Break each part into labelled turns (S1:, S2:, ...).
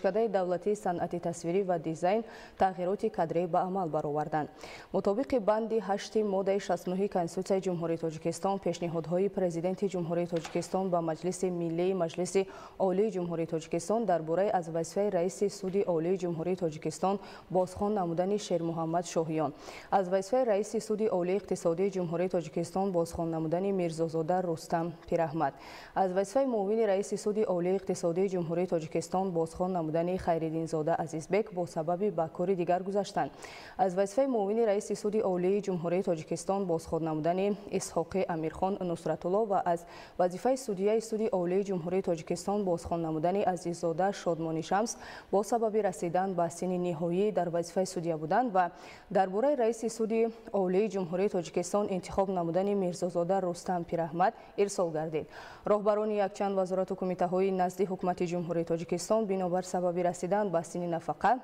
S1: Донишкадаи давлатии санъати тасвирӣ ва дизайн тағйироти кадрӣ ба амал бароварданд. Мутобиқи банди 8 моддаи 69 Конститутсияи Ҷумҳурии Тоҷикистон, пешниҳодҳои Президенти Ҷумҳурии Тоҷикистон ба Маҷлиси Миллии Маҷлиси Олии Ҷумҳурии Тоҷикистон дар бораи аз вазифаи раиси Суди Олии Ҷумҳурии Тоҷикистон бозхон намудани Шермуҳаммад Шоҳиён, аз вазифаи раиси Суди Олии Иқтисодии Ҷумҳурии Тоҷикистон бозхон намудани Мирзозода Рустам Пираҳмад, аз вазифаи муовини раиси Суди Олии Иқтисодии Ҷумҳурии Тоҷикистон бозхон намудани Хайриддинзода Азизбек бо сабаби ба кори дигар гузаштан, аз вазифаи муовини раиси Суди Олии Ҷумҳурии Тоҷикистон бозхон намудани Исҳоқи Амирхон Нусратулло ва аз вазифаи судияи Суди Олии Ҷумҳурии Тоҷикистон бозхон намудани Азиззода Шодмони Шамс бо сабаби расидан ба синни ниҳоӣ дар вазифаи судия будан ва дар бораи раиси Суди Олии Ҷумҳурии Тоҷикистон интихоб намудани Мирзозода Рустам Пираҳмад ирсол гардид. Роҳбарони якчанд вазорату кумитаҳои назди Ҳукумати Ҷумҳурии Тоҷикистон бинобар сабаби расидан ба синни нафақа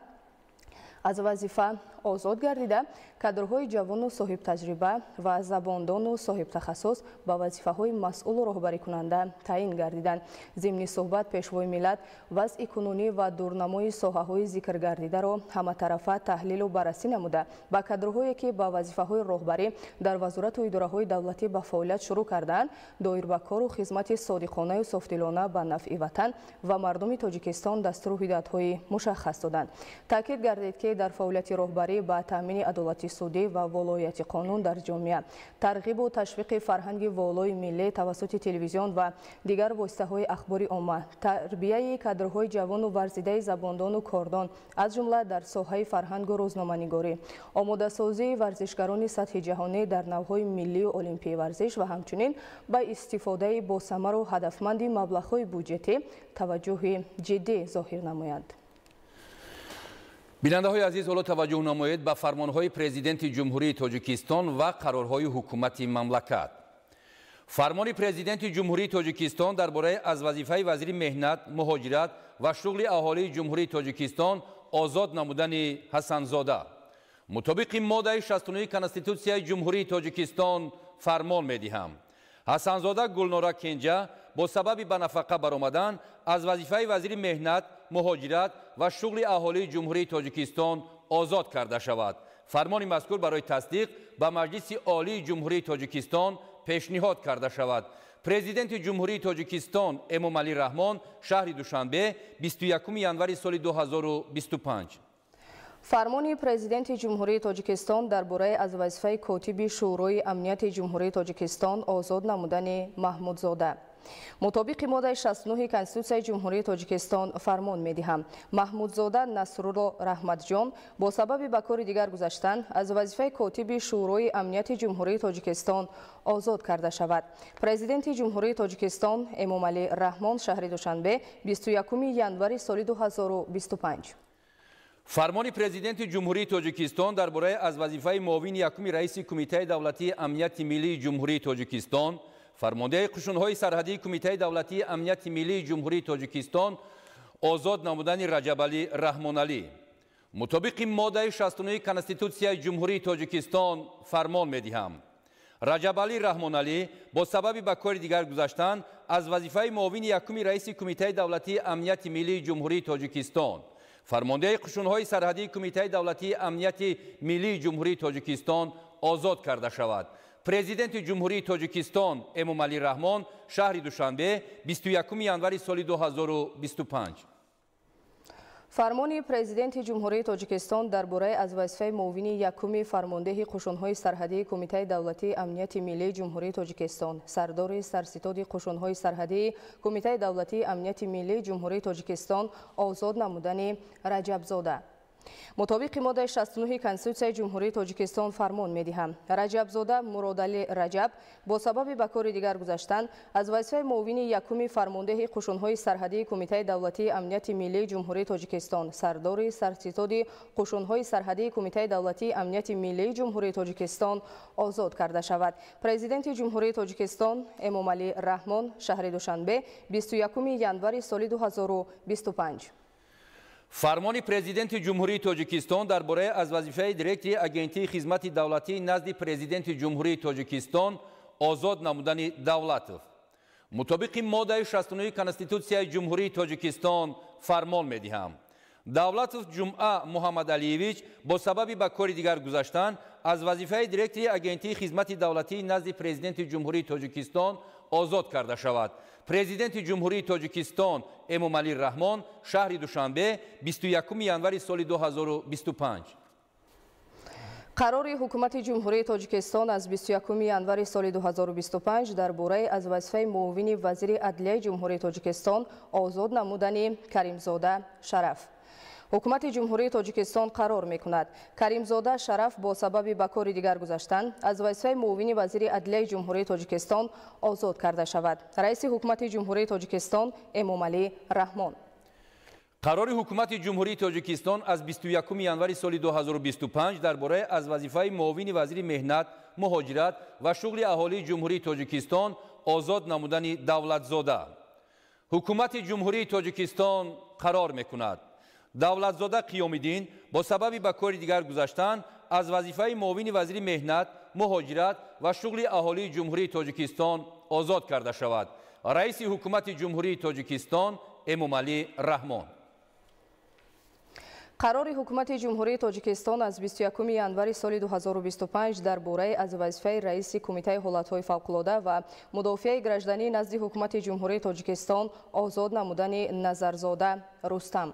S1: аз вазифа озод гардида, кадрҳои ҷавону соҳибтаҷриба ва забондону соҳибтахассус ба вазифаҳои масъулу роҳбарикунанда таъин гардиданд. Зимни суҳбат Пешвои миллат вазъи кунунӣ ва дурнамои соҳаҳои зикргардидаро ҳаматарафа таҳлилу баррасӣ намуда, ба кадрҳое ки ба вазифаҳои роҳбарӣ дар вазорату идораҳои давлатӣ ба фаъолият шурӯъ кардаанд, доир ба кору хизмати содиқонаю софдилона ба нафъи ватан ва мардуми Тоҷикистон дастуру ҳидоятҳои мушаххас доданд. Таъкид гардид, ки дар фаъолияти роҳбарӣ ба таъмини адолати судӣ ва волоияти қонун дар ҷомеа, тарғибу ташвиқи фарҳанги волои миллӣ тавассути телевизион ва дигар воситаҳои ахбори омма, тарбияи кадрҳои ҷавону варзидаи забондону кордон, аз ҷумла дар соҳаи фарҳангу рӯзноманигорӣ, омодасозии варзишгарони сатҳи ҷаҳонӣ дар навъҳои миллию олимпии варзиш ва ҳамчунин ба истифодаи босамару ҳадафманди маблағҳои буҷетӣ таваҷҷӯҳи ҷиддӣ зоҳир намоянд.
S2: Бинандаҳои азиз, ҳоло таваҷҷӯҳ намоед ба фармонҳои Президенти Ҷумҳурии Тоҷикистон ва қарорҳои ҳукумати мамлакат. Фармони Президенти Ҷумҳурии Тоҷикистон дар бораи аз вазифаи вазири меҳнат, муҳоҷират ва шуғли аҳолии Ҷумҳурии Тоҷикистон озод намудани Ҳасанзода. Мутобиқи моддаи 69 Конститутсияи Ҷумҳурии Тоҷикистон фармон медиҳам. Ҳасанзода Гулнора Кенҷа бо сабаби ба нафақа баромадан аз вазифаи вазири меҳнат, муҳоҷират ва шуғли аҳолии Ҷумҳурии Тоҷикистон озод карда шавад. Фармони мазкур барои тасдиқ ба Маҷлиси Олии Ҷумҳурии Тоҷикистон пешниҳод карда шавад. Президенти Ҷумҳурии Тоҷикистон Эмомалӣ Раҳмон, шаҳри Душанбе, 21 январи соли 2025.
S1: Фармони Президенти Ҷумҳурии Тоҷикистон дар бораи аз вазифаи котиби Шӯрои Амнияти Ҷумҳурии Тоҷикистон озод намудани Маҳмудзода. Мутобиқи моддаи 69 Конститутсияи Ҷумҳурии Тоҷикистон фармон медиҳам. Маҳмудзода Насрулло Раҳматҷон бо сабаби ба кори дигар гузаштан аз вазифаи котиби Шӯрои Амнияти Ҷумҳурии Тоҷикистон озод карда шавад. Президенти Ҷумҳурии Тоҷикистон Эмомалӣ Раҳмон, шаҳри Душанбе, 21 январи соли 2025.
S2: Фармони Президенти Ҷумҳурии Тоҷикистон дар бораи аз вазифаи муовини якуми раиси Кумитаи давлатии амнияти миллии Ҷумҳурии Тоҷикистон, фармондеҳи қушунҳои сарҳадии Кумитаи давлатии амнияти миллии Ҷумҳурии Тоҷикистон озод намудани Раҷабалӣ Раҳмоналӣ. Мутобиқи моддаи 69 Конститутсияи Ҷумҳурии Тоҷикистон фармон медиҳам. Раҷабалӣ Раҳмоналӣ бо сабаби ба кори дигар гузаштан аз вазифаи муовини якуми раиси Кумитаи давлатии амнияти миллии Ҷумҳурии Тоҷикистон, фармондеҳи қушунҳои сарҳадии Кумитаи давлатии амнияти миллии Ҷумҳурии Тоҷикистон озод карда шавад. Президенти Ҷумҳурии Тоҷикистон Эмомалӣ Раҳмон, шаҳри Душанбе, 21 январи соли 2025.
S1: Фармони Президенти Ҷумҳурии Тоҷикистон дар бораи аз вазифаи муовини якуми фармондеҳи қушунҳои сарҳадии Кумитаи давлатии амнияти миллии Ҷумҳурии Тоҷикистон, сардори сарситоди қушунҳои сарҳадии Кумитаи давлатии амнияти миллии Ҷумҳурии Тоҷикистон озод намудани Раҷабзода. Мутобиқи моддаи 69 Конститутсияи Ҷумҳурии Тоҷикистон фармон медиҳам. Раҷабзода Муродалӣ Раҷаб бо сабаби ба кори дигар гузаштан аз вазифаи муовини якуми фармондеҳи қушунҳои сарҳадии Кумитаи давлатии амнияти миллии Ҷумҳурии Тоҷикистон, сардори сарситоди қушунҳои сарҳадии Кумитаи давлатии амнияти миллии Ҷумҳурии Тоҷикистон озод карда шавад. Президенти Ҷумҳурии Тоҷикистон Эмомалӣ Раҳмон, шаҳри Душанбе, 21 январи соли 2025.
S2: Фармони Президенти Ҷумҳурии Тоҷикистон дар бораи аз вазифаи директори Агентии хизмати давлатии назди Президенти Ҷумҳурии Тоҷикистон озод намудани Давлатов. Мутобиқи моддаи 69 Конститутсияи Ҷумҳурии Тоҷикистон фармон медиҳам. Давлатов Ҷумъа Муҳаммадалиевич бо сабаби ба кори дигар гузаштан аз вазифаи директори Агентии хизмати давлатии назди Президенти Ҷумҳурии Тоҷикистон озод карда шавад. Президенти Ҷумҳурии Тоҷикистон Эмомалӣ Раҳмон, шаҳри Душанбе, 21 январи соли 2025.
S1: Қарори Ҳукумати Ҷумҳурии Тоҷикистон аз 21 январи соли 2025 дар бораи аз вазифаи муовини вазири адлияи Ҷумҳурии Тоҷикистон озод намудани Каримзода Шараф. Ҳукумати Ҷумҳурии Тоҷикистон қарор мекунад: Каримзода Шараф бо сабаби ба кори дигар гузаштан аз вазифаи муовини вазири адлияи Ҷумҳурии Тоҷикистон озод карда шавад. Раиси Ҳукумати Ҷумҳурии Тоҷикистон Эмомалӣ Раҳмон.
S2: Қарори Ҳукумати Ҷумҳурии Тоҷикистон аз 21 январи соли 2025 дар бораи аз вазифаи муовини вазири меҳнат, муҳоҷират ва шуғли аҳолии Ҷумҳурии Тоҷикистон озод намудани Давлатзода. Ҳукумати Ҷумҳурии Тоҷикистон қарор мекунад: Давлатзода Қиёмиддин бо сабаби ба кори дигар гузаштан аз вазифаи муовини вазири меҳнат, муҳоҷират ва шуғли аҳолии Ҷумҳурии Тоҷикистон озод карда шавад. Раиси Ҳукумати Ҷумҳурии Тоҷикистон Эмомалӣ Раҳмон.
S1: Қарори Ҳукумати Ҷумҳурии Тоҷикистон аз 21 январи соли 2025 дар бораи аз вазифаи раиси Кумитаи ҳолатҳои фавқулода ва мудофиаи гражданӣ назди Ҳукумати Ҷумҳурии Тоҷикистон озод намудани Назарзода Рустам.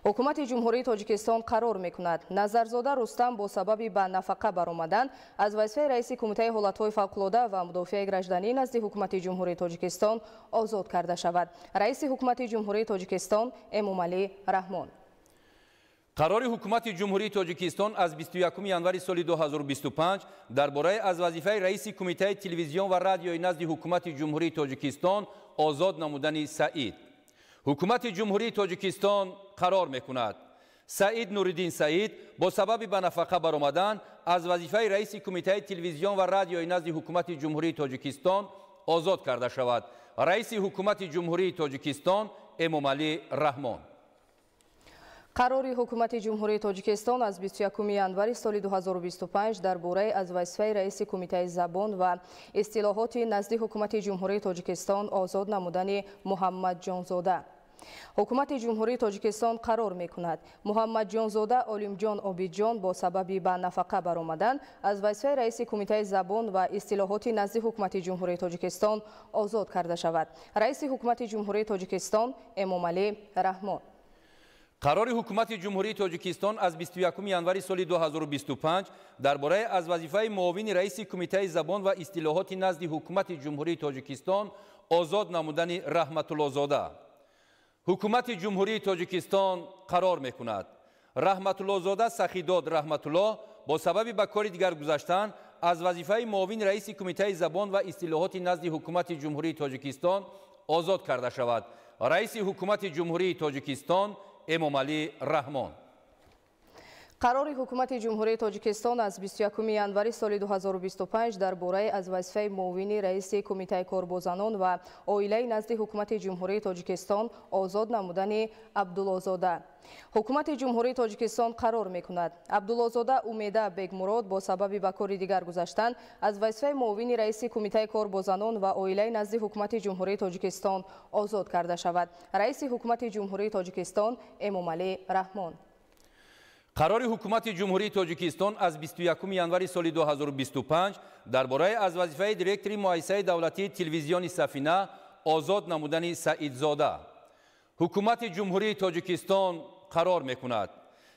S1: Ҳукумати Ҷумҳурии Тоҷикистон қарор мекунад: Назарзода Рустам бо сабаби ба нафақа баромадан аз вазифаи раиси Кумитаи ҳолатҳои фавқулода ва мудофиаи гражданӣ назди Ҳукумати Ҷумҳурии Тоҷикистон озод карда шавад. Раиси Ҳукумати Ҷумҳурии Тоҷикистон Эмомалӣ Раҳмон.
S2: Қарори Ҳукумати Ҷумҳурии Тоҷикистон аз 21 январи соли 2025 дар бораи аз вазифаи раиси Кумитаи телевизион ва радиои назди Ҳукумати Ҷумҳурии Тоҷикистон озод намудани Саид. Ҳукумати Ҷумҳурии Тоҷикистон қарор мекунад: Саид Нуриддин Саид бо сабаби ба нафақа баромадан аз вазифаи раиси Кумитаи телевизион ва радиои назди Ҳукумати Ҷумҳурии Тоҷикистон озод карда шавад. Раиси Ҳукумати Ҷумҳурии Тоҷикистон Эмомалӣ Раҳмон.
S1: Қарори Ҳукумати Ҷумҳурии Тоҷикистон аз 21 январи соли 2025 дар бораи аз вазифаи раиси Кумитаи забон ва истилоҳоти назди Ҳукумати Ҷумҳурии Тоҷикистон озод намудани Муҳаммадҷонзода. Ҳукумати Ҷумҳурии Тоҷикистон қарор мекунад: Муҳаммадҷонзода Олимҷон Обидҷон бо сабаби ба нафақа баромадан аз вазифаи раиси Кумитаи забон ва истилоҳоти назди Ҳукумати Ҷумҳурии Тоҷикистон озод карда шавад. Раиси Ҳукумати Ҷумҳурии Тоҷикистон Эмомалӣ Раҳмон.
S2: Қарори Ҳукумати Ҷумҳурии Тоҷикистон аз 21 январи соли 2025 дар бораи аз вазифаи муовини раиси Кумитаи забон ва истилоҳоти назди Ҳукумати Ҷумҳурии Тоҷикистон озод намудани Раҳматуллозода. Ҳукумати Ҷумҳурии Тоҷикистон қарор мекунад: Раҳматуллозода Сахидод Раҳматулло бо сабаби ба кори дигар гузаштан аз вазифаи муовини раиси Кумитаи забон ва истилоҳоти назди Ҳукумати Ҷумҳурии Тоҷикистон озод карда шавад. Раиси Ҳукумати Ҷумҳурии Тоҷикистон Эмомалӣ Раҳмон.
S1: Қарори Ҳукумати Ҷумҳурии Тоҷикистон аз 21 январи соли 2025 дар бораи аз вазифаи муовини раиси Кумитаи кор бо занон ва оилаи назди Ҳукумати Ҷумҳурии Тоҷикистон озод намудани Абдуллозода. Ҳукумати Ҷумҳурии Тоҷикистон қарор мекунад: Абдуллозода Умеда Бегмурод бо сабаби ба кори дигар гузаштан аз вазифаи муовини раиси Кумитаи кор бо занон ва оилаи назди Ҳукумати Ҷумҳурии Тоҷикистон озод карда шавад. Раиси Ҳукумати Ҷумҳурии Тоҷикистон Эмомалӣ Раҳмон.
S2: Қарори Ҳукумати Ҷумҳурии Тоҷикистон аз 21 январи соли 2025 дар бораи аз вазифаи директори Муассисаи давлатии телевизиони Сафина озод намудани Саидзода. Ҳукумати Ҷумҳурии Тоҷикистон қарор мекунад: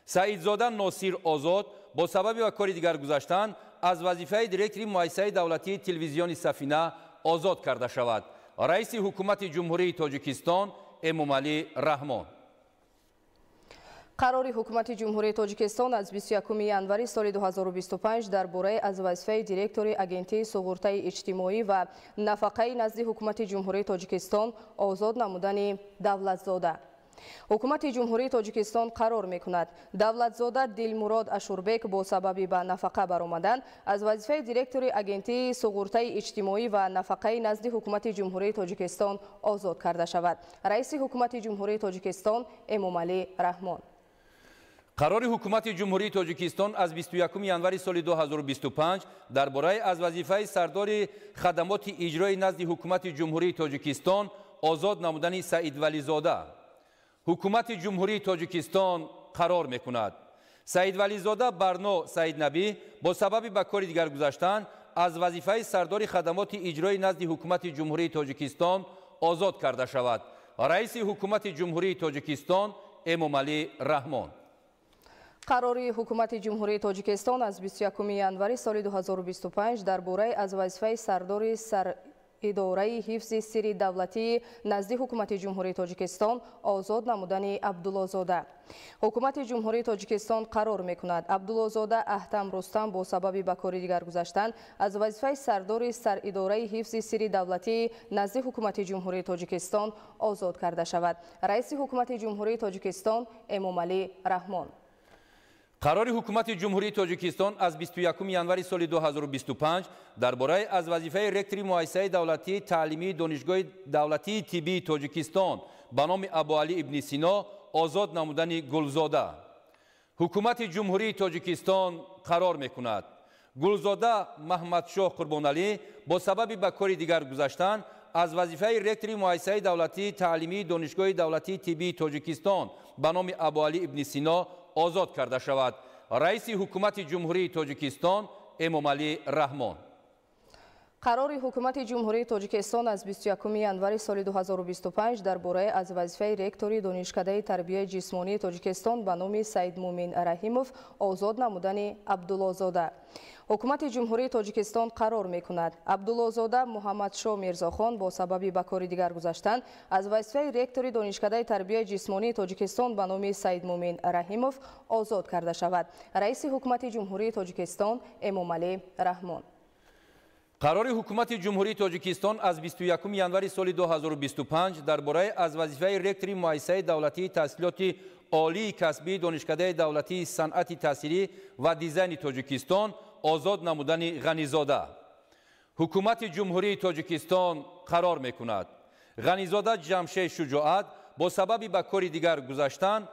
S2: Саидзода Носир Озод бо сабаби ба кори дигар гузаштан аз вазифаи директори Муассисаи давлатии телевизиони Сафина озод карда шавад. Раиси Ҳукумати Ҷумҳурии Тоҷикистон Эмомалӣ Раҳмон.
S1: Қарори Ҳукумати Ҷумҳурии Тоҷикистон аз 21 январи соли 2025 дар бораи аз вазифаи директори Агентии суғуртаи иҷтимоӣ ва нафақаи назди Ҳукумати Ҷумҳурии Тоҷикистон озод намудани Давлатзода. Ҳукумати Ҷумҳурии Тоҷикистон қарор мекунад: Давлатзода Дилмурод Ашурбек бо сабаби ба нафақа баромадан аз вазифаи директори Агентии суғуртаи иҷтимоӣ ва нафақаи назди Ҳукумати Ҷумҳурии Тоҷикистон озод карда шавад. Раиси Ҳукумати Ҷумҳурии Тоҷикистон Эмомалӣ Раҳмон.
S2: Қарори Ҳукумати Ҷумҳурии Тоҷикистон аз 21 январи соли 2025 дар бораи аз вазифаи сардори хадамоти иҷрои назди Ҳукумати Ҷумҳурии Тоҷикистон озод намудани Саидвализода. Ҳукумати Ҷумҳурии Тоҷикистон қарор мекунад. Саидвализода Барно Саиднабӣ бо сабаби ба кори дигар гузаштан аз вазифаи сардори хадамоти иҷроӣ назди Ҳукумати Ҷумҳурии Тоҷикистон озод карда шавад. Раиси Ҳукумати Ҷумҳурии Тоҷикистон Эмомалӣ Раҳмон.
S1: Қарори Ҳукумати Ҷумҳурии Тоҷикистон аз 21 январи соли 2025 дар бораи аз вазифаи сардори Идораи ҳифзи сирри давлатии назди Ҳукумати Ҷумҳурии Тоҷикистон озод намудани Абдуллозода. Ҳукумати Ҷумҳурии Тоҷикистон қарор мекунад. Абдуллозода Аҳтам Рустам бо сабаби ба кори дигар гузаштан аз вазифаи сардори Саридораи ҳифзи сирри давлатии назди Ҳукумати Ҷумҳурии Тоҷикистон озод карда шавад. Раиси Ҳукумати Ҷумҳурии Тоҷикистон Эмомалӣ Раҳмон.
S2: Қарори Ҳукумати Ҷумҳурии Тоҷикистон аз 21 январи соли 2025 дар бораи аз вазифаи ректори Муассисаи давлатии таълимии Донишгоҳи давлатии тиббии Тоҷикистон ба номи Абуалӣ ибни Сино озод намудани Гулзода. Ҳукумати Ҷумҳурии Тоҷикистон қарор мекунад. Гулзода Маҳмадшоҳ Қурбоналӣ бо сабаби ба кори дигар гузаштан аз вазифаи ректори Муассисаи давлатии таълимии Донишгоҳи давлатии тиббии Тоҷикистон ба номи Абуалӣ ибни Сино озод карда шавад. Раиси Ҳукумати Ҷумҳурии Тоҷикистон Эмомалӣ Раҳмон.
S1: Қарори Ҳукумати Ҷумҳурии Тоҷикистон аз 21 январи соли 2025 дар бораи аз вазифаи ректори Донишкадаи тарбияи ҷисмонии Тоҷикистон ба номи Саидмумин Раҳимов озод намудани Абдуллозода. Ҳукумати Ҷумҳурии Тоҷикистон қарор мекунад. Абдуллозода Муҳаммадшоҳ Мирзохон бо сабаби ба кори дигар гузаштан аз вазифаи ректори Донишкадаи тарбияи ҷисмонии Тоҷикистон ба номи Саидмумин Раҳимов озод карда шавад. Раиси Ҳукумати Ҷумҳурии Тоҷикистон Эмомалӣ Раҳмон.
S2: Қарори Ҳукумати Ҷумҳурии Тоҷикистон аз 21 январи соли 2025 дар бораи аз вазифаи ректори Муассисаи давлатии таҳсилоти олии касбии Донишкадаи давлатии санъати таъсирӣ ва дизайни Тоҷикистон озод намудани Ғанизода. Ҳукумати Ҷумҳурии Тоҷикистон қарор мекунад. Ғанизода Ҷамшед Шуҷоат бо сабаби ба кори дигар гузаштан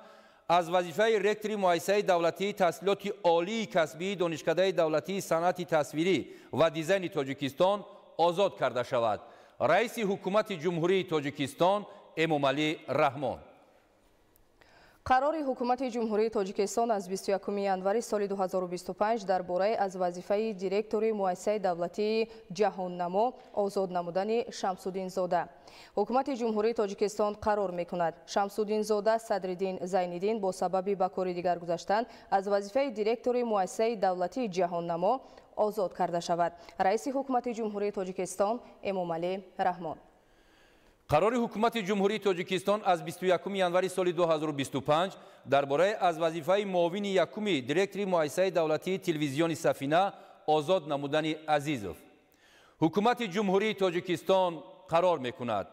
S2: аз вазифаи ректори Муассисаи давлатии таҳсилоти олии касбии Донишкадаи давлатии санъати тасвирӣ ва дизайни Тоҷикистон озод карда шавад. Раиси Ҳукумати Ҷумҳурии Тоҷикистон Эмомалӣ Раҳмон.
S1: Қарори Ҳукумати Ҷумҳурии Тоҷикистон аз 21 январи соли 2025 дар бораи аз вазифаи директори Муассисаи давлатии Ҷаҳоннамо озод намудани Шамсуддинзода. Ҳукумати Ҷумҳурии Тоҷикистон қарор мекунад. Шамсуддинзода Садриддин Зайниддин бо сабаби ба кори дигар гузаштан аз вазифаи директори Муассисаи давлатии Ҷаҳоннамо озод карда шавад. Раиси Ҳукумати Ҷумҳурии Тоҷикистон Эмомалӣ Раҳмон.
S2: Қарори Ҳукумати Ҷумҳурии Тоҷикистон аз 21 январи соли 2025 дар бораи аз вазифаи муовини якуми директори Муассисаи давлатии телевизиони Сафина озод намудани Азизов. Ҳукумати Ҷумҳурии Тоҷикистон қарор мекунад.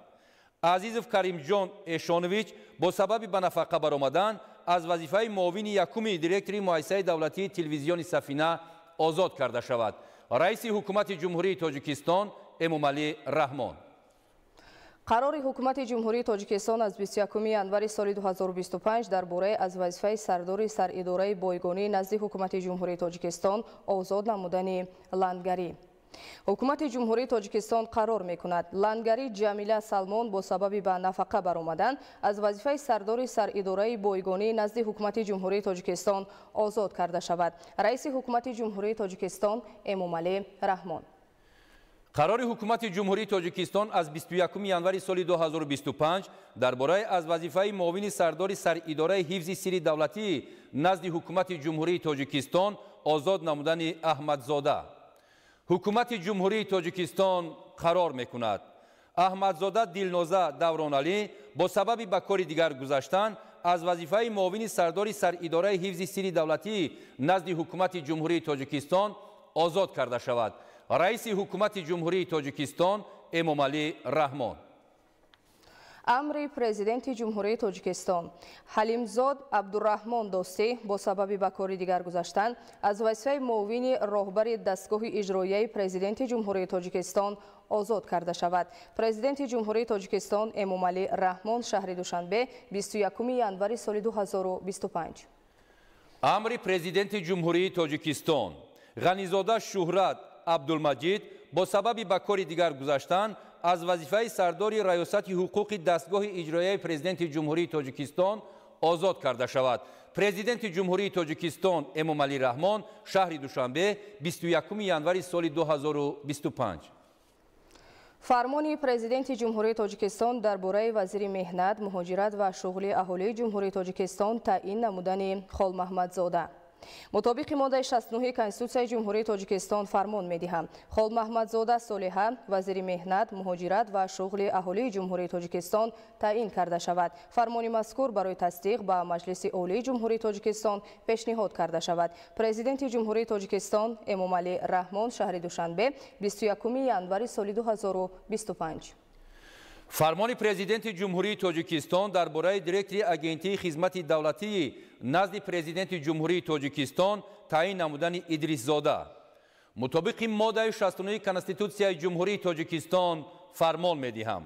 S2: Азизов Каримҷон Эшонович бо сабаби ба нафақа баромадан аз вазифаи муовини якуми директори Муассисаи давлатии телевизиони Сафина озод карда шавад. Раиси Ҳукумати Ҷумҳурии Тоҷикистон Эмомалӣ Раҳмон.
S1: Қарори Ҳукумати Ҷумҳурии Тоҷикистон аз 21 январи соли 2025 дар бораи аз вазифаи сардори Саридораи бойгонӣ назди Ҳукумати Ҷумҳурии Тоҷикистон озод намудани Лангарӣ. Ҳукумати Ҷумҳурии Тоҷикистон қарор мекунад. Лангарӣ Ҷамила Салмон бо сабаби ба нафақа баромадан аз вазифаи сардори Саридораи бойгонӣ назди Ҳукумати Ҷумҳурии Тоҷикистон озод карда шавад. Раиси Ҳукумати Ҷумҳурии Тоҷикистон Эмомалӣ Раҳмон.
S2: Қарори Ҳукумати Ҷумҳурии Тоҷикистон аз 21 январи соли 2025 дар бораи аз вазифаи муовини сардори Саридораи ҳифзи сирри давлатӣ назди Ҳукумати Ҷумҳурии Тоҷикистон озод намудани Аҳмадзода. Ҳукумати Ҷумҳурии Тоҷикистон қарор мекунад. Аҳмадзода Дилноза Давроналӣ бо сабаби ба кори дигар гузаштан аз вазифаи муовини сардори Саридораи ҳифзи сирри давлатӣ назди Ҳукумати Ҷумҳурии Тоҷикистон озод карда шавад. Раиси Ҳукумати Ҷумҳурии Тоҷикистон Эмомалӣ Раҳмон.
S1: Амри Президенти Ҷумҳурии Тоҷикистон Ҳалимзод Абдураҳмон Достӣ бо сабаби ба кори дигар гузаштан аз вазифаи муовини роҳбари дастгоҳи иҷроияи Президенти Ҷумҳурии Тоҷикистон озод карда шавад. Президенти Ҷумҳурии Тоҷикистон Эмомалӣ Раҳмон, шаҳри Душанбе, 21 январи соли 2025.
S2: Амри Президенти Ҷумҳурии Тоҷикистон Ғанизода Шуҳрат Абдулмаҷид бо сабаби ба кори дигар гузаштан аз вазифаи сардори Раёсати ҳуқуқи дастгоҳи иҷроияи Президенти Ҷумҳурии Тоҷикистон озод карда шавад. Президенти Ҷумҳурии Тоҷикистон Эмомалӣ Раҳмон, шаҳри Душанбе, 21 январи соли 2025.
S1: Фармони Президенти Ҷумҳурии Тоҷикистон дар бораи вазири меҳнат, муҳоҷират ва шуғли аҳолии Ҷумҳурии Тоҷикистон таъин намудани Холмаҳмадзода. Мутобиқи моддаи 69 Конститутсияи Ҷумҳурии Тоҷикистон фармон медиҳам. Холмаҳмадзода Солиҳа вазири меҳнат, муҳоҷират ва шуғли аҳолии Ҷумҳурии Тоҷикистон таъин карда шавад. Фармони мазкур барои тасдиқ ба Маҷлиси Олии Ҷумҳурии Тоҷикистон пешниҳод карда шавад. Президенти Ҷумҳурии Тоҷикистон Эмомалӣ Раҳмон, шаҳри Душанбе, 21 январи соли 2025.
S2: Фармони Президенти Ҷумҳурии Тоҷикистон дар бораи директори Агентии хизмати давлатии назди Президенти Ҷумҳурии Тоҷикистон таъин намудани Идрисзода. Мутобиқи моддаи 69 Конститутсияи Ҷумҳурии Тоҷикистон фармон медиҳам.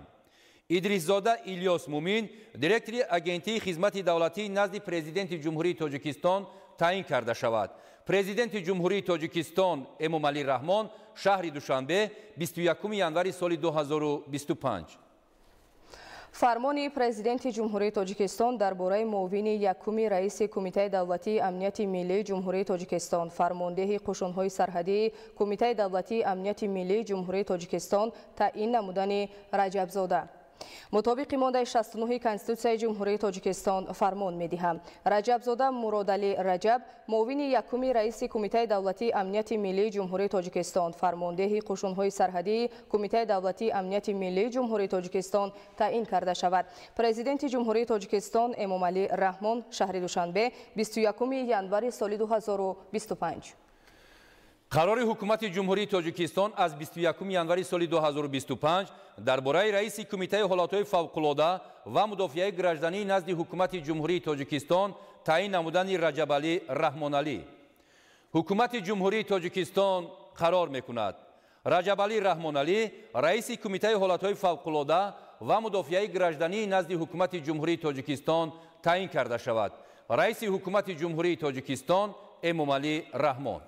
S2: Идрисзода Илёс Мумин директори Агентии хизмати давлатии назди Президенти Ҷумҳурии Тоҷикистон таъин карда шавад. Президенти Ҷумҳурии Тоҷикистон Эмомалӣ Раҳмон, шаҳри Душанбе, 21 январи соли 2025.
S1: Фармони Президенти Ҷумҳурии Тоҷикистон дар бораи муовини якуми раиси Кумитаи давлатии амнияти миллии Ҷумҳурии Тоҷикистон, фармондеҳи қушунҳои сарҳадии Кумитаи давлатии амнияти миллии Ҷумҳурии Тоҷикистон таъин намудани Раҷабзода. Мутобиқи моддаи 69 Конститутсияи Ҷумҳурии Тоҷикистон фармон медиҳам. Раҷабзода Муродалӣ Раҷаб муовини якуми раиси Кумитаи давлатии амнияти миллии Ҷумҳурии Тоҷикистон, фармондеҳи қушунҳои сарҳадии Кумитаи давлатии амнияти миллии Ҷумҳурии Тоҷикистон таъин карда шавад. Президенти Ҷумҳурии Тоҷикистон Эмомалӣ Раҳмон, шаҳри Душанбе, 21 январи соли 2025.
S2: Қарори Ҳукумати Ҷумҳурии Тоҷикистон аз 21 январи соли 2025 дар бораи раиси Кумитаи ҳолатҳои фавқулода ва мудофиаи граждании назди Ҳукумати Ҷумҳурии Тоҷикистон таъин намудани Раҷабалӣ Раҳмоналӣ. Ҳукумати Ҷумҳурии Тоҷикистон қарор мекунад. Раҷабалӣ Раҳмоналӣ раиси Кумитаи ҳолатҳои фавқулода ва мудофиаи граждании назди Ҳукумати Ҷумҳурии Тоҷикистон таъин карда шавад. Раиси Ҳукумати Ҷумҳурии Тоҷикистон Эмомалӣ Раҳмон.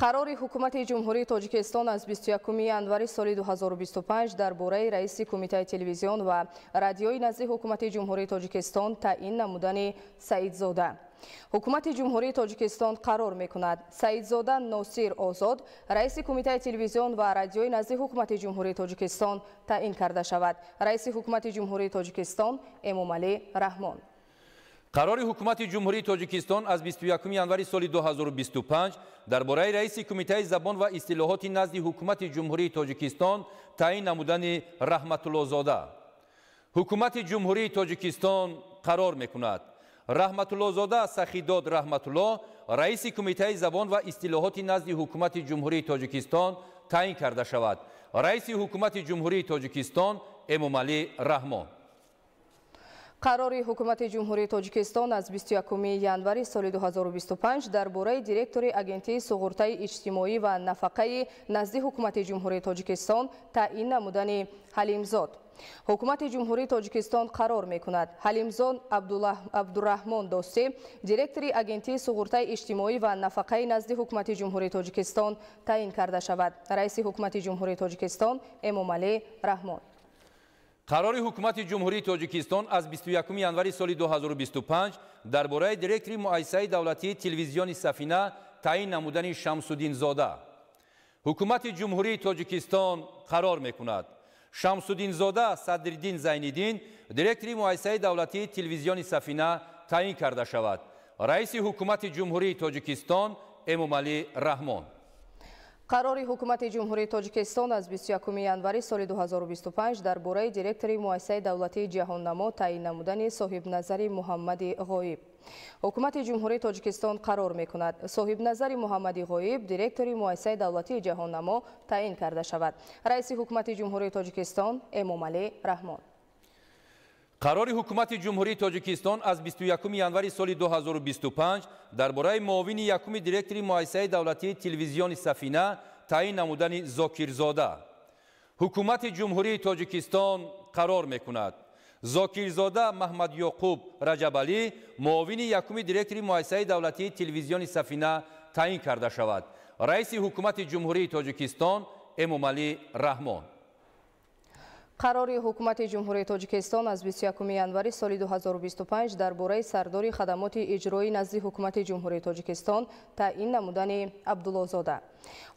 S1: Қарори Ҳукумати Ҷумҳурии Тоҷикистон аз 21 январи соли 2025 дар бораи раиси Кумитаи телевизион ва радиои назди Ҳукумати Ҷумҳурии Тоҷикистон таъин намудани Саидзода. Ҳукумати Ҷумҳурии Тоҷикистон қарор мекунад. Саидзода Носир Озод раиси Кумитаи телевизион ва радиои назди Ҳукумати Ҷумҳурии Тоҷикистон таъин карда шавад. Раиси Ҳукумати Ҷумҳурии Тоҷикистон Эмомалӣ Раҳмон.
S2: Қарори Ҳукумати Ҷумҳурии Тоҷикистон аз 21 январи соли 2025 дар бораи раиси Кумитаи забон ва истилоҳоти назди Ҳукумати Ҷумҳурии Тоҷикистон таъин намудани Раҳматуллозода. Ҳукумати Ҷумҳурии Тоҷикистон қарор мекунад. Раҳматуллозода Сахидод Раҳматулло раиси Кумитаи забон ва истилоҳоти назди Ҳукумати Ҷумҳурии Тоҷикистон таъин карда шавад. Раиси Ҳукумати Ҷумҳурии Тоҷикистон Эмомалӣ Раҳмон.
S1: Қарори Ҳукумати Ҷумҳурии Тоҷикистон аз 21 январи соли 2025 дар бораи директори Агентии суғуртаи иҷтимоӣ ва нафақаи назди Ҳукумати Ҷумҳурии Тоҷикистон таъин намудани Ҳалимзод. Ҳукумати Ҷумҳурии Тоҷикистон қарор мекунад. Ҳалимзод Абдураҳмон Достӣ директори Агентии суғуртаи иҷтимоӣ ва нафақаи назди Ҳукумати Ҷумҳурии Тоҷикистон таъин карда шавад. Раиси Ҳукумати Ҷумҳурии Тоҷикистон Эмомалӣ Раҳмон.
S2: Қарори Ҳукумати Ҷумҳурии Тоҷикистон аз 21 январи соли 2025 дар бораи директори муассисаи давлатии телевизиони Сафина таъин намудани Шамсуддинзода. Ҳукумати Ҷумҳурии Тоҷикистон қарор мекунад. Шамсуддинзода Садриддин Зайниддин директори муассисаи давлатии телевизиони Сафина таъин карда шавад. Раиси Ҳукумати Ҷумҳурии Тоҷикистон Эмомалӣ Раҳмон.
S1: Қарори Ҳукумати Ҷумҳурии Тоҷикистон аз 21 январи соли 2025 дар бораи директори муассисаи давлатии Ҷаҳоннамо таъин намудани Соҳибназари Муҳаммади Ғоиб. Ҳукумати Ҷумҳурии Тоҷикистон қарор мекунад. Соҳибназари Муҳаммади Ғоиб директори муассисаи давлатии Ҷаҳоннамо таъин карда шавад. Раиси Ҳукумати Ҷумҳурии Тоҷикистон Эмомалӣ Раҳмон.
S2: Қарори Ҳукумати Ҷумҳурии Тоҷикистон аз 21 январи соли 2025 дар бораи муовини якуми директори муассисаи давлатии телевизиони Сафина таъин намудани Зокирзода. Ҳукумати Ҷумҳурии Тоҷикистон қарор мекунад. Зокирзода Маҳмадёқуб Раҷабалӣ муовини якуми директори муассисаи давлатии телевизиони Сафина таъин карда шавад. Раиси Ҳукумати Ҷумҳурии Тоҷикистон Эмомалӣ Раҳмон.
S1: Қарори Ҳукумати Ҷумҳурии Тоҷикистон аз 21 январи соли 2025 дар бораи сардори хадамоти иҷроӣ назди Ҳукумати Ҷумҳурии Тоҷикистон таъин намудани Абдуллозода.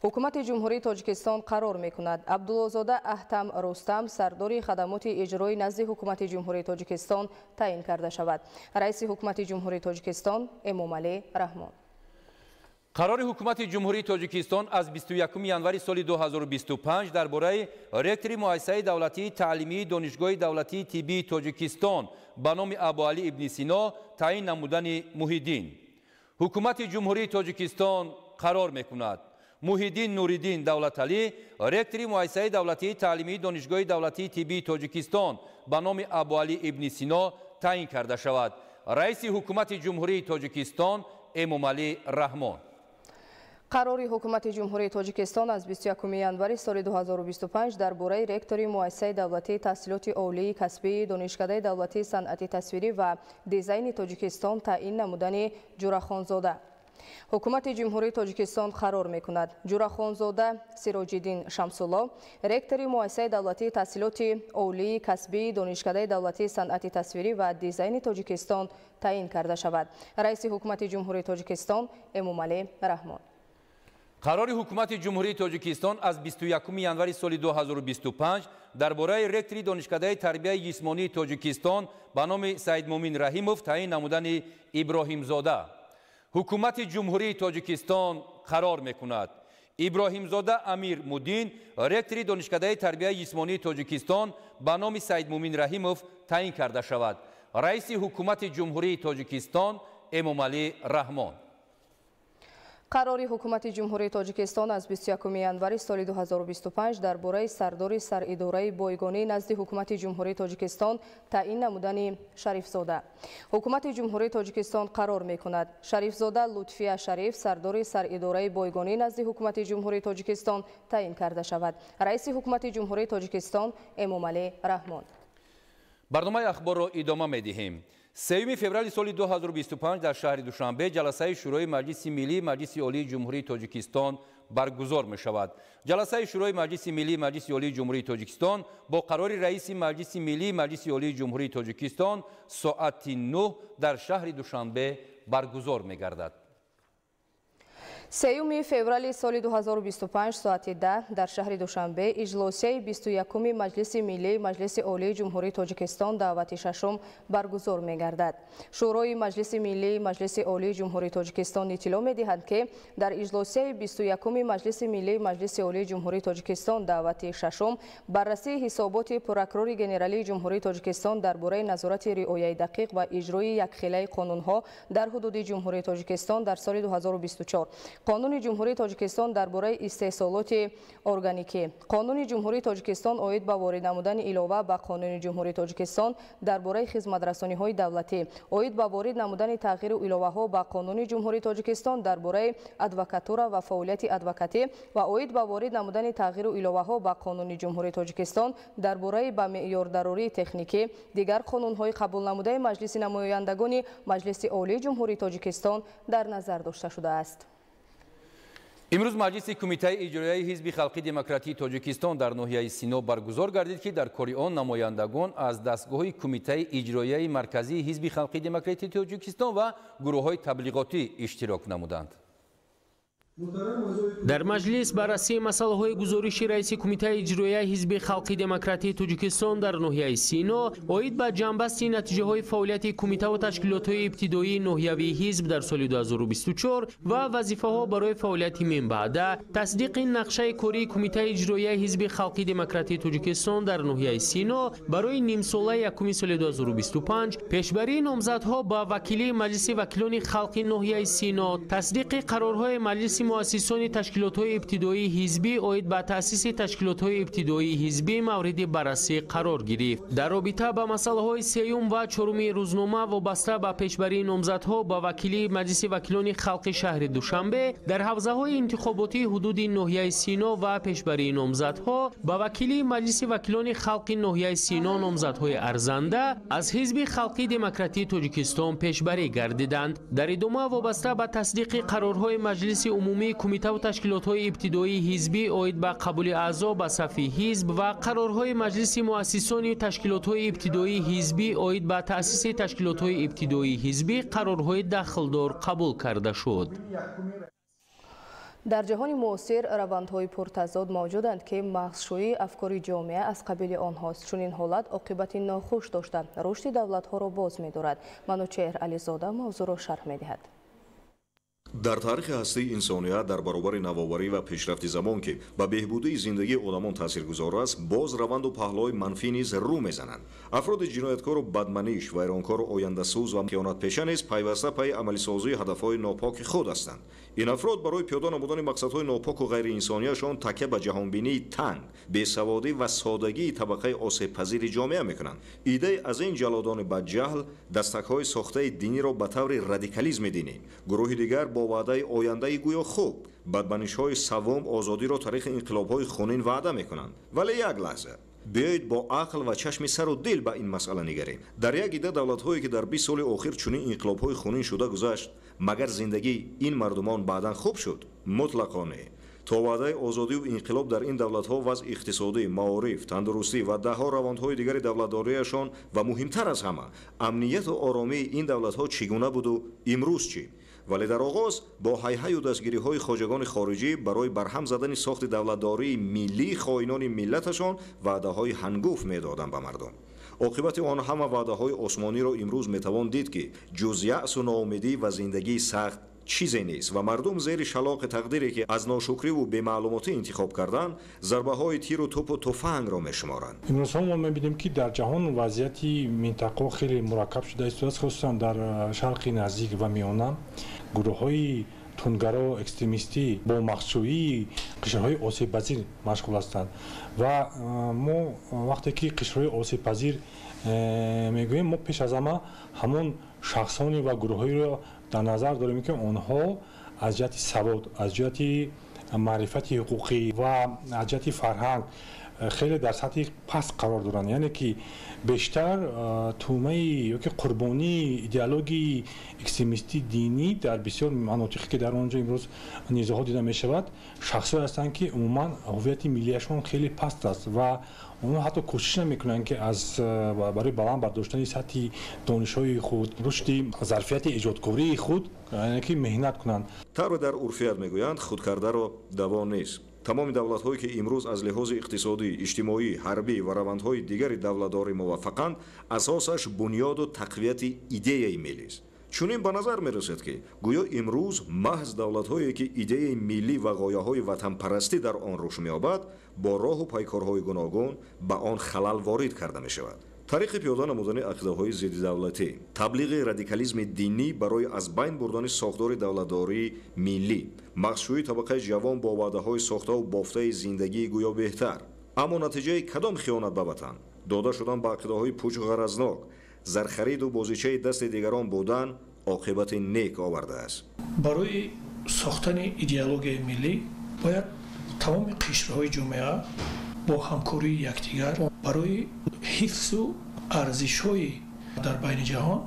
S1: Ҳукумати Ҷумҳурии Тоҷикистон қарор мекунад: Абдуллозода Аҳтам Рустам сардори хадамоти иҷроӣ назди Ҳукумати Ҷумҳурии Тоҷикистон таъин карда шавад. Раиси Ҳукумати Ҷумҳурии Тоҷикистон Эмомалӣ Раҳмон.
S2: Қарори Ҳукумати Ҷумҳурии Тоҷикистон аз 21 январи соли 2025 дар бораи ректори Муассисаи давлатии таълимии Донишгоҳи давлатии тиббии Тоҷикистон ба номи Абуалӣ ибни Сино таъин намудани Муҳиддин. Ҳукумати Ҷумҳурии Тоҷикистон қарор мекунад: Муҳиддин Нуриддин Давлаталӣ ректори Муассисаи давлатии таълимии Донишгоҳи давлатии тиббии Тоҷикистон ба номи Абуалӣ ибни Сино таъин карда шавад. Раиси Ҳукумати Ҷумҳурии Тоҷикистон Эмомалӣ Раҳмон.
S1: Қарори Ҳукумати Ҷумҳурии Тоҷикистон аз 21 январи соли 2025 дар бораи ректори Муассисаи давлатии таҳсилоти олии касбии Донишкадаи давлатии санъати тасвирӣ ва дизайни Тоҷикистон таъин намудани Ҷурахонзода. Ҳукумати Ҷумҳурии Тоҷикистон қарор мекунад: Ҷурахонзода Сироҷиддин Шамсулло ректори Муассисаи давлатии таҳсилоти олии касбии Донишкадаи давлатии санъати тасвирӣ ва дизайни Тоҷикистон таъин карда шавад. Раиси Ҳукумати Ҷумҳурии Тоҷикистон Эмомалӣ Раҳмон.
S2: Қарори Ҳукумати Ҷумҳурии Тоҷикистон аз 21 январи соли 2025 дар бораи ректори Донишкадаи тарбияи ҷисмонии Тоҷикистон ба номи Саидмумин Раҳимов таъин намудани Иброҳимзода. Ҳукумати Ҷумҳурии Тоҷикистон қарор мекунад: Иброҳимзода Амир Муддин ректори Донишкадаи тарбияи ҷисмонии Тоҷикистон ба номи Саидмумин Раҳимов таъин карда шавад. Раиси Ҳукумати Ҷумҳурии Тоҷикистон Эмомалӣ Раҳмон.
S1: Қарори Ҳукумати Ҷумҳурии Тоҷикистон аз 21 январи соли 2025 дар бораи сардори саридораи бойгонӣ назди Ҳукумати Ҷумҳурии Тоҷикистон таъин намудани Шарифзода. Ҳукумати Ҷумҳурии Тоҷикистон қарор мекунад: Шарифзода Лутфия Шариф сардори саридораи бойгонӣ назди Ҳукумати Ҷумҳурии Тоҷикистон таъин карда шавад. Раиси Ҳукумати Ҷумҳурии Тоҷикистон Эмомалӣ Раҳмон.
S2: Барномаи ахборро идома медиҳем. 3 феврали соли 2025 дар шаҳри Душанбе ҷаласаи Шӯрои Маҷлиси Миллии Маҷлиси Олии Ҷумҳурии Тоҷикистон баргузор мешавад. Ҷаласаи Шӯрои Маҷлиси Миллии Маҷлиси Олии Ҷумҳурии Тоҷикистон бо қарори Раиси Маҷлиси Миллии Маҷлиси Олии Ҷумҳурии Тоҷикистон соати 9 дар шаҳри Душанбе баргузор мегардад.
S1: 3 феврали соли 2025 соати 10 дар шаҳри Душанбе иҷлосияи 21-уми Маҷлиси Миллии Маҷлиси Олии Ҷумҳурии Тоҷикистон даъвати шашум баргузор мегардад. Шӯрои Маҷлиси Миллии Маҷлиси Олии Ҷумҳурии Тоҷикистон иттилоъ медиҳад, ки дар иҷлосияи 21-уми Маҷлиси Миллии Маҷлиси Олии Ҷумҳурии Тоҷикистон даъвати шашум баррасии ҳисоботи прокурори генералии Ҷумҳурии Тоҷикистон дар бораи назорати риояи дақиқ ва иҷрои якхелаи қонунҳо дар ҳудуди Ҷумҳурии Тоҷикистон дар соли 2024, Қонуни Ҷумҳурии Тоҷикистон дар бораи истеҳсолоти органикӣ, Қонуни Ҷумҳурии Тоҷикистон оид ба ворид намудани илова ба Қонуни Ҷумҳурии Тоҷикистон дар бораи хизматрасониҳои давлатӣ, оид ба ворид намудани тағйиру иловаҳо ба Қонуни Ҷумҳурии Тоҷикистон дар бораи адвокатура ва фаъолияти адвокатӣ ва оид ба ворид намудани тағйиру иловаҳо ба Қонуни Ҷумҳурии Тоҷикистон дар бораи ба меъёрдарории техникӣ, дигар қонунҳои қабулнамудаи Маҷлиси намояндагони Маҷлиси Олии Ҷумҳурии Тоҷикистон дар назар дошта шудааст.
S2: Имрӯз Маҷлиси Кумитаи иҷроияи Ҳизби Халқи Демократии Тоҷикистон дар ноҳияи Сино баргузор гардид, ки дар кори он намояндагон аз дастгоҳи Кумитаи иҷроияи марказии Ҳизби Халқи Демократии Тоҷикистон ва гурӯҳҳои таблиғотӣ иштирок намуданд.
S3: Дар маҷлис баррасии масъалаҳои гузориши раиси Кумитаи иҷроияи Ҳизби Халқи Демократии Тоҷикистон дар ноҳияи Сино оид ба ҷамъбасти натиҷаҳои фаъолияти кумитаву ташкилотҳои ибтидоии ноҳиявии ҳизб дар соли 2024 ва вазифаҳо барои фаъолияти минбаъда, тасдиқи нақшаи кории Кумитаи иҷроияи Ҳизби Халқи Демократии Тоҷикистон дар ноҳияи Сино барои нимсолаи якуми соли 2025, пешбарии номзадҳо ба вакилии Маҷлиси вакилони халқи ноҳияи Сино, тасдиқи қарорҳои Маҷлиси муассисони ташкилотҳои ибтидоии ҳизбӣ оид ба таъсиси ташкилотҳои ибтидоии ҳизбӣ мавриди баррасӣ қарор гирифт. Дар робита ба масъалаҳои сеюм ва чоруми рӯзнома вобаста ба пешбарии номзадҳо ба вакилии Маҷлиси вакилони халқи шаҳри Душанбе дар ҳавзаҳои интихоботии ҳудуди ноҳияи Сино ва пешбарии номзадҳо ба вакилии Маҷлиси вакилони халқи ноҳияи Сино номзадҳои арзанда аз Ҳизби Халқи Демократии Тоҷикистон пешбарӣ гардиданд. Дар идома вобаста ба тасдиқи қарорҳои Маҷлиси умумии кумитаву ташкилотҳои ибтидоии ҳизбӣ оид ба қабули аъзо ба сафи ҳизб ва қарорҳои Маҷлиси муассисони ташкилотҳои ибтидоии ҳизбӣ оид ба таъсиси ташкилотҳои ибтидоии ҳизбӣ қарорҳои дахлдор қабул карда шуд.
S1: Дар ҷаҳони муосир равандҳои пуртазод мавҷуданд, ки мағзшӯии афкори ҷомеа аз қабили онҳост. Чунин ҳолат оқибати нохуш дошта, рушди давлатҳоро боз медорад. Манучеҳр Ализода мавзӯъро шарҳ медиҳад.
S4: Дар таърихи ҳастии инсоният дар баробари навоварӣ ва пешрафти замон, ки ба беҳбудии зиндагии одамон таъсиргузор аст, боз раванду паҳлӯҳои манфӣ низ рӯ мезананд. Афроди ҷинояткору бадманиш, вайронкору ояндасӯз ва хиёнатпеша низ пайваста пайи амалисозии ҳадафҳои нопоки худ ҳастанд. Ин афрод барои пиёда намудани мақсадҳои нопоку ғайриинсонияшон такя ба ҷаҳонбинии танг, бесаводӣ ва содагии табақаи осебпазири ҷомеа мекунанд. Идеи аз ин ҷаллодони бадҷаҳл дастакҳои сохтаи диниро ба таври радикализми динӣ, гурӯҳи дигар бо ваъдаи ояндаи гӯё хуб, бадманишҳои саввум озодиро тариқи инқилобҳои хунин ваъда мекунанд. Вале як лаҳза биёед бо ақл ва чашми сару дил ба ин масъала нигарем. Дар як ида давлатҳое, ки дар 20 соли охир чунин инқилобҳои хунин шуда гузашт, магар зиндагии ин мардумон баъдан хуб шуд? Мутлақо не. То ваъдаи озодиву инқилоб дар ин давлатҳо вазъи иқтисодӣ, маориф, тандурустӣ ва даҳҳо равандҳои дигари давлатдориашон ва муҳимтар аз ҳама амнияту оромии ин давлатҳо чӣ гуна буду имрӯз чӣ? Вале дар оғоз бо ҳайҳаю дастгириҳои хоҷагони хориҷӣ барои барҳам задани сохти давлатдории миллӣ хоинони миллаташон ваъдаҳои ҳангуфт медоданд ба мардум. Оқибати он ҳама ваъдаҳои осмониро имрӯз метавон дид, ки ҷуз яъсу ноумедӣ ва зиндагии сахт чизе нест ва мардум зери шалоқи тақдире, ки аз ношукриву бемаълумотӣ интихоб карданд, зарбаҳои тиру тӯпу туфангро мешуморанд.
S5: Имрӯзҳо мо мебинем, ки дар ҷаҳон вазъияти минтақаҳо хеле мураккаб шуда истодааст, хусусан дар Шарқи Наздик ва Миёна. Гурӯҳҳои тунгаро, экстремистӣ бо мағзшӯии қишрҳои осебпазир машғул ҳастанд ва мо вақте ки қишрҳои осебпазир мегӯем, мо пеш аз ҳама ҳамон шахсоне ва гурӯҳҳоеро дар назар дорем, ки онҳо аз ҷиҳати савод, аз ҷиҳати маърифати ҳуқуқӣ ва аз ҷиҳати фарҳанг хеле дар сатҳи паст қарор доранд, яъне ки бештар тӯъмаи ёки қурбонии идеологияи экстремистии динӣ дар бисёр манотиқе, ки дар он ҷо имрӯз низоъҳо дида мешавад, шахсҳое ҳастанд, ки умуман ҳуввияти миллияшон хеле паст аст ва онҳо ҳатто кӯшиш намекунанд, ки аз барои баланд бардоштани сатҳи донишҳои худ, рушди зарфияти эҷодкории худ, яъне ки меҳнат кунанд.
S4: Тавре дар урфият мегӯянд, худкардаро даво нест. Тамоми давлатҳое, ки имрӯз аз лиҳози иқтисодӣ, иҷтимоӣ, ҳарбӣ ва равандҳои дигари давлатдорӣ муваффақанд, асосаш бунёду тақвияти идеяи миллист. Чунин ба назар мерасад, ки гӯё имрӯз маҳз давлатҳое, ки идеяи миллӣ ва ғояҳои ватанпарастӣ дар он рушд меёбад, бо роҳу пайкорҳои гуногун ба он халал ворид карда мешавад. Тариқи пиёда намудани ақидаҳои зиддидавлатӣ, таблиғи радикализми динӣ барои аз байн бурдани сохтори давлатдории миллӣ, мағзшӯии табақаи ҷавон бо ваъдаҳои сохтаву бофтаи зиндагии гӯё беҳтар. Аммо натиҷаи кадом хиёнат ба ватан? Дода шудан ба ақидаҳои пучу ғаразнок, зархариду бозичаи дасти дигарон будан оқибати нек овардааст.
S6: Барои сохтани идеологияи миллӣ бояд тамоми қишрҳои ҷомеа бо ҳамкории якдигар барои ҳифзу арзишҳои дар байни ҷаҳон,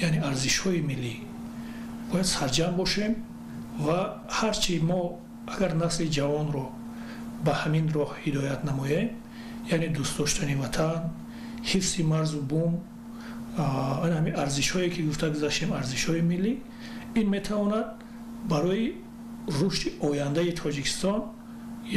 S6: яъне арзишҳои миллӣ, бояд сарҷамъ бошем ва ҳарчи мо агар насли ҷавонро ба ҳамин роҳ ҳидоят намоем, яъне дӯст доштани ватан, ҳифзи марзу бум, ҳамин арзишҳое, ки гуфта гузаштем, арзишҳои миллӣ, ин метавонад барои рушди ояндаи Тоҷикистон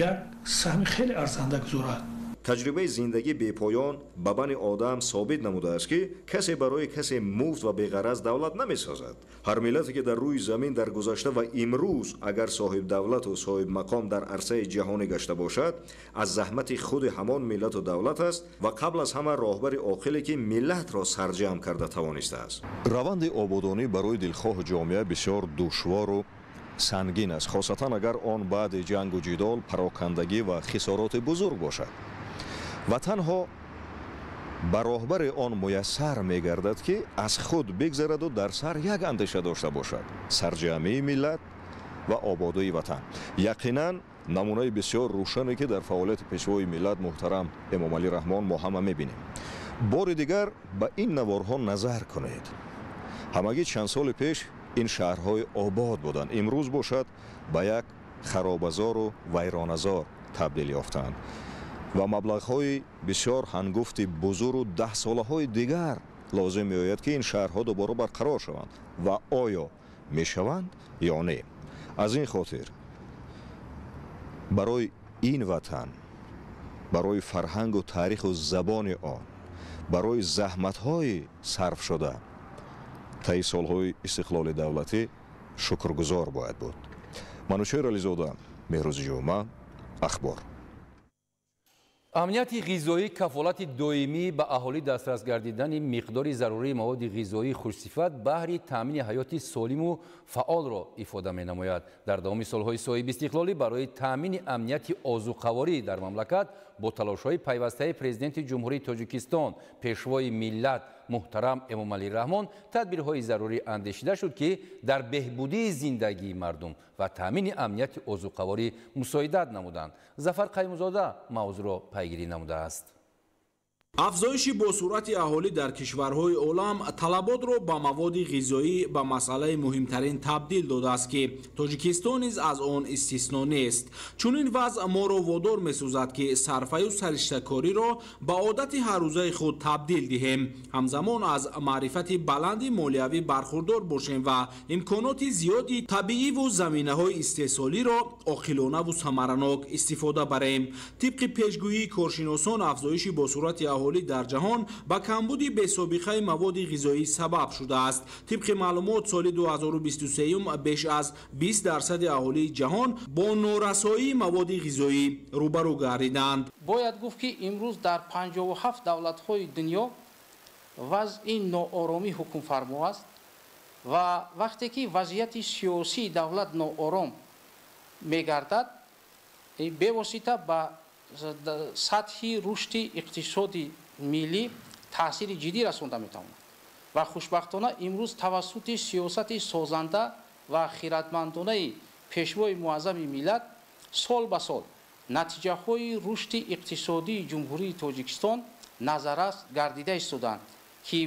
S6: як саҳми хеле арзанда гузорад.
S4: Таҷрибаи зиндагӣ бепоён ба бани одам собит намудааст, ки касе барои касе муфт ва беғараз давлат намесозад. Ҳар миллате, ки дар рӯи замин дар гузашта ва имрӯз агар соҳибдавлату соҳибмақом дар арсаи ҷаҳонӣ гашта бошад, аз заҳмати худи ҳамон миллату давлат аст ва қабл аз ҳама роҳбари оқиле, ки миллатро сарҷамъ карда тавонистааст. Раванди ободонӣ барои дилхоҳу ҷомеа бисёр душвору сангин аст, хосатан агар он баъди ҷангу ҷидол, парокандагӣ ва хисороти бузург бошад. Ва танҳо ба роҳбари он муяссар мегардад, ки аз худ бигзараду дар сар як андеша дошта бошад: сарҷамъии миллат ва ободии ватан. Яқинан намунаи бисёр рӯшане, ки дар фаъолияти пешвои миллат муҳтарам Эмомалӣ Раҳмон мо ҳама мебинем. Бори дигар ба ин наворҳо назар кунед. Ҳамагӣ чанд соли пеш Ин шаҳрҳои обод буданд, имрӯз бошад ба як харобазору вайроназор табдил ёфтанд ва маблағҳои бисёр ҳангуфти бузуру даҳсолаҳои дигар лозим меояд, ки ин шаҳрҳо дубора барқарор шаванд ва оё мешаванд ё не. Аз ин хотир барои ин ватан, барои фарҳангу таъриху забони он, барои заҳматҳои сарфшуда таи солҳои истиқлоли давлатӣ шукргузор бояд буд. Манучеҳр Ализода, Меҳрӯзи Ҷумъа, Ахбор.
S2: Амнияти ғизоӣ кафолати доимӣ ба аҳолӣ дастрас гардидани миқдори зарурии маводи ғизоии хушсифат баҳри таъмини ҳаёти солиму фаъолро ифода менамояд. Дар давоми солҳои соҳибистиқлолӣ барои таъмини амнияти озуқаворӣ дар мамлакат бо талошҳои пайвастаи Президенти Ҷумҳурии Тоҷикистон, Пешвои миллат муҳтарам Эмомалӣ Раҳмон тадбирҳои зарурӣ андешида шуд, ки дар беҳбудии зиндагии мардум ва таъмини амнияти озуқаворӣ мусоидат намуданд. Зафар Қаймузода мавзӯъро пайгирӣ намудааст.
S7: Афзоиши босуръати аҳолӣ дар кишварҳои олам талаботро ба маводи ғизоӣ ба масъалаи муҳимтарин табдил додааст, ки Тоҷикистон низ аз он истисно нест. Чунин вазъ моро водор месозад, ки сарфаю сариштакориро ба одати ҳаррӯзаи худ табдил диҳем, ҳамзамон аз маърифати баланди молиявӣ бархурдор бошем ва имконоти зиёди табииву заминаҳои истеҳсолиро оқилонаву самаранок истифода барем. Тибқи пешгӯии коршиносон, афзоиши босуръати аҳолӣ дар ҷаҳон ба камбуди бесобиқаи маводи ғизоӣ сабаб шудааст. Тибқи маълумот, соли 2023 беш аз 20% аҳолии ҷаҳон бо норасоии маводи ғизоӣ рӯбарӯ гардиданд.
S8: Бояд гуфт, ки имрӯз дар 57 давлатҳои дунё вазъи нооромӣ ҳукмфармо аст ва вақте ки вазъияти сиёсии давлат ноором мегардад, бевосита ба сатҳи рушди иқтисоди миллӣ таъсири ҷиддӣ расонда метавонад. Ва хушбахтона имрӯз тавассути сиёсати созанда ва хиратмандонаи Пешвои муаззами миллат сол ба сол натиҷаҳои рушди иқтисодии Ҷумҳурии Тоҷикистон назаррас гардида истодаанд, ки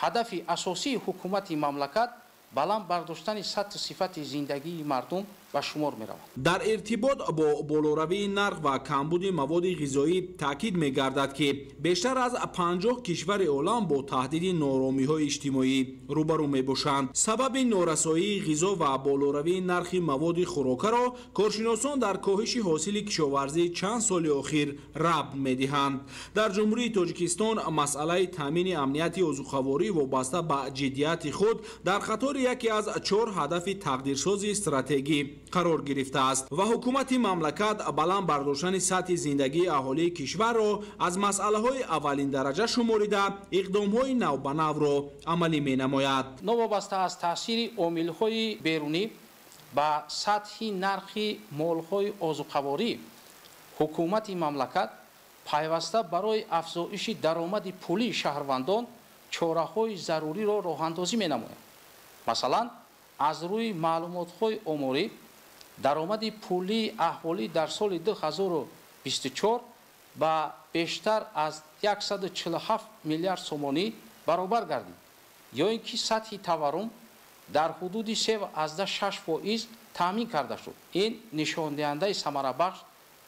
S8: ҳадафи асосии ҳукумати мамлакат баланд бардоштани сатҳу сифати зиндагии мардум ба шумор меравад.
S7: Дар иртибот бо болоравии нарх ва камбуди маводи ғизоӣ таъкид мегардад, ки бештар аз 50 кишвари олам бо таҳдиди нооромиҳои иҷтимоӣ рӯбарӯ мебошанд. Сабаби норасоии ғизо ва болоравии нархи маводи хӯрокаро коршиносон дар коҳиши ҳосили кишоварзии чанд соли охир рабт медиҳанд. Дар Ҷумҳурии Тоҷикистон масъалаи таъмини амнияти озуқаворӣ вобаста ба ҷиддияти худ дар қатори яке аз 4 ҳадафи тақдирсози стратегӣ қарор гирифтааст ва ҳукумати мамлакат баланд бардоштани сатҳи зиндагии аҳолии кишварро аз масъалаҳои аввалин дараҷа шуморида иқдомҳои навбанавро амалӣ менамояд.
S8: Новобаста аз таъсири омилҳои берунӣ ба сатҳи нархи молҳои озуқаворӣ, ҳукумати мамлакат пайваста барои афзоиши даромади пулии шаҳрвандон чораҳои заруриро роҳандозӣ менамояд. Масалан, аз рӯи маълумотҳои оморӣ даромади пулии аҳолӣ дар соли 2024 ба бештар аз 147 миллиард сомонӣ баробар гардид, ё ин ки сатҳи таваррум дар ҳудуди 3,6% таъмин карда шуд. Ин нишондиҳандаи самарабахш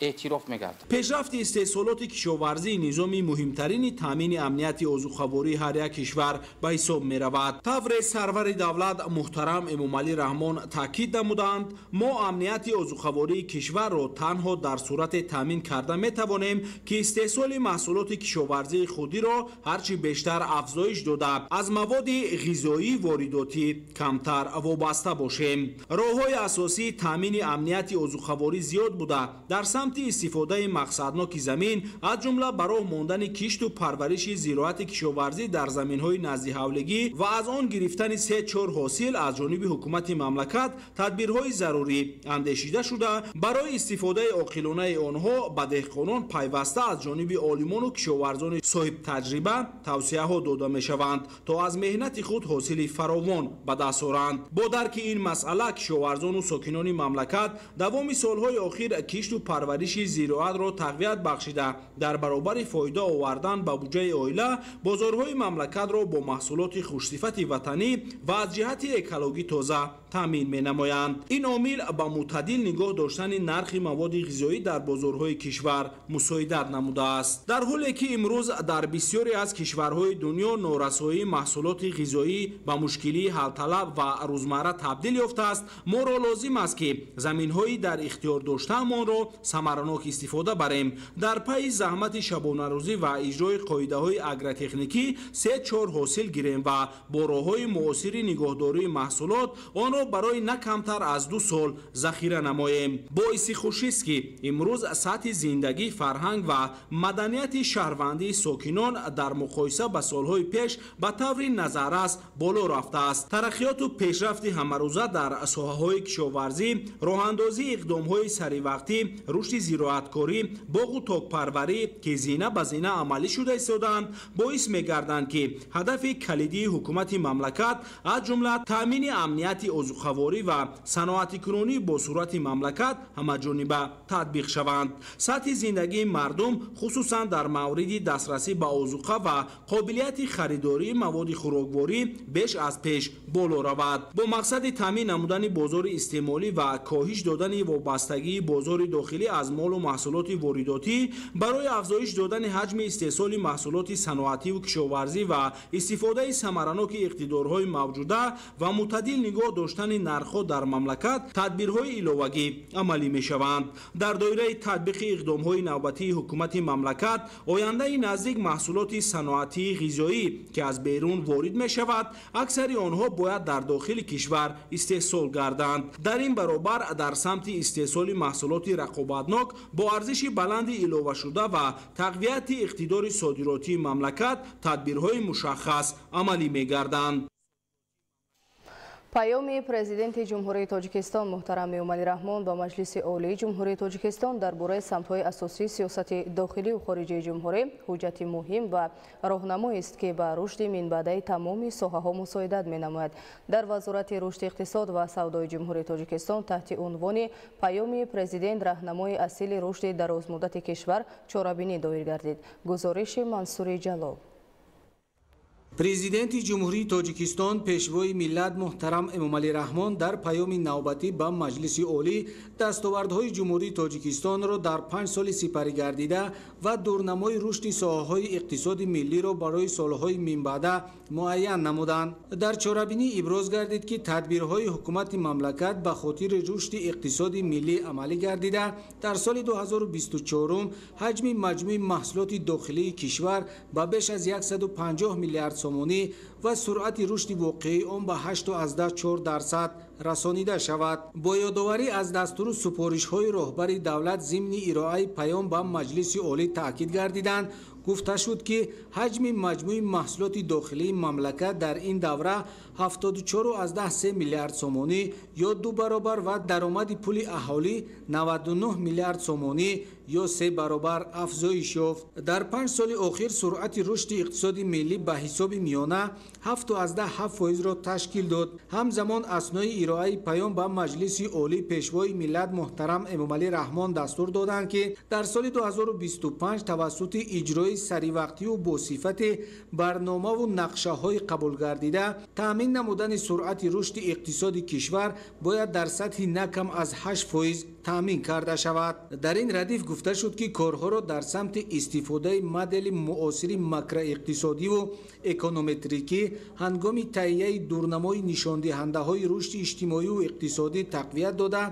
S8: эътироф мегардад.
S7: Пешрафти истеҳсолоти кишоварзӣ низоми муҳимтарини таъмини амнияти озуқавории ҳар як кишвар ба ҳисоб меравад. Тавре сарвари давлат муҳтарам Эмомалӣ Раҳмон таъкид намуданд, мо амнияти озуқавории кишварро танҳо дар сурате таъмин карда метавонем, ки истеҳсоли маҳсулоти кишоварзии худиро ҳарчи бештар афзоиш дода, аз маводи ғизоии воридотӣ камтар вобаста бошем. Роҳҳои асосии таъмини амнияти озуқаворӣ зиёд буда, дар самти истифодаи мақсадноки замин, аз ҷумла ба роҳ мондани кишту парвариши зироати кишоварзӣ дар заминҳои наздиҳавлигӣ ва аз он гирифтани 3-4 ҳосил аз ҷониби ҳукумати мамлакат тадбирҳои зарурӣ андешида шуда, барои истифодаи оқилонаи онҳо ба деҳқонон пайваста аз ҷониби олимону кишоварзони соҳибтаҷриба тавсияҳо дода мешаванд, то аз меҳнати худ ҳосили фаровон ба даст оранд. Бо дарки ин масъала кишоварзону сокинони мамлакат давоми солҳои охир кишту парвариши Парвариши зироатро тақвият бахшида, дар баробари фоида овардан ба буҷаи оила, бозорҳои мамлакатро бо маҳсулоти хушсифати ватанӣ ва аз ҷиҳати экологӣ тоза таъмин менамоянд. Ин омил ба мӯътадил нигоҳ доштани нархи маводи ғизоӣ дар бозорҳои кишвар мусоидат намудааст. Дар ҳоле ки имрӯз дар бисёре аз кишварҳои дунё норасоии маҳсулоти ғизоӣ ба мушкилии ҳалталаб ва рӯзмарра табдил ёфтааст, моро лозим аст, ки заминҳои дар ихтиёр доштаамонро самаранок истифода барем. Дар пайи заҳмати шабонарӯзӣ ва иҷрои қоидаҳои агротехникӣ 3-4 ҳосил гирем ва бо роҳҳои муосири нигоҳдории маҳсулот онро барои на камтар аз 2 сол захира намоем. Боиси хушист, ки имрӯз сатҳи зиндагӣ, фарҳанг ва маданияти шаҳрвандии сокинон дар муқоиса ба солҳои пеш ба таври назаррас боло рафтааст. Тараққиёту пешрафти ҳамарӯза дар соҳаҳои кишоварзӣ, роҳандозии иқдомҳои саривақтӣ, рушди зироаткорӣ, боғу токпарварӣ, ки зина ба зина амалӣ шуда истодаанд, боис мегарданд, ки ҳадафи калидии ҳукумати мамлакат, аз ҷумла таъмини амнияти озуқаворӣ ва саноатикунонӣ бо суръати мамлакат ҳамаҷониба татбиқ шаванд. Сатҳи зиндагии мардум, хусусан дар мавриди дастрасӣ ба озуқа ва қобилияти харидории маводи хӯрокворӣ беш аз пеш боло равад. Бо мақсади таъмин намудани бозори истеъмолӣ ва коҳиш додани вобастагии бозори дохилӣ аз молу маҳсулоти воридотӣ, барои афзоиш додани ҳаҷми истеҳсоли маҳсулоти саноативу кишоварзӣ ва истифодаи самараноки иқтидорҳои мавҷуда ва мӯътадил нигоҳ доштани нархҳо дар мамлакат тадбирҳои иловагӣ амалӣ мешаванд. Дар доираи татбиқи иқдомҳои навбатии ҳукумати мамлакат, ояндаи наздик маҳсулоти саноатии ғизоӣ, ки аз берун ворид мешавад, аксари онҳо бояд дар дохили кишвар истеҳсол гарданд. Дар ин баробар дар самти истеҳсоли маҳсулоти рақобатнок бо арзиши баланди иловашуда ва тақвияти иқтидори содиротии мамлакат тадбирҳои мушаххас амалӣ мегарданд.
S1: Паёми Президенти Ҷумҳурии Тоҷикистон муҳтарам Эмомалӣ Раҳмон ба Маҷлиси Олии Ҷумҳурии Тоҷикистон дар бораи самтҳои асосии сиёсати дохилию хориҷии ҷумҳурӣ ҳуҷҷати муҳим ва роҳнамоест, ки ба рушди минбаъдаи тамоми соҳаҳо мусоидат менамояд. Дар Вазорати рушди иқтисод ва савдои Ҷумҳурии Тоҷикистон таҳти унвони Паёми Президент роҳнамои асили рушди дарозмуддати кишвар чорабинӣ доир гардид. Гузориши Мансури Ҷалол.
S9: Президенти Ҷумҳурии Тоҷикистон, Пешвои миллат муҳтарам Эмомалӣ Раҳмон дар паёми навбатӣ ба Маҷлиси Олӣ дастовардҳои Ҷумҳурии Тоҷикистонро дар 5 соли сипарӣ гардида ва дурнамои рушди соҳаҳои иқтисоди миллиро барои солҳои минбаъда муайян намуданд. Дар чорабинӣ иброз гардид, ки тадбирҳои ҳукумати мамлакат ба хотири рушди иқтисоди миллӣ амалӣ гардида, дар соли 2024 ҳаҷми маҷмӯи маҳсулоти дохилии кишвар ба беш аз 150 миллиард сомонӣ ва суръати рушди воқеии он ба 8,4% расонида шавад. Бо ёдоварӣ аз дастуру супоришҳои роҳбари давлат зимни ироаи паём ба Маҷлиси Олӣ таъкид гардиданд, гуфта шуд, ки ҳаҷми маҷмӯи маҳсулоти дохилии мамлакат дар ин давра 74,3 миллиард сомонӣ ё 2 баробар ва даромади пули аҳолӣ 99 миллиард сомонӣ ё 3 баробар афзоиш ёфт. Дар 5 соли охир суръати рушди иқтисоди миллӣ ба ҳисоби миёна 7,7%-ро ташкил дод. Ҳамзамон аснои ироаи паём ба Маҷлиси Олӣ Пешвои миллат муҳтарам Эмомалӣ Раҳмон дастур доданд, ки дар соли 2025 тавассути иҷрои саривақтиву бо сифати барномаву нақшаҳои қабулгардида таъмин намудани суръати рушди иқтисоди кишвар бояд дар сатҳи на кам аз 8% таъмин карда шавад. Дар ин радиф гуфта шуд, ки корҳоро дар самти истифодаи модели муосири макроиқтисодиву эконометрикӣ ҳангоми таҳияи дурнамои нишондиҳандаҳои рушди иҷтимоиву иқтисодӣ тақвият дода,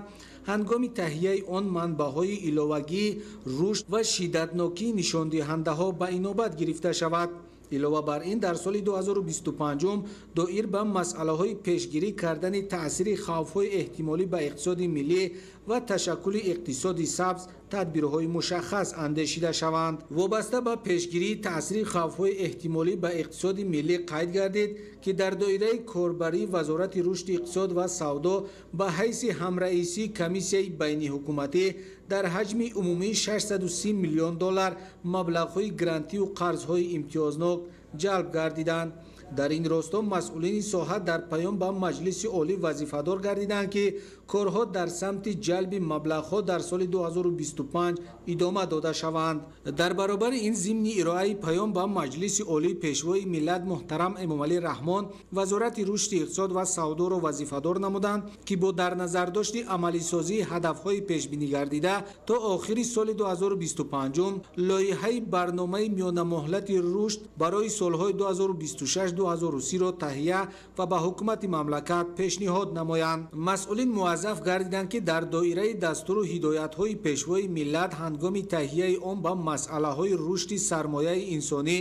S9: ҳангоми таҳияи он манбаъҳои иловагии рушд ва шиддатнокии нишондиҳандаҳо ба инобат гирифта шавад. Илова бар ин, дар соли 2025 доир ба масъалаҳои пешгирӣ кардани таъсири хавфҳои эҳтимолӣ ба иқтисоди миллӣ ва ташаккули иқтисоди сабз тадбирҳои мушаххас андешида шаванд. Вобаста ба пешгирии таъсири хавфҳои эҳтимолӣ ба иқтисоди миллӣ қайд гардид, ки дар доираи корбарии Вазорати рушди иқтисод ва савдо ба ҳайси ҳамраисии комиссияи байниҳукуматӣ дар ҳаҷми умумии 630 миллион доллар маблағҳои грантиву қарзҳои имтиёзнок ҷалб гардиданд. Дар ин росто масъулини соҳа дар паём ба Маҷлиси Олӣ вазифадор гардиданд, ки корҳо дар самти ҷалби маблағҳо дар соли 2025 идома дода шаванд. Дар баробари ин, зимни ироаи паём ба Маҷлиси Олӣ, Пешвои миллат муҳтарам Эмомалӣ Раҳмон Вазорати рушди иқтисод ва савдоро вазифадор намуданд, ки бо дар назардошти амалисозии ҳадафҳои пешбинигардида то охири соли 2025 лоиҳаи барномаи миёнамуҳлати рушд барои солҳои 2026-2030-ро таҳия ва ба ҳукумати мамлакат пешниҳод намоянд. Масъулин муваззаф гардиданд, ки дар доираи дастуру ҳидоятҳои Пешвои миллат ҳангоми таҳияи он ба масъалаҳои рушди сармояи инсонӣ,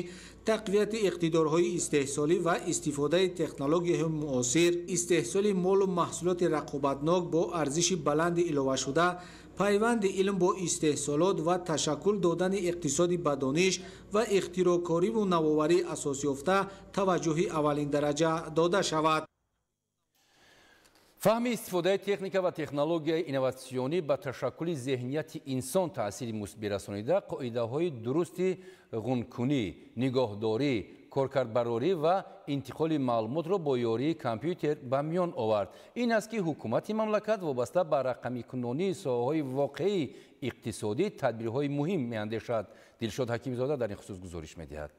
S9: тақвияти иқтидорҳои истеҳсолӣ ва истифодаи технологияҳои муосир, истеҳсоли молу маҳсулоти рақобатнок бо арзиши баланди иловашуда, пайванди илм бо истеҳсолот ва ташаккул додани иқтисоди ба дониш ва ихтироъкориву навоварӣ асосёфта таваҷҷӯҳи аввалиндараҷа дода шавад.
S2: Фаҳми истифодаи техника ва технологияи инноватсионӣ ба ташаккули зеҳнияти инсон таъсири мусбӣ расонида, қоидаҳои дурусти ғункунӣ, нигоҳдорӣ, коркардбарорӣ ва интиқоли маълумотро бо ёрии компютер ба миён овард. Ин аст, ки ҳукумати мамлакат вобаста ба рақамикунонии соҳаҳои воқеии иқтисодӣ тадбирҳои муҳим меандешад. Дилшод Ҳакимзода дар ин хусус гузориш медиҳад.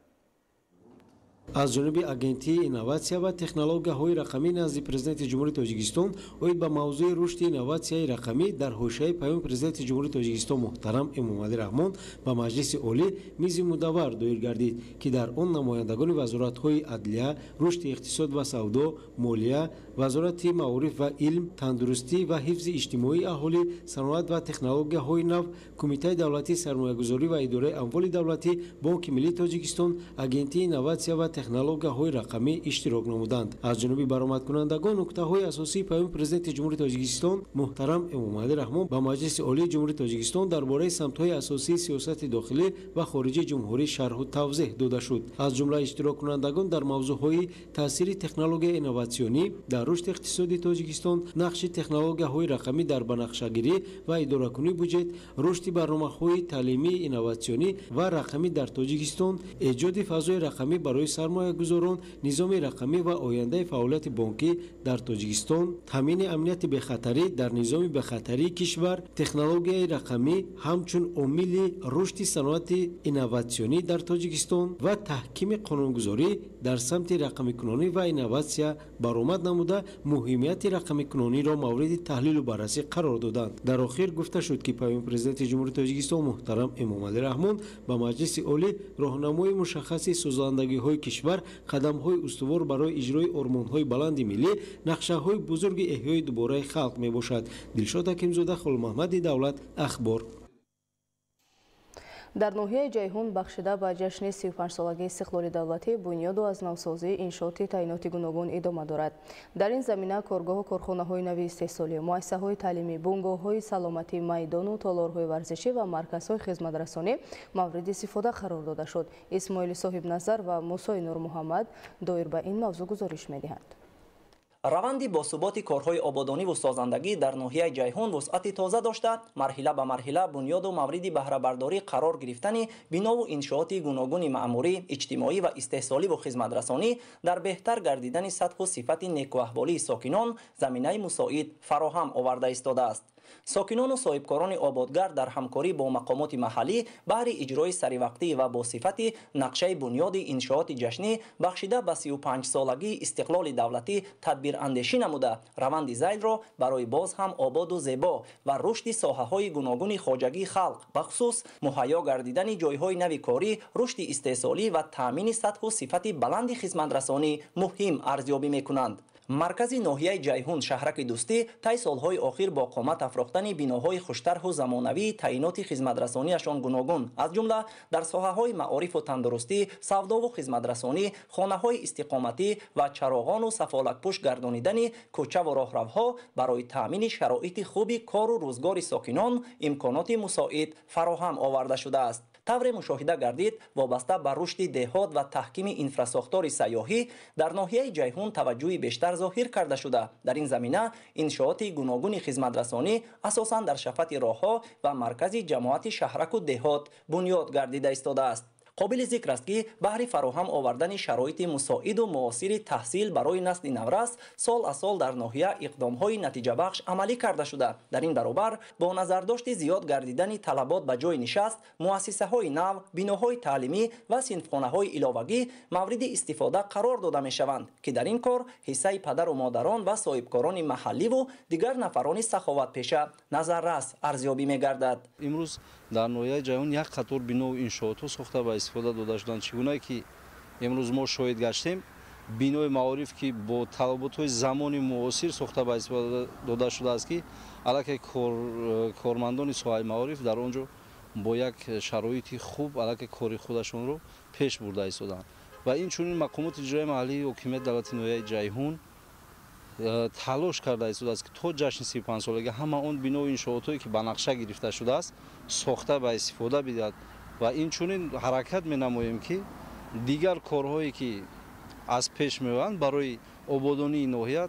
S10: Аз ҷониби Агентии инноватсия ва технологияҳои рақамӣ назди Президенти Ҷумҳурии Тоҷикистон оид ба мавзӯи рушди инноватсияи рақамӣ дар ҳошияи паёми Президенти Ҷумҳурии Тоҷикистон муҳтарам Эмомалӣ Раҳмон ба Маҷлиси Олӣ мизи мудаввар доир гардид, ки дар он намояндагони вазоратҳои адлия, рушди иқтисод ва савдо, молия, Вазорати маориф ва илм, тандурустӣ ва ҳифзи иҷтимоии аҳолӣ, саноат ва технологияҳои нав, Кумитаи давлатии сармоягузорӣ ва идораи амволи давлатӣ, Бонки миллии Тоҷикистон, Агентии инноватсия ва технологияҳои рақамӣ иштирок намуданд. Аз ҷониби баромадкунандагон нуктаҳои асосии паёми Президенти Ҷумҳурии Тоҷикистон муҳтарам Эмомалӣ Раҳмон ба Маҷлиси Олии Ҷумҳурии Тоҷикистон дар бораи самтҳои асосии сиёсати дохилӣ ва хориҷии ҷумҳурӣ шарҳу тавзеҳ дода шуд. Аз ҷумла иштироккунандагон дар мавзӯъҳои таъсири технологияи инноватсионӣ дар рушди иқтисоди Тоҷикистон, нақши технологияҳои рақамӣ дар банақшагирӣ ва идоракунии буҷет, рушди барномаҳои таълимии инноватсионӣ ва рақамӣ дар Тоҷикистон, эҷоди фазои рақамӣ барои сармоягузорон, низоми рақамӣ ва ояндаи фаъолияти бонкӣ дар Тоҷикистон, таъмини амнияти бехатарӣ дар низоми бехатарии кишвар, технологияи рақамӣ ҳамчун омили рушди саноати инноватсионӣ дар Тоҷикистон ва таҳкими қонунгузорӣ дар самти рақамикунонӣ ва инноватсия баромад намуда, муҳимияти рақамикунониро мавриди таҳлилу баррасӣ қарор доданд. Дар охир гуфта шуд, ки паёми Президенти Ҷумҳурии Тоҷикистон муҳтарам Эмомалӣ Раҳмон ба Маҷлиси Олӣ роҳнамои мушаххаси созандагиҳои кишвар, қадамҳои устувор барои иҷрои ормонҳои баланди миллӣ, нақшаҳои бузурги эҳёи дубораи халқ мебошад. Дилшод Ҳакимзода, Холмаҳмади Давлат, Ахбор.
S1: Дар ноҳияи Ҷайҳун бахшида ба ҷашни 35-солагии истиқлоли давлатӣ бунёду аз навсозии иншооти таъиноти гуногун идома дорад. Дар ин замина коргоҳу корхонаҳои нави истеҳсолӣ, муассисаҳои таълимӣ, бунгоҳҳои саломатӣ, майдону толорҳои варзишӣ ва марказҳои хизматрасонӣ мавриди истифода қарор дода шуд. Исмоили Соҳибназар ва Мусои Нурмуҳаммад доир ба ин мавзӯъ гузориш медиҳанд.
S11: Раванди босуботи корҳои ободониву созандагӣ дар ноҳияи Ҷайҳун вусъати тоза дошта, марҳила ба марҳила бунёду мавриди баҳрабардорӣ қарор гирифтани бинову иншооти гуногуни маъмурӣ, иҷтимоӣ ва истеҳсоливу хизматрасонӣ дар беҳтар гардидани сатҳу сифати некуаҳволии сокинон заминаи мусоид фароҳам оварда истодааст. Сокинону соҳибкорони ободгар дар ҳамкорӣ бо мақомоти маҳаллӣ баҳри иҷрои саривақтӣ ва бо сифати нақшаи бунёди иншооти ҷашнӣ бахшида ба 35-солагии истиқлоли давлатӣ тадбирандешӣ намуда, раванди зайлро барои боз ҳам ободу зебо ва рушди соҳаҳои гуногуни хоҷагии халқ, бахусус муҳайё гардидани ҷойҳои нави корӣ, рушди истеҳсолӣ ва таъмини сатҳу сифати баланди хизматрасонӣ муҳим арзёбӣ мекунанд. Маркази ноҳияи Ҷайҳун, шаҳраки Дӯстӣ, тай солҳои охир бо қомат афрохтани биноҳои хуштарҳу замонавии таъиноти хизматрасониашон гуногун, аз ҷумла дар соҳаҳои маорифу тандурустӣ, савдову хизматрасонӣ, хонаҳои истиқоматӣ ва чароғону сафолакпӯш гардонидани кӯчаву роҳравҳо барои таъмини шароити хуби кору рӯзгори сокинон имконоти мусоид фароҳам оварда шудааст. Тавре мушоҳида гардид, вобаста ба рушди деҳот ва таҳкими инфрасохтори сайёҳӣ дар ноҳияи Ҷайҳун таваҷҷӯҳи бештар зоҳир карда шуда, дар ин замина иншооти гуногуни хизматрасонӣ асосан дар шафати роҳҳо ва маркази ҷамоати шаҳраку деҳот бунёд гардида истодааст. Қобили зикр аст, ки баҳри фароҳам овардани шароити мусоиду муосири таҳсил барои насли наврас сол аз сол дар ноҳия иқдомҳои натиҷабахш амалӣ карда шуда, дар ин баробар бо назардошти зиёд гардидани талабот ба ҷойи нишаст, муассисаҳои нав, биноҳои таълимӣ ва синфхонаҳои иловагӣ мавриди истифода қарор дода мешаванд, ки дар ин кор ҳиссаи падару модарон ва соҳибкорони маҳалливу дигар нафарони саховатпеша назаррас арзёбӣ мегардад.
S12: Имрӯз дар ноҳияи Ҷайҳун як қатор бинову иншоотҳо сохта ба истифода дода шуданд. Чӣ гунае ки имрӯз мо шоҳид гаштем, бинои маориф, ки бо талаботҳои замони муосир сохта ба истифода дода шудааст, ки аллакай кормандони соҳаи маориф дар он ҷо бо як шароити хуб аллакай кори худашонро пеш бурда истоданд. Ва инчунин мақомоти иҷроияи маҳаллии ҳокимияти давлати ноҳияи Ҷайҳун талош карда истодааст, ки то ҷашни 35-солагӣ ҳама он бинову иншоотҳое, ки ба нақша гирифта шудааст, сохта ба истифода бидиҳад. Ва инчунин ҳаракат менамоем, ки дигар корҳое, ки аз пеш меоянд, барои ободонии ноҳия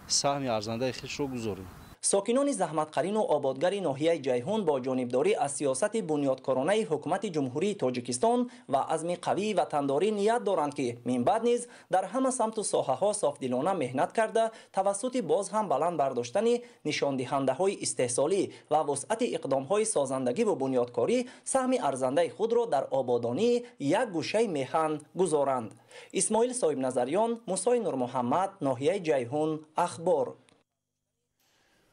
S12: саҳми арзандаи худро гузорем.
S11: Сокинони заҳматқарину ободгари ноҳияи Ҷайҳун бо ҷонибдорӣ аз сиёсати бунёдкоронаи ҳукумати Ҷумҳурии Тоҷикистон ва азми қавии ватандорӣ ният доранд, ки минбаъд низ дар ҳама самту соҳаҳо софдилона меҳнат карда, тавассути боз ҳам баланд бардоштани нишондиҳандаҳои истеҳсолӣ ва вусъати иқдомҳои созандагиву бунёдкорӣ саҳми арзандаи худро дар ободонии як гӯшаи меҳан гузоранд. Исмоил Соҳибназарён, Мусои Нурмуҳаммад, ноҳияи Ҷайҳун, Ахбор.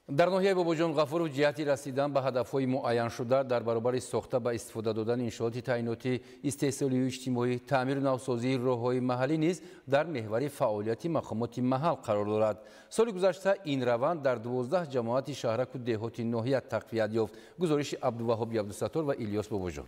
S2: Дар ноҳияи Бобоҷон Ғафуров ҷиҳати расидан ба ҳадафҳои муайяншуда дар баробари сохта ба истифода додани иншооти таъиноти истеҳсолию иҷтимоӣ, таъмиру навсозии роҳҳои маҳаллӣ низ дар меҳвари фаъолияти мақомоти маҳал қарор дорад. Соли гузашта ин раванд дар 12 ҷамоати шаҳраку деҳоти ноҳия тақвият ёфт. Гузориши Абдуваҳоби Абдусаттор ва Илёс Бобоҷон.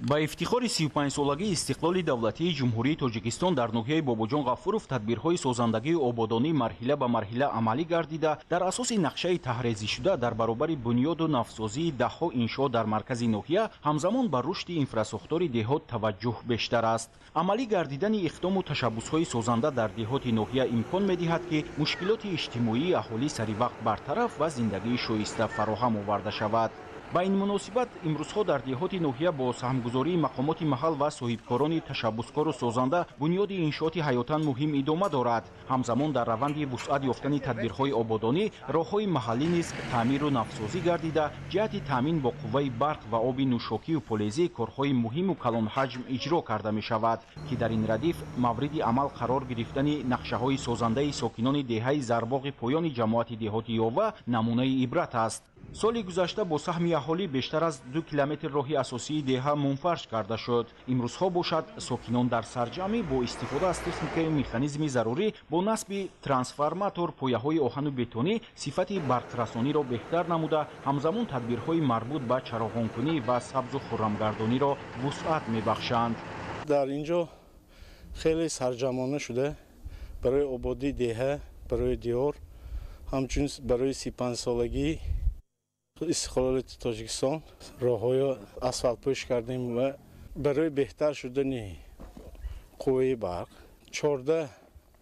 S13: Ба ифтихори 35-солагии истиқлоли давлатии Ҷумҳурии Тоҷикистон дар ноҳияи Бобоҷон Ғафуров тадбирҳои созандагию ободонӣ марҳила ба марҳила амалӣ гардида, дар асоси нақшаи таҳрезишуда дар баробари бунёду навсозии даҳҳо иншоот дар маркази ноҳия ҳамзамон ба рушди инфрасохтори деҳот таваҷҷӯҳ бештар аст. Амалӣ гардидани иқдому ташаббусҳои созанда дар деҳоти ноҳия имкон медиҳад, ки мушкилоти иҷтимоии аҳолӣ саривақт бартараф ва зиндагии шоиста фароҳам оварда шавад. Ба ин муносибат имрӯзҳо дар деҳоти ноҳия бо саҳмгузории мақомоти маҳал ва соҳибкорони ташаббускору созанда бунёди иншооти ҳаётан муҳим идома дорад. Ҳамзамон дар раванди вусъат ёфтани тадбирҳои ободонӣ роҳҳои маҳаллӣ низ таъмиру навсозӣ гардида, ҷиҳати таъмин бо қувваи барқ ва оби нӯшокию полезӣ корҳои муҳиму калонҳаҷм иҷро карда мешавад, ки дар ин радиф мавриди амал қарор гирифтани нақшаҳои созандаи сокинони деҳаи Зарбоғи поёни ҷамоати деҳоти Ёва намунаи ибрат аст. Соли гузашта бо саҳми аҳолӣ бештар аз 2 километр роҳи асосии деҳа мунфарш карда шуд. Имрӯзҳо бошад, сокинон дар сарҷамъӣ бо истифода аз техникаю механизми зарурӣ бо насби трансформатор, пояҳои оҳану бетонӣ сифати барқрасониро беҳтар намуда, ҳамзамон тадбирҳои марбут ба чароғонкунӣ ва сабзу хуррамгардониро вусъат мебахшанд.
S14: Дар ин ҷо хеле сарҷамъона шуда барои ободии деҳа, барои диёр, ҳамчунин барои 35-солагии истиқлолияти Тоҷикистон роҳҳои асфалтпӯш кардем ва барои беҳтар шудани қувваи барқ 14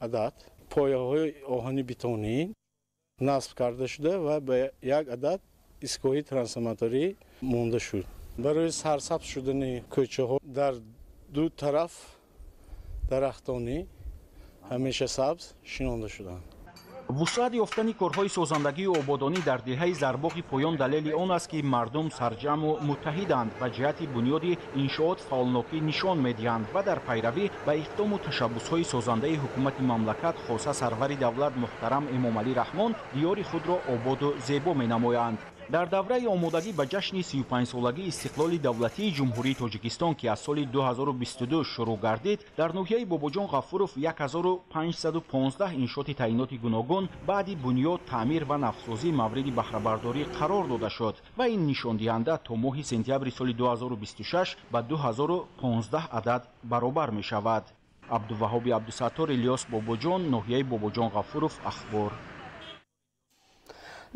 S14: адад пояҳои оҳани бетонӣ насб карда шуда ва ба як адад истгоҳи трансформаторӣ монда шуд. Барои сарсабз шудани кӯчаҳо дар ду тараф дарахтонӣ ҳамеша сабз шинонда шуданд.
S13: Вусъат ёфтани корҳои созандагию ободонӣ дар деҳаи Зарбоғи поён далели он аст, ки мардум сарҷамъу муттаҳиданд ва ҷиҳати бунёди иншоот фаъолнокӣ нишон медиҳанд ва дар пайравӣ ба иқдому ташаббусҳои созандаи ҳукумати мамлакат, хоса сарвари давлат муҳтарам Эмомалӣ Раҳмон, диёри худро ободу зебо менамоянд. Дар давраи омодагӣ ба ҷашни 35-солагии истиқлоли давлатии Ҷумҳурии Тоҷикистон, ки аз соли 2022 шурӯъ гардид, дар ноҳияи Бобоҷон Ғафуров 1515 иншооти таъиноти гуногун баъди бунёд, таъмир ва навсозӣ мавриди баҳрабардорӣ қарор дода шуд ва ин нишондиҳанда то моҳи сентябри соли 2026 ба 2015 адад баробар мешавад. Абдуваҳоби Абдусаттор, Илёс Бобоҷон, ноҳияи Бобоҷон Ғафуров, Ахбор.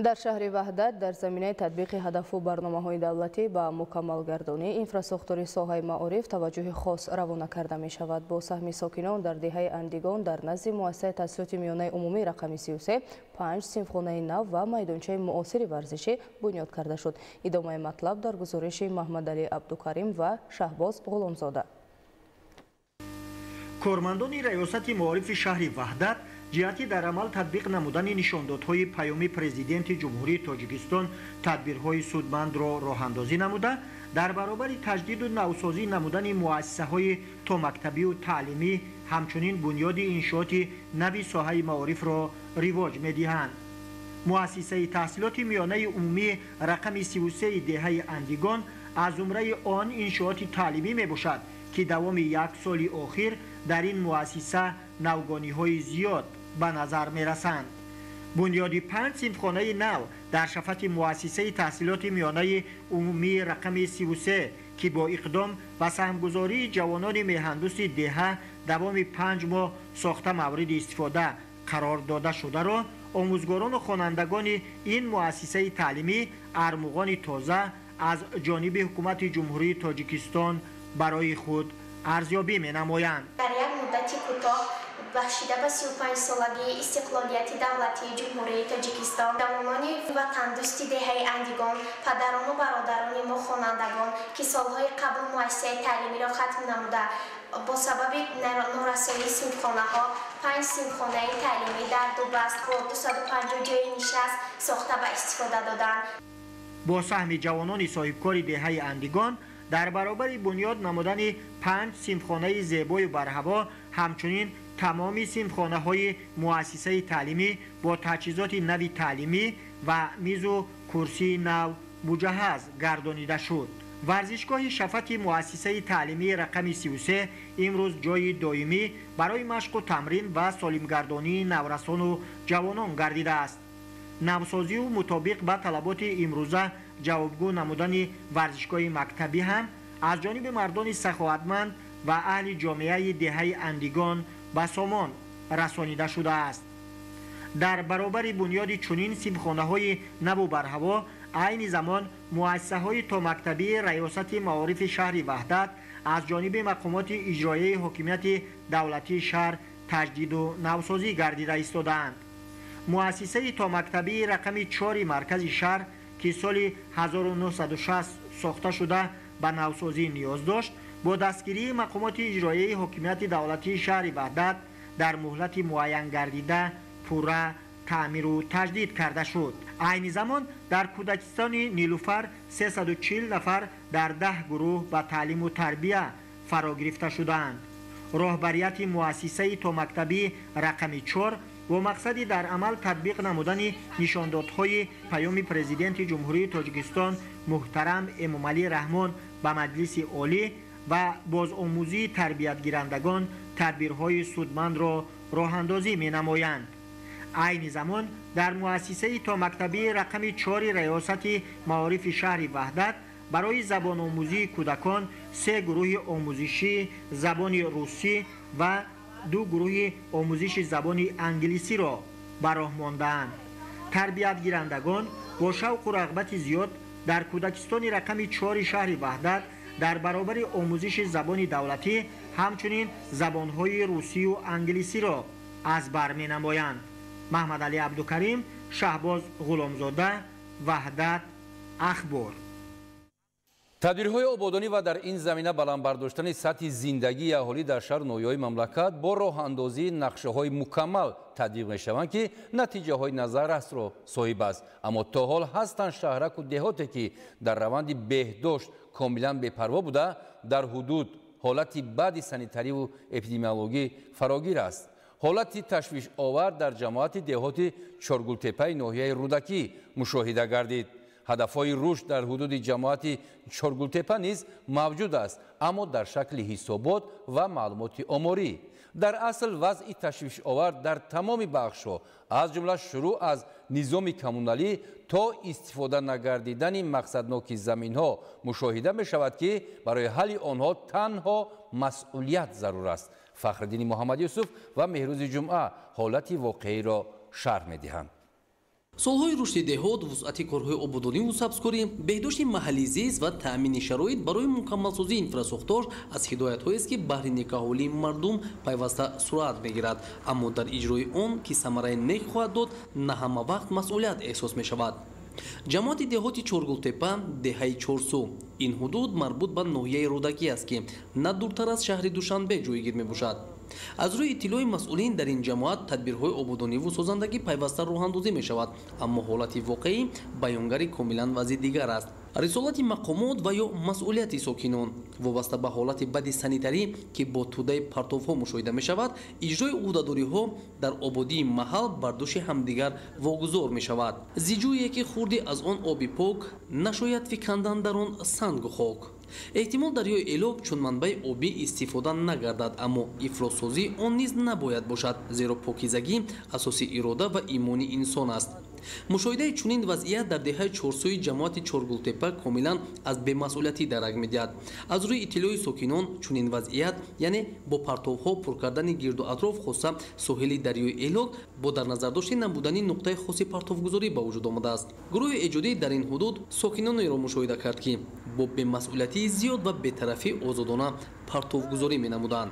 S1: Дар шаҳри Ваҳдат дар заминаи татбиқи ҳадафу барномаҳои давлатӣ ба мукаммалгардонии инфрасохтори соҳаи маориф таваҷҷӯҳи хос равона карда мешавад. Бо саҳми сокинон дар деҳаи Андигон дар назди муассисаи таҳсилоти миёнаи умумӣ рақами 33 5 синфхонаи нав ва майдончаи муосири варзишӣ бунёд карда шуд. Идомаи матлаб дар гузориши Маҳмадалӣ Абдукарим ва Шаҳбоз Ғуломзода.
S15: Кормандони раёсати маорифи шаҳри Ваҳдат ҷиҳати дар амал татбиқ намудани нишондодҳои паёми президенти Ҷумҳурии Тоҷикистон тадбирҳои судмандро роҳандозӣ намуда, дар баробари таҷдиду навсозӣ намудани муассисаҳои томактабию таълимӣ ҳамчунин бунёди иншооти нави соҳаи маорифро ривоҷ медиҳанд. Муассисаи таҳсилоти миёнаи умумӣ рақами 33 деҳаи Андигон аз зумраи он иншооти таълимӣ мебошад, ки давоми як соли охир дар ин муассиса навгониҳои зиёд ба назар мерасанд. Бунёди 5 синфхонаи нав дар шафати муассисаи таҳсилоти миёнаи умумии рақами 33, ки бо иқдом ва саҳмгузории ҷавонони меҳандӯсти деҳа давоми 5 моҳ сохта мавриди истифода қарор дода шударо омӯзгорону хонандагони ин муассисаи таълимӣ армуғони тоза аз ҷониби ҳукумати Ҷумҳурии Тоҷикистон барои худ арзёбӣ менамоянд.
S16: Дар як муддати кӯтоҳ бахшида ба 35-солагии истиқлолияти давлатии Ҷумҳурии Тоҷикистон ҷавонони ватандӯсти деҳаи Андигон, падарону бародарони мо хонандагон, ки солҳои қабл муассисаи таълимиро хатм намуда, бо сабаби норасоии синфхонаҳо 5 синфхонаи таълимӣ дар ду баст бо 250 ҷойи нишаст сохта ба истифода доданд.
S15: Бо саҳми ҷавонони соҳибкори деҳаи Андигон дар баробари бунёд намудани 5 синфхонаи зебою барҳаво, ҳамчунин тамоми синфхонаҳои муассисаи таълимӣ бо таҷҳизоти нави таълимӣ ва мизу курсии нав муҷаҳҳаз гардонида шуд. Варзишгоҳи шафати муассисаи таълимии рақами 33 имрӯз ҷойи доимӣ барои машқу тамрин ва солимгардонии наврасону ҷавонон гардидааст. Навсозию мутобиқ ба талаботи имрӯза ҷавобгӯ намудани варзишгоҳи мактабӣ ҳам аз ҷониби мардони саховатманд ва аҳли ҷомеаи деҳаи Андигон ба сомон расонида шудааст. Дар баробари бунёди чунин синфхонаҳои наву барҳаво, айни замон муассисаҳои томактабии раёсати маорифи шаҳри Ваҳдат аз ҷониби мақомоти иҷроияи ҳокимияти давлатии шаҳр таҷдиду навсозӣ гардида истодаанд. Муассисаи томактабии рақами 4 маркази шаҳр, ки соли 1960 сохта шуда ба навсозӣ ниёз дошт, бо дастгирии мақомоти иҷроияи ҳокимияти давлатии шаҳри Ваҳдат дар муҳлати муайянгардида пурра таъмиру таҷдид карда шуд. Айни замон дар кӯдакистони Нилуфар 340 нафар дар 10 гурӯҳ ба таълиму тарбия фаро гирифта шудаанд. Роҳбарияти муассисаи томактабӣ рақами 4 бо мақсади дар амал татбиқ намудани нишондодҳои паёми президенти Ҷумҳурии Тоҷикистон муҳтарам Эмомалӣ Раҳмон ба Маҷлиси Олӣ ва бозомӯзии тарбиятгирандагон тадбирҳои судмандро роҳандозӣ менамоянд. Айни замон дар муассисаи томактабии рақами 4 раёсати маорифи шаҳри Ваҳдат барои забономӯзии кӯдакон 3 гурӯҳи омӯзишии забони русӣ ва 2 гурӯҳи омӯзиши забони англисиро ба роҳ мондаанд. Тарбиятгирандагон бо шавқу рағбати зиёд дар кӯдакистони рақами 4 шаҳри Ваҳдат дар баробари омӯзиши забони давлатӣ ҳамчунин забонҳои русию англисиро аз бар менамоянд. Маҳмадалӣ Абдукарим, Шаҳбоз Ғуломзода, Ваҳдат, Ахбор.
S2: Тадбирҳои ободонӣ ва дар ин замина баланд бардоштани сатҳи зиндагии аҳолӣ дар шаҳру ноҳияҳои мамлакат бо роҳандозии нақшаҳои мукаммал татбиқ мешаванд, ки натиҷаҳои назаррасро соҳиб аст. Аммо то ҳол ҳастанд шаҳраку деҳоте, ки дар раванди беҳдошт комилан бепарво буда, дар ҳудуд ҳолати баъди санитариву эпидемиологӣ фарогир аст. Ҳолати ташвишовар дар ҷамоати деҳоти Чоргултепаи ноҳияи Рӯдакӣ мушоҳида гардид. Ҳадафҳои рушд дар ҳудуди ҷамоати Чоргултепа низ мавҷуд аст, аммо дар шакли ҳисобот ва маълумоти оморӣ. Дар асл вазъи ташвишовар дар тамоми бахшҳо, аз ҷумла шурӯъ аз низоми коммуналӣ то истифода нагардидани мақсадноки заминҳо мушоҳида мешавад, ки барои ҳалли онҳо танҳо масъулият зарур аст. Фахриддини Муҳаммадюсуф ва Меҳрӯзи Ҷумъа ҳолати воқеиро шарҳ медиҳанд.
S17: Солҳои рушди деҳот, вусъати корҳои ободониву сабзкорӣ, беҳдошти маҳалли зист ва таъмини шароит барои мукаммалсозии инфрасохтор аз ҳидоятҳоест, ки баҳри некаҳолии мардум пайваста суръат мегирад. Аммо дар иҷрои он, ки самараи нек хоҳад дод, на ҳама вақт масъулият эҳсос мешавад. Ҷамоати деҳоти Чоргултепа, деҳаи Чорсу. Ин ҳудуд марбут ба ноҳияи Рӯдакӣ аст, ки на дуртар аз шаҳри Душанбе ҷойгир мебошад. Аз рӯи иттилои масъулин, дар ин ҷамоат тадбирҳои ободониву созандагӣ пайваста роҳандозӣ мешавад, аммо ҳолати воқеӣ баёнгари комилан вазъи дигар аст. Рисолати мақомот ва ё масъулияти сокинон вобаста ба ҳолати бади санитарӣ, ки бо тӯдаи партовҳо мушоҳида мешавад, иҷрои ӯҳдадориҳо дар ободии маҳал бар дӯши ҳамдигар вогузор мешавад. Зиҷӯе ки хурди аз он оби пок, нашояд фикандан дар он сангу хок. Эҳтимол дарёи Элок чун манбаи обӣ истифода нагардад, аммо ифлоссозии он низ набояд бошад, зеро покизагӣ асоси ирода ва имони инсон аст. Мушоҳидаи чунин вазъият дар деҳаи Чорсӯи ҷамоати Чоргултепа комилан аз бемасъулиятӣ дарак медиҳад. Аз рӯи иттилои сокинон, чунин вазъият, яъне бо партовҳо пур кардани гирду атроф, хоса соҳили дарёи Элок, бо дар назардошти набудани нуқтаи хоси партовгузорӣ ба вуҷуд омадааст. Гурӯҳи эҷодӣ дар ин ҳудуд сокинонеро мушоҳида кард, ки бо бемасъулиятии зиёд ва бетарафӣ озодона партовгузорӣ менамуданд.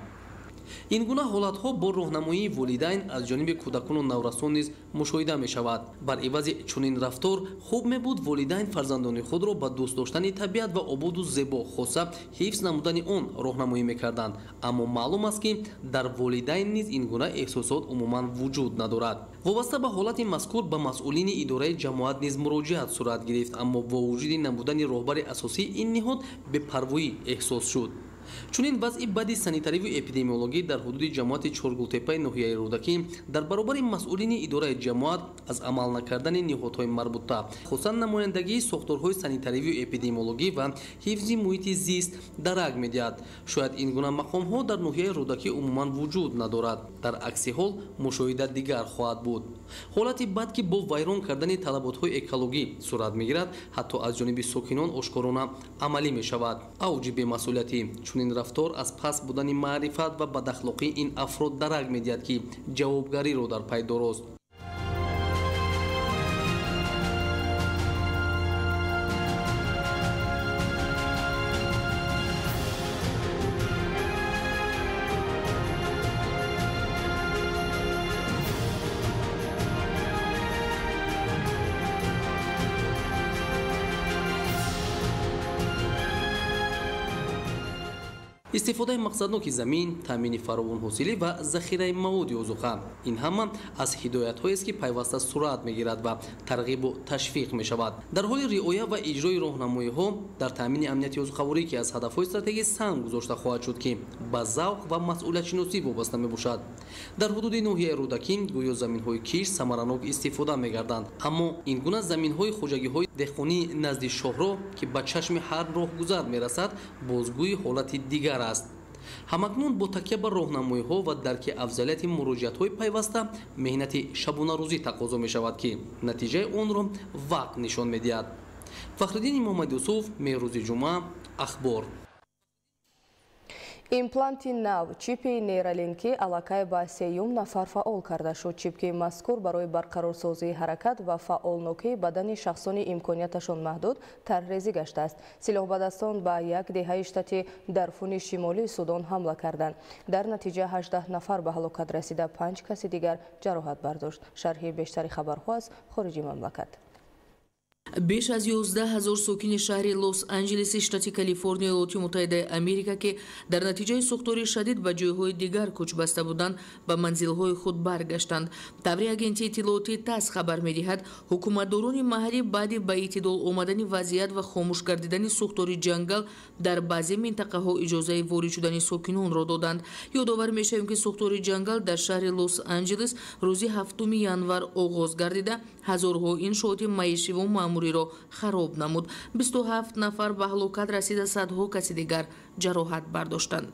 S17: Ин гуна ҳолатҳо бо роҳнамоии волидайн аз ҷониби кӯдакону наврасон низ мушоҳида мешавад. Бар ивази чунин рафтор хуб мебуд волидайн фарзандони худро ба дӯст доштани табиат ва ободу зебо, хоса ҳифз намудани он роҳнамоӣ мекарданд. Аммо маълум аст, ки дар волидайн низ ин гуна эҳсосот умуман вуҷуд надорад. Вобаста ба ҳолати мазкур ба масъулини идораи ҷамоат низ муроҷиат сурат гирифт, аммо бо вуҷуди набудани роҳбари асосии ин ниҳод бепарвоӣ эҳсос шуд. Чунин вазъи бади санитариву эпидемиологӣ дар ҳудуди ҷамоати Чоргултепаи ноҳияи Рӯдакӣ дар баробари масъулини идораи ҷамоат аз амал накардани ниҳодҳои марбута, хусусан намояндагии сохторҳои санитариву эпидемиологӣ ва ҳифзи муҳити зист дарак медиҳад. Шояд ин гуна мақомҳо дар ноҳияи Рӯдакӣ умуман вуҷуд надорад. Дар акси ҳол мушоҳида дигар хоҳад буд. Ҳолати бад, ки бо вайрон кардани талаботҳои экологӣ сурат мегирад, ҳатто аз ҷониби сокинон ошкорона амалӣ мешавад. Авҷи бемасъулиятӣ. Чунин рафтор аз паст будани маърифат ва бадахлоқии ин афрод дарак медиҳад, ки ҷавобгариро дар пай дорост. Истифодаи мақсадноки замин, таъмини фаровонҳосилӣ ва захираи маводи озуқа ин ҳама аз ҳидоятҳоест, ки пайваста суръат мегирад ва тарғибу ташвиқ мешавад. Дар ҳоли риоя ва иҷрои роҳнамоиҳо дар таъмини амнияти озуқаворӣ, ки аз ҳадафҳои стратегӣ санг гузошта хоҳад шуд, ки ба завқ ва масъулиятшиносӣ вобаста мебошад. Дар ҳудуди ноҳияи Рӯдакӣ гӯё заминҳои кишт самаранок истифода мегарданд, аммо ин гуна заминҳои хоҷагиҳои деҳқонии назди шоҳроҳ, ки ба чашми ҳар роҳгузар мерасад, бозгӯи ҳолати дигар аст. Ҳамакнун бо такя ба роҳнамоиҳо ва дарки афзалияти муроҷиатҳои пайваста меҳнати шабонарӯзӣ тақозо мешавад, ки натиҷаи онро вақт нишон медиҳад. Фахриддини Муҳаммадюсуф, Меҳрӯзи Ҷумъа, Ахбор.
S1: Импланти нав чипи нейролинкӣ аллакай ба сеюм нафар фаъол карда шуд. Чипки мазкур барои барқарорсозии ҳаракат ва фаъолнокии бадани шахсони имконияташон маҳдуд тарҳрезӣ гаштааст. Силоҳбадастон ба як деҳаи штати Дарфуни шимолии Судон ҳамла карданд. Дар натиҷа 18 нафар ба ҳалокат расида, 5 каси дигар ҷароҳат бардошт. Шарҳи бештари хабарҳо аз хориҷи мамлакат.
S18: Беш аз 11 ҳазор сокини шаҳри Лос-Анҷелеси штати Калифорния Иёлоти Муттаҳидаи Америка, ки дар натиҷаи сӯхтори шадид ба ҷойҳои дигар кӯч баста буданд, ба манзилҳои худ баргаштанд. Таври агентии иттилоотӣ ТАСС хабар медиҳад, ҳукуматдорони маҳаллӣ баъди ба эътидол омадани вазъият ва хомӯш гардидани сӯхтори ҷангал дар баъзе минтақаҳо иҷозаи ворид шудани сокинонро доданд. Ёдовар мешавем, ки сӯхтори ҷангал дар шаҳри Лос-Анҷелес рӯзи 7 январ оғоз гардида, ҳазорҳо иншооти маишиву маъмуриро хароб намуд. 27 нафар ба ҳалокат расида, садҳо каси дигар ҷароҳат бардоштанд.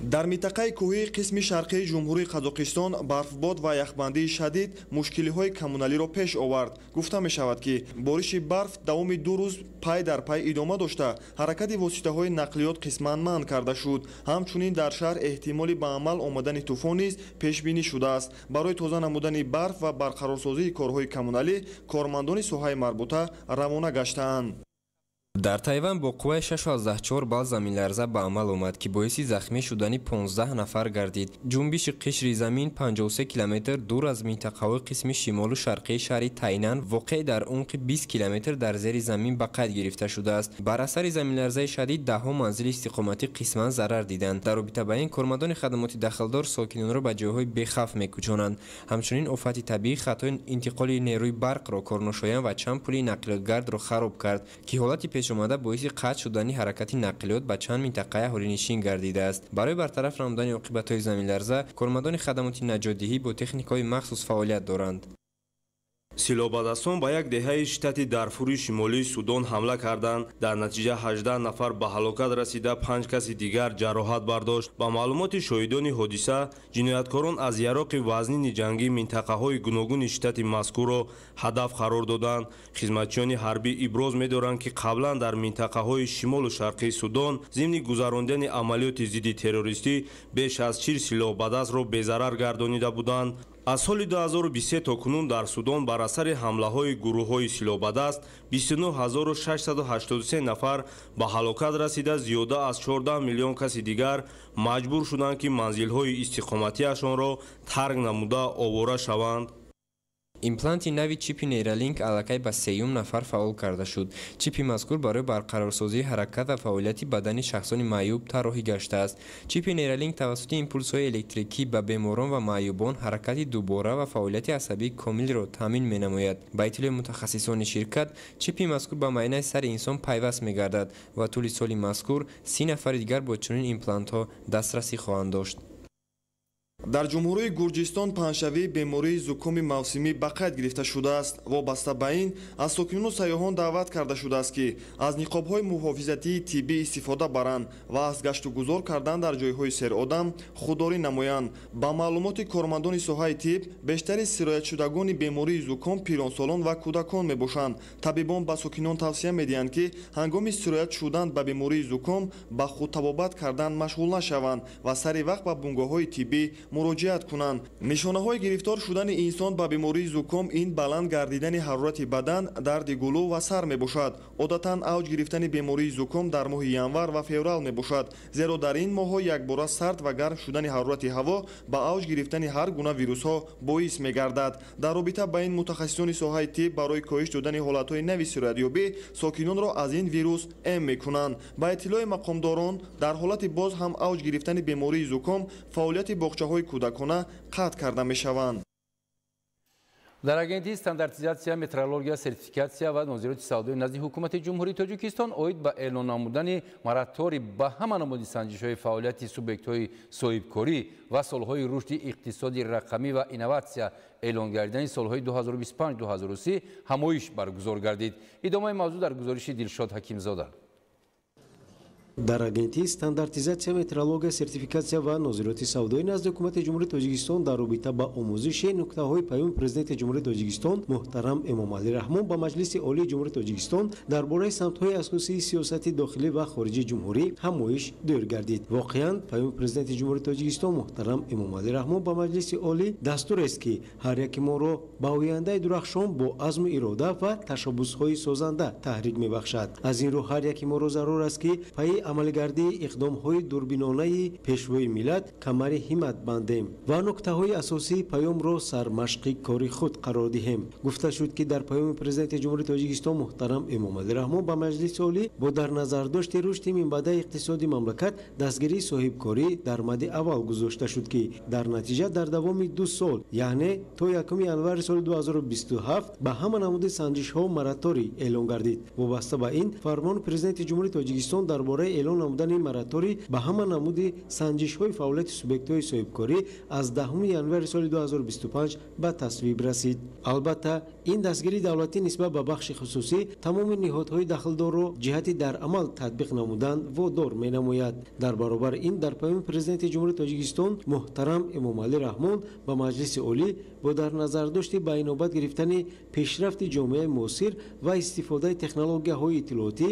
S19: Дар минтақаи кӯҳии қисми шарқии Ҷумҳурии Қазоқистон барфбод ва яхбандии шадид мушкилиҳои коммуналиро пеш овард. Гуфта мешавад, ки бориши барф давоми 2 рӯз пай дар пай идома дошта, ҳаракати воситаҳои нақлиёт қисман манъ карда шуд. Ҳамчунин дар шаҳр эҳтимоли ба амал омадани тӯфон низ пешбинӣ шудааст. Барои тоза намудани барф ва барқарорсозии корҳои коммуналӣ кормандони соҳаи марбута равона гаштаанд.
S20: Дар Тайван бо қувваи 6,4 балл заминларза ба амал омад, ки боиси захмӣ шудани 15 нафар гардид. Ҷунбиши қишри замин 53 километр дур аз минтақаҳои қисми шимолу шарқии шаҳри Тайнан, воқеъ дар умқи 20 километр дар зери замин ба қайд гирифта шудааст. Бар асари заминларзаи шадид даҳҳо манзили истиқоматӣ қисман зарар диданд. Дар робита ба ин кормандони хадамоти дахлдор сокинонро ба ҷойҳои бехавф мекӯчонанд. Ҳамчунин офати табиӣ хатҳои интиқоли нерӯи барқро корношоям ва чанд пули нақлиётгардро хароб кард, ки ҳолати пешомада боиси қатъ шудани ҳаракати нақлиёт ба чанд минтақаи аҳолинишин гардидааст. Барои бартараф намудани оқибатҳои заминларза кормандони хадамоти наҷотдиҳӣ бо техникаҳои махсус фаъолият доранд.
S21: Силоҳбадастон ба як деҳаи штати Дарфури шимолии Судон ҳамла карданд. Дар натиҷа 18 нафар ба ҳалокат расида, 5 каси дигар ҷароҳат бардошт. Ба маълумоти шоҳидони ҳодиса, ҷинояткорон аз яроқи вазнини ҷангӣ минтақаҳои гуногуни штати мазкурро ҳадаф қарор доданд. Хизматчиёни ҳарбӣ иброз медоранд, ки қаблан дар минтақаҳои шимолу шарқии Судон зимни гузарондани амалиёти зидди террористӣ беш аз 40 силоҳбадастро безарар гардонида буданд. Аз соли 2023 то кунун дар Судон бар асари ҳамлаҳои гурӯҳҳои силоҳбадаст 29683 нафар ба ҳалокат расида, зиёда аз 14 миллион каси дигар маҷбур шуданд, ки манзилҳои истиқоматиашонро тарк намуда овора шаванд.
S20: Импланти нави чипи Нейралинк аллакай ба сеюм нафар фаъол карда шуд. Чипи мазкур барои барқарорсозии ҳаракат ва фаъолияти бадани шахсони маъюб тарроҳӣ гаштааст. Чипи Нейралинк тавассути импулсҳои электрикӣ ба беморон ва маъюбон ҳаракати дубора ва фаъолияти асабии комилро таъмин менамояд. Ба иттилои мутахассисони ширкат, чипи мазкур ба майнаи сари инсон пайваст мегардад ва тӯли соли мазкур 30 нафари дигар бо чунин имплантҳо дастрасӣ хоҳанд дошт.
S19: Дар Ҷумҳурии Гурҷистон паҳншавии бемории зукоми мавсимӣ ба қайд гирифта шудааст. Вобаста ба ин аз сокинону сайёҳон даъват карда шудааст, ки аз ниқобҳои муҳофизатии тиббӣ истифода баранд ва аз гаштугузор кардан дар ҷойҳои серодам худдорӣ намоянд. Ба маълумоти кормандони соҳаи тиб, бештари сироятшудагони бемории зуком пиронсолон ва кӯдакон мебошанд. Табибон ба сокинон тавсия медиҳанд, ки ҳангоми сироят шудан ба бемории зуком ба худтабобат кардан машғул нашаванд ва сари вақт ба бунгоҳҳои тиббӣ муроҷиат кунанд. Нишонаҳои гирифтор шудани инсон ба бемории зуком ин баланд гардидани ҳарорати бадан, дарди гулӯ ва сар мебошад. Одатан авҷ гирифтани бемории зуком дар моҳи январ ва феврал мебошад, зеро дар ин моҳҳо якбора сард ва гарм шудани ҳарорати ҳаво ба авҷ гирифтани ҳар гуна вирусҳо боис мегардад. Дар робита ба ин мутахассисони соҳаи тиб барои коҳиш додани ҳолатҳои нави сироятёбӣ сокинонро аз ин вирус эм мекунанд. Ба иттилои мақомдорон, дар ҳолати боз ҳам авҷ гирифтани бемории зуком фаъолияти боғчаҳои кӯдакона қатъ карда мешаванд.
S2: Дар агентии стандартизатсия, метрология, сертификатсия ва нозироти савдои назди Ҳукумати Ҷумҳурии Тоҷикистон оид ба эълон намудани мораторий ба ҳама намуди санҷишҳои фаъолияти субъектҳои соҳибкорӣ ва солҳои рушди иқтисоди рақамӣ ва инноватсия эълон гардидани солҳои 2025-2030 ҳамоиш баргузор гардид. Идомаи мавзӯъ дар гузориши Дилшод Ҳакимзода.
S10: Дар агентии стандартизатсия, метрология, сертификатсия ва нозироти савдои назди Ҳукумати Ҷумҳурии Тоҷикистон дар робита ба омӯзиши нуктаҳои паёми Президенти Ҷумҳурии Тоҷикистон муҳтарам Эмомалӣ Раҳмон ба Маҷлиси Олии Ҷумҳурии Тоҷикистон дар бораи самтҳои асосии сиёсати дохилӣ ва хориҷии ҷумҳурӣ ҳамоиш доир гардид. Воқеан, паёми Президенти Ҷумҳурии Тоҷикистон муҳтарам Эмомалӣ Раҳмон ба Маҷлиси Олӣ дастурест, ки ҳар яки моро ба ояндаи дурахшон бо азму ирода ва ташаббусҳои созанда таҳрик мебахшад. Аз ин рӯ ҳар яки моро зарур аст, ки пайи амалигардии иқдомҳои дурбинонаи пешвои миллат камари ҳиммат бандем ва нуктаҳои асосии паёмро сармашқи кори худ қарор диҳем. Гуфта шуд, ки дар паёми Президенти Ҷумҳурии Тоҷикистон муҳтарам Эмомалӣ Раҳмон ба Маҷлиси Олӣ бо дар назардошти рушди минбаъдаи иқтисоди мамлакат дастгирии соҳибкорӣ дар мади аввал гузошта шуд, ки дар натиҷа дар давоми 2 сол, яъне то 1 январи соли 2027 ба ҳама намуди санҷишҳо мораторий эълон гардид. Вобаста ба ин фармони Президенти Ҷумҳурии Тоҷикистон дар бораи эълон намудани мораторий ба ҳама намуди санҷишҳои фаъолияти субъектҳои соҳибкорӣ аз 10 январи соли 2025 ба тасвиб расид. Албатта, Ин дастгирии давлатӣ нисбат ба бахши хусусӣ тамоми ниҳодҳои дахлдорро ҷиҳати дар амал татбиқ намудан водор менамояд. Дар баробари ин дар паёми Президенти Ҷумҳурии Тоҷикистон муҳтарам Эмомалӣ Раҳмон ба Маҷлиси Олӣ бо дар назардошти ба инобат гирифтани пешрафти ҷомеаи муосир ва истифодаи технологияҳои иттилоотӣ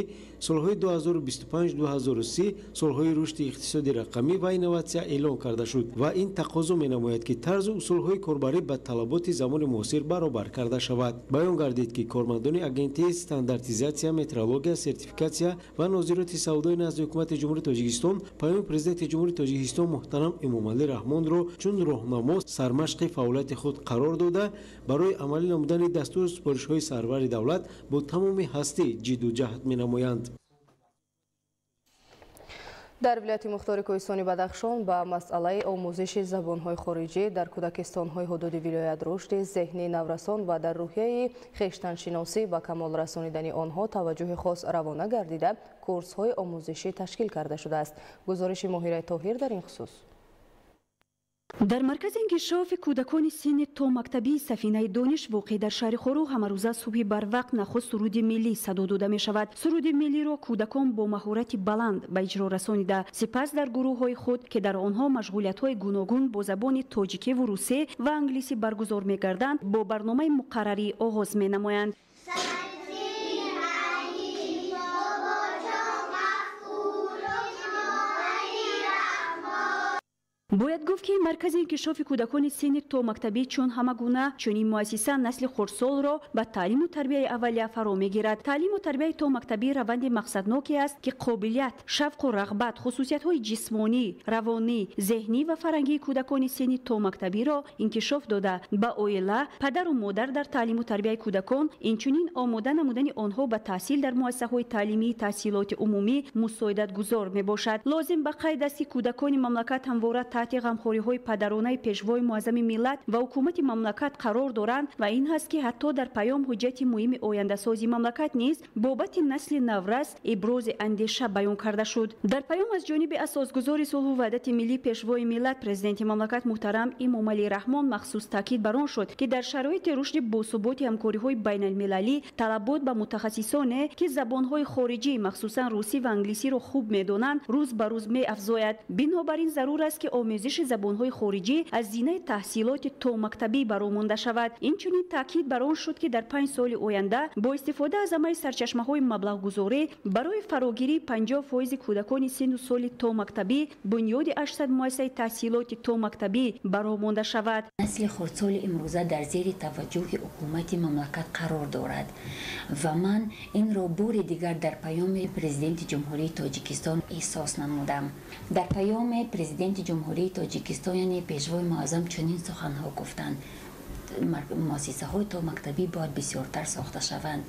S10: солҳои 2025-2030 солҳои рушди иқтисоди рақамӣ ва инноватсия эълон карда шуд ва ин тақозо менамояд, ки тарзу усулҳои корбарӣ ба талаботи замони муосир баробар карда шавад. Баён гардид, ки кормандони Агентии стандартизатсия, метрология, сертификатсия ва нозироти савдои назди Ҳукумати Ҷумҳурии Тоҷикистон паёми Президенти Ҷумҳурии Тоҷикистон муҳтарам Эмомалӣ Раҳмонро чун роҳнамо сармашқи фаъолияти худ қарор дода, барои амалӣ намудани дастуру супоришҳои сарвари давлат бо тамоми ҳастӣ ҷидду ҷаҳд менамоянд.
S1: Дар вилояти мухтори Кӯҳистони Бадахшон ба масъалаи омӯзиши забонҳои хориҷӣ дар кӯдакистонҳои ҳудуди вилоят, рушди зеҳнии наврасон ва дар рӯҳияи хештаншиносӣ ба камол расонидани онҳо таваҷҷӯҳи хос равона гардида, курсҳои омӯзишӣ ташкил карда шудааст. Гузориши Моҳираи Тоҳир дар ин хусус.
S3: Дар маркази инкишофи кӯдакони синни томактабии Сафинаи дониш воқеъ дар шаҳри Хоруғ ҳамарӯза субҳи барвақт нахуст суруди миллӣ садо дода мешавад. Суруди миллиро кӯдакон бо маҳорати баланд ба иҷро расонида, сипас дар гурӯҳҳои худ, ки дар онҳо машғулиятҳои гуногун бо забони тоҷикиву русӣ ва англисӣ баргузор мегарданд, бо барномаи муқаррарӣ оғоз менамоянд. Бояд гуфт, ки маркази инкишофи кӯдакони синни томактабӣ чун ҳама гуна чунин муассиса насли хурдсолро ба таълиму тарбияи аввалия фаро мегирад. Таълиму тарбияи томактабӣ раванди мақсадноке аст, ки қобилият, шавқу рағбат, хусусиятҳои ҷисмонӣ, равонӣ, зеҳнӣ ва фарҳангии кӯдакони синни томактабиро инкишоф дода, ба оила, падару модар дар таълиму тарбияи кӯдакон, инчунин омода намудани онҳо ба таҳсил дар муассисаҳои таълимии таҳсилоти умумӣ мусоидатгузор мебошад. Лозим ба қайд аст, ки кӯдакони мамлакат ҳамвора таҳти ғамхориҳои падаронаи пешвои муаззами миллат ва ҳукумати мамлакат қарор доранд ва ин ҳаст, ки ҳатто дар паём ҳуҷҷати муҳими ояндасози мамлакат низ бобати насли наврас ибрози андеша баён карда шуд. Дар паём аз ҷониби асосгузори сулҳу ваҳдати миллӣ, пешвои миллат, президенти мамлакат муҳтарам Эмомалӣ Раҳмон махсус таъкид бар он шуд, ки дар шароити рушди босуботи ҳамкориҳои байналмилалӣ талабот ба мутахассисоне, ки забонҳои хориҷӣ, махсусан русӣ ва англисиро хуб медонанд, рӯз ба рӯз меафзояд. Бинобар ин зарур аст, ки омӯзиши забонҳои хориҷӣ аз зинаи таҳсилоти томактабӣ баро монда шавад. Инчунин таъкид бар он шуд, ки дар 5 соли оянда бо истифода аз ҳамаи сарчашмаҳои маблағгузорӣ барои фарогирии 50% кӯдакони синну соли томактабӣ бунёди 800 муассисаи таҳсилоти томактабӣ баро монда шавад.
S22: Насли хурдсоли имрӯза дар зери таваҷҷӯҳи ҳукумати мамлакат қарор дорад ва ман инро бори дигар дар паёми Президенти Ҷумҳурии Тоҷикистон эҳсос намудам. Дар паёми Президенти Ҷумҳурии Тоҷикистон, яъне пешвои муаззам, чунин суханҳо гуфтанд: муассисаҳои томактабӣ бояд бисёртар сохта шаванд.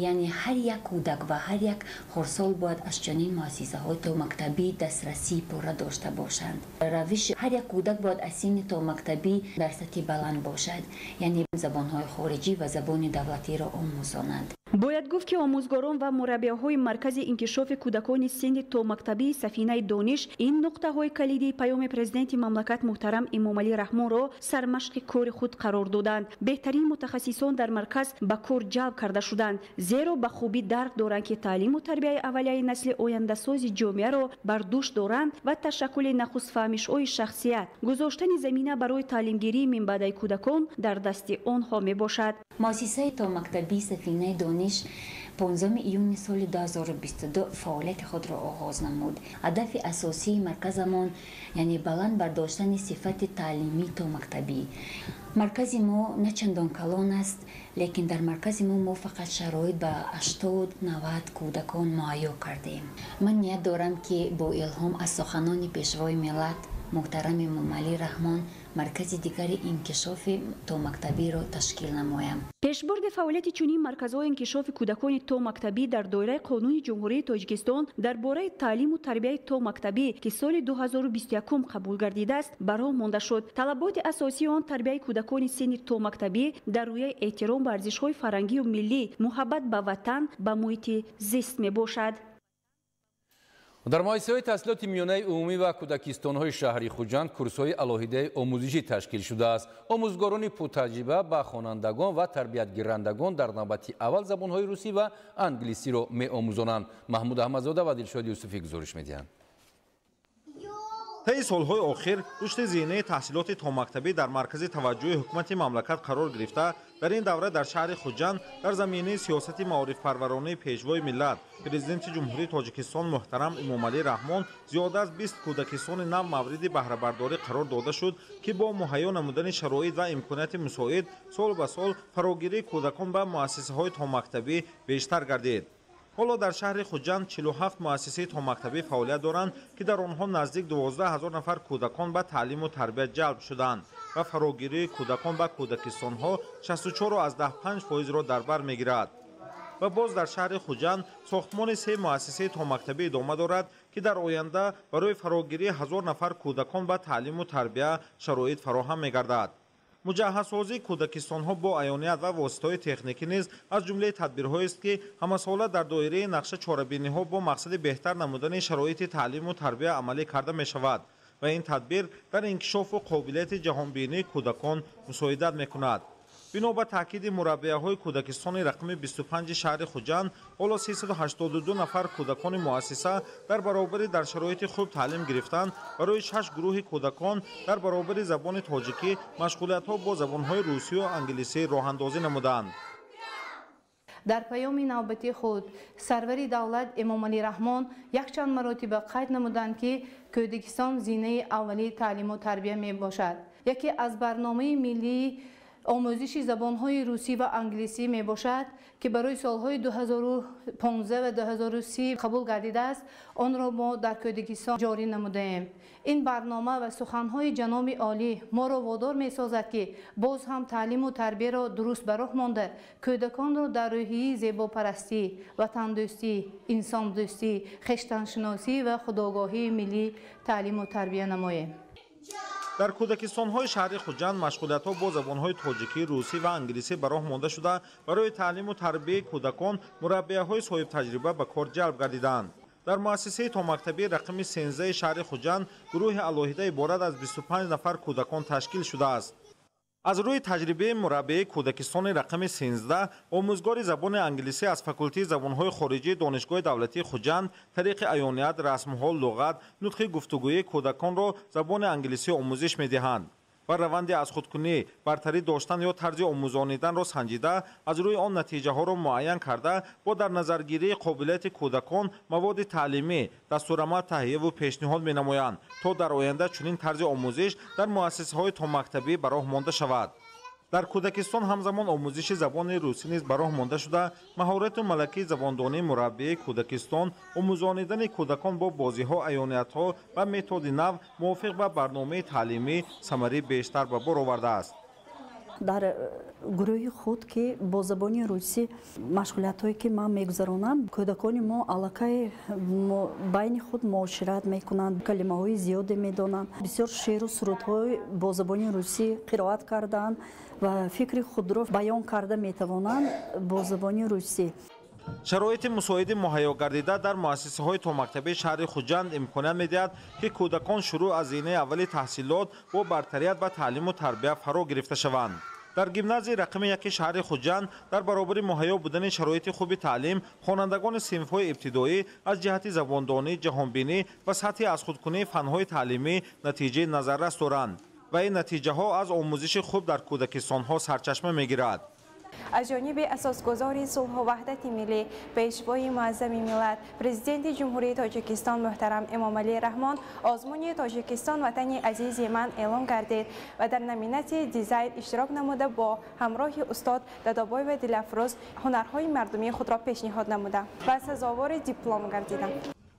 S22: Яъне ҳар як кӯдак ва ҳар як хурдсол бояд аз чунин муассисаҳои томактабӣ дастрасии пурра дошта бошанд. Равиши ҳар як кӯдак бояд аз синни томактабӣ дар сатҳи баланд бошад, яъне забонҳои хориҷӣ ва забони давлатиро омӯзонанд.
S3: Бояд гуфт, ки омӯзгорон ва мураббиҳои маркази инкишофи кӯдакони синни томактабии Сафинаи дониш ин нуқтаҳои калидии паёми президенти мамлакат муҳтарам Эмомалӣ Раҳмонро сармашқи кори худ қарор доданд. Беҳтарин мутахассисон дар марказ ба кор ҷалб карда шуданд, зеро ба хубӣ дарк доранд, ки таълиму тарбияи аввалияи насли ояндасози ҷомеаро бар дӯш доранд ва ташаккули нахустфаҳмишҳои шахсият, гузоштани замина барои таълимгирии минбаъдаи кӯдакон дар дасти онҳо мебошад.
S22: Муассисаи томактабии Сафинаи дониш 15 июни соли 2022 фаъолияти худро оғоз намуд. Ҳадафи асосии марказамон яъне баланд бардоштани сифати таълимии томактабӣ. Маркази мо на чандон калон аст, лекин дар маркази мо фақат шароит ба 80-90 кӯдакон муҳайё кардем. Ман ният дорам, ки бо илҳом аз суханони пешвои миллат муҳтарам Эмомалӣ Раҳмон маркази дигари инкишофи томактабиро ташкил намоям.
S3: Пешбурди фаъолияти чунин марказҳои инкишофи кӯдакони томактабӣ дар доираи Қонуни Ҷумҳурии Тоҷикистон дар бораи таълиму тарбияи томактабӣ, ки соли 2021 қабул гардидааст, ба роҳ монда шуд. Талаботи асосии он тарбияи кӯдакони синни томактабӣ дар рӯяи эҳтиром ба арзишҳои фарҳангию миллӣ, муҳаббат ба ватан, ба муҳити зист мебошад.
S2: Дар муассисаҳои таҳсилоти миёнаи умумӣ ва кӯдакистонҳои шаҳри Хуҷанд курсҳои алоҳидаи омӯзишӣ ташкил шудааст. Омӯзгорони пуртаҷриба ба хонандагон ва тарбиятгирандагон дар навбати аввал забонҳои русӣ ва англисиро меомӯзонанд. Маҳмуд Аҳмадзода ва Дилшод Юсуфӣ гузориш медиҳанд.
S5: Таи солҳои охир рушди зинаи таҳсилоти томактабӣ дар маркази таваҷҷӯҳи ҳукумати мамлакат қарор гирифта, дар ин давра дар шаҳри Хуҷанд дар заминаи сиёсати маорифпарваронаи пешвои миллат, президенти Ҷумҳурии Тоҷикистон муҳтарам Эмомалӣ Раҳмон зиёда аз 20 кӯдакистони нав мавриди баҳрабардорӣ қарор дода шуд, ки бо муҳайё намудани шароит ва имконияти мусоид сол ба сол фарогирии кӯдакон ба муассисаҳои томактабӣ бештар гардид. Ҳоло дар шаҳри Хуҷанд 47 муассисаи томактабӣ фаъолият доранд, ки дар онҳо наздик 12 ҳазор нафар кӯдакон ба таълиму тарбият ҷалб шуданд ва фарогирии кӯдакон ба кӯдакистонҳо 64,5%-ро дар бар мегирад. Ва боз дар шаҳри Хуҷанд сохтмони 3 муассисаи томактабӣ идома дорад, ки дар оянда барои фарогирии 1000 нафар кӯдакон ба таълиму тарбия шароит фароҳам мегардад. Муҷаҳҳазсозии кӯдакистонҳо бо аёният ва воситаҳои техникӣ низ аз ҷумлаи тадбирҳоест, ки ҳамасола дар доираи нақша чорабиниҳо бо мақсади беҳтар намудани шароити таълиму тарбия амалӣ карда мешавад ва ин тадбир дар инкишофу қобилияти ҷаҳонбинии кӯдакон мусоидат мекунад. Бино ба таъкиди мураббияҳои кӯдакистони рақами 25 шаҳри Хуҷанд, ҳоло 382 нафар кӯдакони муассиса дар баробари дар шароити хуб таълим гирифтан барои 6 гурӯҳи кӯдакон дар баробари забони тоҷикӣ машғулиятҳо бо забонҳои русию англисӣ роҳандозӣ намуданд.
S6: Дар паёми навбати худ сарвари давлат Эмомалӣ Раҳмон якчанд маротиба қайд намуданд, ки кӯдакистон зинаи аввали таълиму тарбия мебошад. Яке аз барномаи миллии омӯзиши забонҳои русӣ ва англисӣ мебошад, ки барои солҳои 2015 ва 2030 қабул гардидааст, онро мо дар кӯдакистон ҷорӣ намудаем. Ин барнома ва суханҳои ҷаноби олӣ моро водор месозад, ки боз ҳам таълиму тарбияро дуруст ба роҳ монда, кӯдаконро дар рӯҳияи зебопарастӣ, ватандӯстӣ, инсондӯстӣ, хештаншиносӣ ва худогоҳии миллӣ таълиму тарбия намоем.
S5: Дар кӯдакистонҳои шаҳри Хуҷанд машғулиятҳо бо забонҳои тоҷикӣ, русӣ ва англисӣ ба роҳ монда шуда, барои таълиму тарбияи кӯдакон мураббияҳои соҳибтаҷриба ба кор ҷалб гардиданд. Дар муассисаи томактабии рақами 13 шаҳри Хуҷанд гурӯҳи алоҳида иборат аз 25 нафар кӯдакон ташкил шудааст. Аз рӯи таҷрибаи мураббияи кӯдакистони рақами 13, омӯзгори забони англисӣ аз факултети забонҳои хориҷии Донишгоҳи давлатии Хуҷанд тариқи аёният, расмҳо, луғат, нутқи гуфтугӯии кӯдаконро забони англисӣ омӯзиш медиҳанд ва раванди аз худкунӣ, бартарӣ доштан ё тарзи омӯзониданро санҷида, аз рӯи он натиҷаҳоро муайян карда, бо дар назаргирии қобилияти кӯдакон маводи таълимӣ, дастурамал таҳияву пешниҳод менамоянд, то дар оянда чунин тарзи омӯзиш дар муассисаҳои томактабӣ ба роҳ монда шавад. Дар кӯдакистон ҳамзамон омӯзиши забони русӣ низ ба роҳ монда шуда, маҳорату малакаи забондонии мураббияи кӯдакистон, омӯзонидани кӯдакон бо бозиҳо, аёниятҳо ва методи нав мувофиқ ба барномаи таълимӣ самари бештар ба бор овардааст.
S23: Дар гурӯҳи худ, ки бо забони русӣ машғулиятҳое ки ман мегузаронам, кӯдакони мо аллакай байни худ муошират мекунанд, калимаҳои зиёде медонанд, бисёр шеъру сурудҳои бо забони русӣ қироат кардаанд ва фикри худро баён карда метавонанд бо забони русӣ.
S5: Шароити мусоиди муҳайё гардида дар муассисаҳои томактабии шаҳри Хуҷанд имконият медиҳад, ки кӯдакон шурӯъ аз зинаи аввали таҳсилот бо бартарият ба таълиму тарбия фаро гирифта шаванд. Дар гимназияи рақами 1 шаҳри Хуҷанд дар баробари муҳайё будани шароити хуби таълим, хонандагони синфҳои ибтидоӣ аз ҷиҳати забондонӣ, ҷаҳонбинӣ ва сатҳи аз худкунии фанҳои таълимӣ натиҷаи назаррас доранд ва ин натиҷаҳо аз омӯзиши хуб дар кӯдакистонҳо сарчашма мегирад.
S24: Аз ҷониби асосгузори сулҳу ваҳдати миллӣ, пешвои муаззами миллат, президенти Ҷумҳурии Тоҷикистон муҳтарам Эмомалӣ Раҳмон озмуни Тоҷикистон ватани азизи ман эълон гардид ва дар номинатсияи дизайн иштирок намуда бо ҳамроҳи устод Дадобоева Дилафрӯз ҳунарҳои мардумии худро пешниҳод намуда ва сазовори диплом гардидам.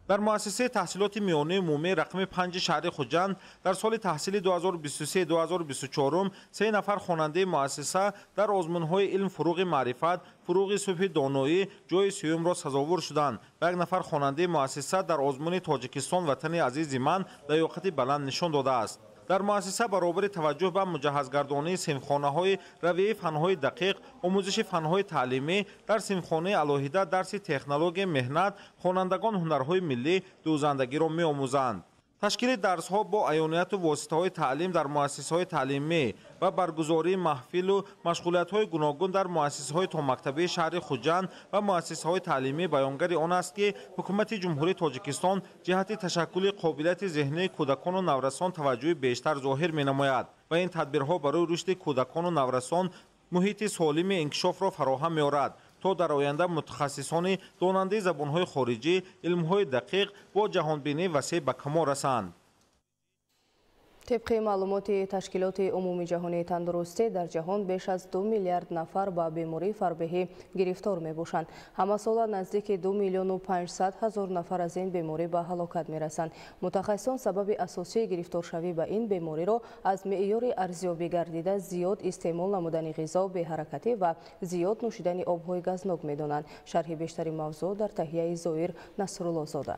S5: Дар муассисаи таҳсилоти миёнаи умумии рақами 5 шаҳри Хуҷанд дар соли таҳсили 2023-2024 3 нафар хонандаи муассиса дар озмунҳои илм, фуруғи маърифат, фуруғи субҳи доноӣ ҷои сеюмро сазовор шуданд ва як нафар хонандаи муассиса дар озмуни Тоҷикистон ватани азизи ман лаёқати баланд нишон додааст. Дар муассиса баробари таваҷҷӯҳ ба муҷаҳҳазгардонии синфхонаҳои равияи фанҳои дақиқ, омӯзиши фанҳои таълимӣ, дар синфхонаи алоҳида дарси технологияи меҳнат, хонандагон ҳунарҳои миллӣ, дӯзандагиро меомӯзанд. Ташкили дарсҳо бо аёнияту воситаҳои таълим дар муассисаҳои таълимӣ ва баргузории маҳфилу машғулиятҳои гуногун дар муассисаҳои томактабии шаҳри Хуҷанд ва муассисаҳои таълимӣ баёнгари он аст, ки ҳукумати Ҷумҳурии Тоҷикистон ҷиҳати ташаккули қобилияти зеҳнии кӯдакону наврасон таваҷҷӯҳи бештар зоҳир менамояд ва ин тадбирҳо барои рушди кӯдакону наврасон муҳити солими инкишофро фароҳам меорад, то дар оянда мутахассисони донандаи забонҳои хориҷӣ, илмҳои дақиқ бо ҷаҳонбинии васеъ ба камол расанд.
S1: Тибқи маълумоти Ташкилоти Умумиҷаҳонии тандурустӣ, дар ҷаҳон беш аз 2 миллиард нафар ба бемории фарбеҳӣ гирифтор мебошанд. Ҳамасола наздики 2 миллиону 500 ҳазор нафар аз ин беморӣ ба ҳалокат мерасанд. Мутахассисон сабаби асосии гирифторшавӣ ба ин бемориро аз меъёри арзёбӣ гардида зиёд истеъмол намудани ғизо, беҳаракатӣ ва зиёд нӯшидани обҳои газнок медонанд. Шарҳи бештари мавзӯъ дар таҳияи Зоир Насруллозода.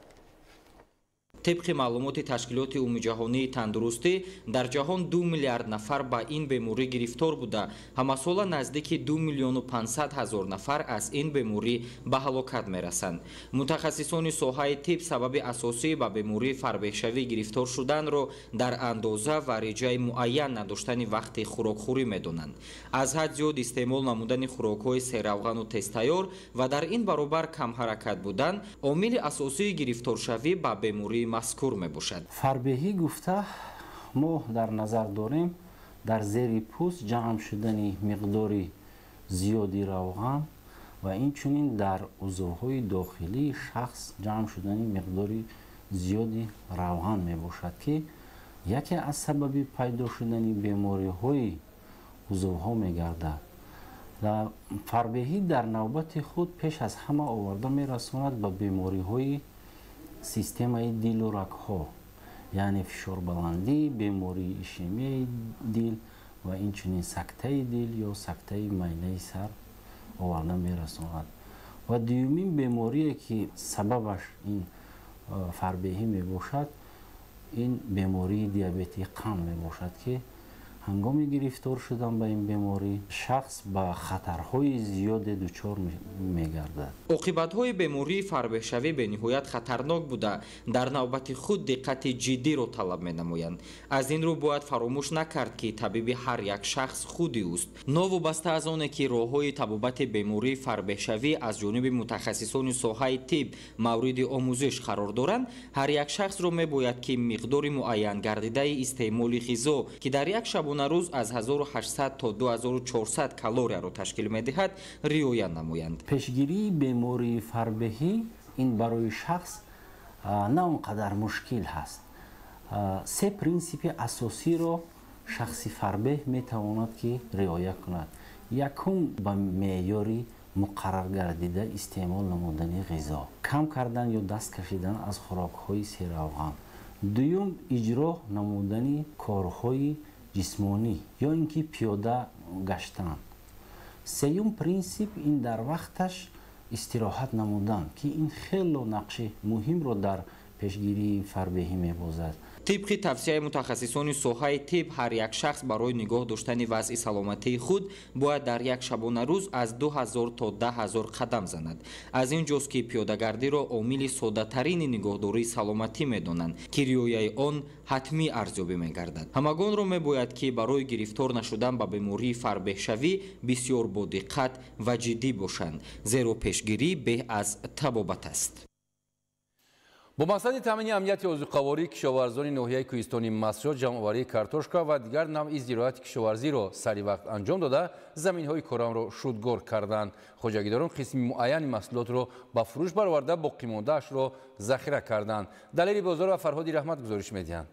S4: Тибқи маълумоти Ташкилоти Умумиҷаҳонии тандурустӣ, дар ҷаҳон 2 миллиард нафар ба ин беморӣ гирифтор буда, ҳамасола наздики 2 миллиону 500 ҳазор нафар аз ин беморӣ ба ҳалокат мерасанд. Мутахассисони соҳаи тиб сабаби асосӣ ба бемории фарбеҳшавӣ гирифтор шуданро дар андоза ва реҷаи муайян надоштани вақти хӯрокхӯрӣ медонанд. Аз ҳад зиёд истеъмол намудани хӯрокҳои серравғану тезтайёр ва дар ин баробар камҳаракат будан омили асосии гирифторшавӣ ба бемории мазкур мебошад.
S7: Фарбеҳӣ гуфта мо дар назар дорем дар зери пӯст ҷамъ шудани миқдори зиёди равған ва инчунин дар узвҳои дохилии шахс ҷамъ шудани миқдори зиёди равған мебошад, ки яке аз сабаби пайдо шудани бемориҳои узвҳо мегардад. Фарбеҳӣ дар навбати худ пеш аз ҳама оварда мерасонад ба бемориҳои системаи дилу рагҳо, яъне фишорбаландӣ, бемории ишемияи дил ва инчунин сактаи дил ё сактаи майнаи сар оварда мерасонад. Ва дуюмин беморие, ки сабабаш ин фарбеҳӣ мебошад, ин бемории диабети қанд мебошад, ки ҳангоми гирифтор шудан ба ин беморӣ шахс ба хатарҳои зиёде дучор мегардад.
S4: Оқибатҳои бемории фарбеҳшавӣ бениҳоят хатарнок буда, дар навбати худ диққати ҷиддиро талаб менамоянд. Аз ин рӯ бояд фаромӯш накард, ки табиби ҳар як шахс худи ӯст. Новобаста аз оне, ки роҳҳои табобати бемории фарбеҳшавӣ аз ҷониби мутахассисони соҳаи тиб мавриди омӯзиш қарор доранд, ҳар як шахсро мебояд, ки миқдори муайян гардидаи истеъмоли ғизо, ки дар як шабонарӯз аз 1800 то 2400 калорияро ташкил медиҳад, риоя намоянд.
S7: Пешгирии бемории фарбеҳӣ ин барои шахс на он қадар мушкил ҳаст. Се принсипи асосиро шахси фарбеҳ метавонад, ки риоя кунад. Якум, ба меъёри муқаррар гардида истеъмол намудани ғизо, кам кардан ё даст кашидан аз хӯрокҳои серравған. Дуюм, иҷро намудани корҳои ҷисмонӣ ё ин ки пиёда гаштан. Сеюм принсип ин дар вақташ истироҳат намудан, ки ин хело нақши муҳимро дар пешгирии фарбеҳӣ мебозад.
S4: Тибқи тавсияи мутахассисони соҳаи тиб, ҳар як шахс барои нигоҳ доштани вазъи саломатии худ бояд дар як шабонарӯз аз 2000 то 10 000 қадам занад. Аз ин ҷост, ки пиёдагардиро омили соддатарини нигоҳдории саломатӣ медонанд, ки риояи он ҳатмӣ арзёбӣ мегардад. Ҳамагонро мебояд, ки барои гирифтор нашудан ба бемории фарбеҳшавӣ бисёр бодиққат ва ҷиддӣ бошанд, зеро пешгирӣ беҳ аз табобат аст.
S2: Бо мақсади таъмини амнияти озуқаворӣ, кишоварзони ноҳияи кӯҳистони Мастчоҳ ҷамъоварии картошка ва дигар навъи зироати кишоварзиро сари вақт анҷом дода, заминҳои корамро шудгор карданд. Хоҷагидорон қисми муайяни маҳсулотро ба фурӯш бароварда, боқимондаашро захира карданд. Далери Бозор ва Фарҳоди Раҳмат гузориш медиҳанд.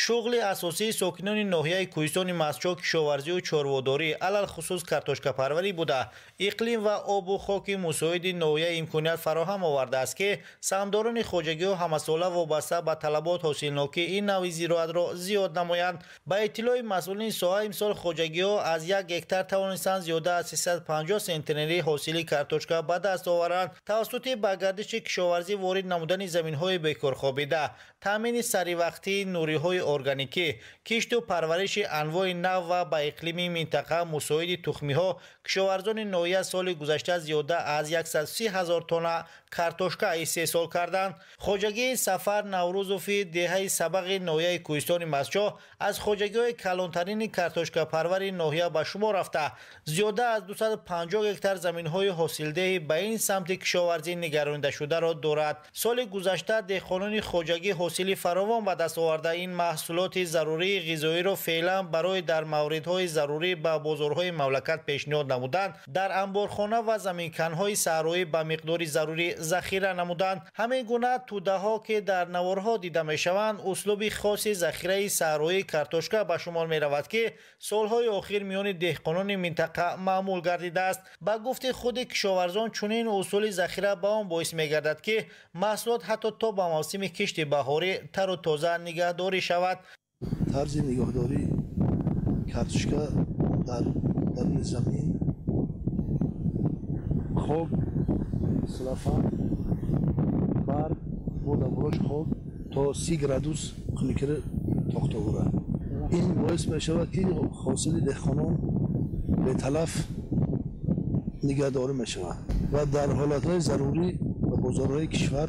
S8: Шуғли асосии сокинони ноҳияи кӯҳистони Мастчоҳ кишоварзию чорводорӣ, алалхусус картошкапарварӣ буда, иқлим ва обу хоки мусоиди ноҳия имконият фароҳам овардааст, ки саҳмдорони хоҷагиҳо ҳамасола вобаста ба талабот ҳосилнокии ин навъи зироатро зиёд намоянд. Ба иттилои масъулини соҳа, имсол хоҷагиҳо аз як гектар тавонистанд зиёда аз 350 сентнери ҳосили картошка ба даст оваранд. Тавассути ба гардиши кишоварзӣ ворид намудани заминҳои бекорхобида, таъмини саривақтии нуриҳои органикӣ, кишту парвариши анвои нав ва ба иқлими минтақа мусоиди тухмиҳо кишоварзони ноҳия соли гузашта зиёда аз 130 ҳазор тонна картошка истеҳсол карданд. Хоҷагии Сафар Наврӯзови деҳаи Сабағи ноҳияи Кӯҳистони Мастчоҳ аз хоҷагиҳои калонтарини картошкапарвари ноҳия ба шумор рафта, зиёда аз 250 гектар заминҳои ҳосилдеҳи ба ин самти кишоварзӣ нигаронидашударо дорад. Соли гузашта деҳқонони хоҷагӣ ҳосили фаровон ба даст оварда, ин маҳсулоти зарурии ғизоиро феълан барои дар мавридҳои зарурӣ ба бозорҳои мамлакат пешниҳод намуданд, дар анборхона ва заминканҳои саҳроӣ ба миқдори зарурӣ захира намуданд. Ҳамин гуна тӯдаҳо, ки дар наворҳо дида мешаванд, услуби хоси захираи саҳроии картошка ба шумор меравад, ки солҳои охир миёни деҳқонони минтақа маъмул гардидааст. Ба гуфти худи кишоварзон, чунин усули захира ба он боис мегардад, ки маҳсулот ҳатто то ба мавсими кишти баҳорӣ тару тоза нигаҳдорӣ шавад.
S9: Тарзи нигаҳдории картошка дар даруни замин, хок, селофан, барг, бо дамбурош хок то 30 градус хунукиро тохта бурад. Ин боис мешавад, ки ҳосили деҳқонон беталаф нигаҳдорӣ мешавад ва дар ҳолатҳои зарурӣ ба бозорҳои кишвар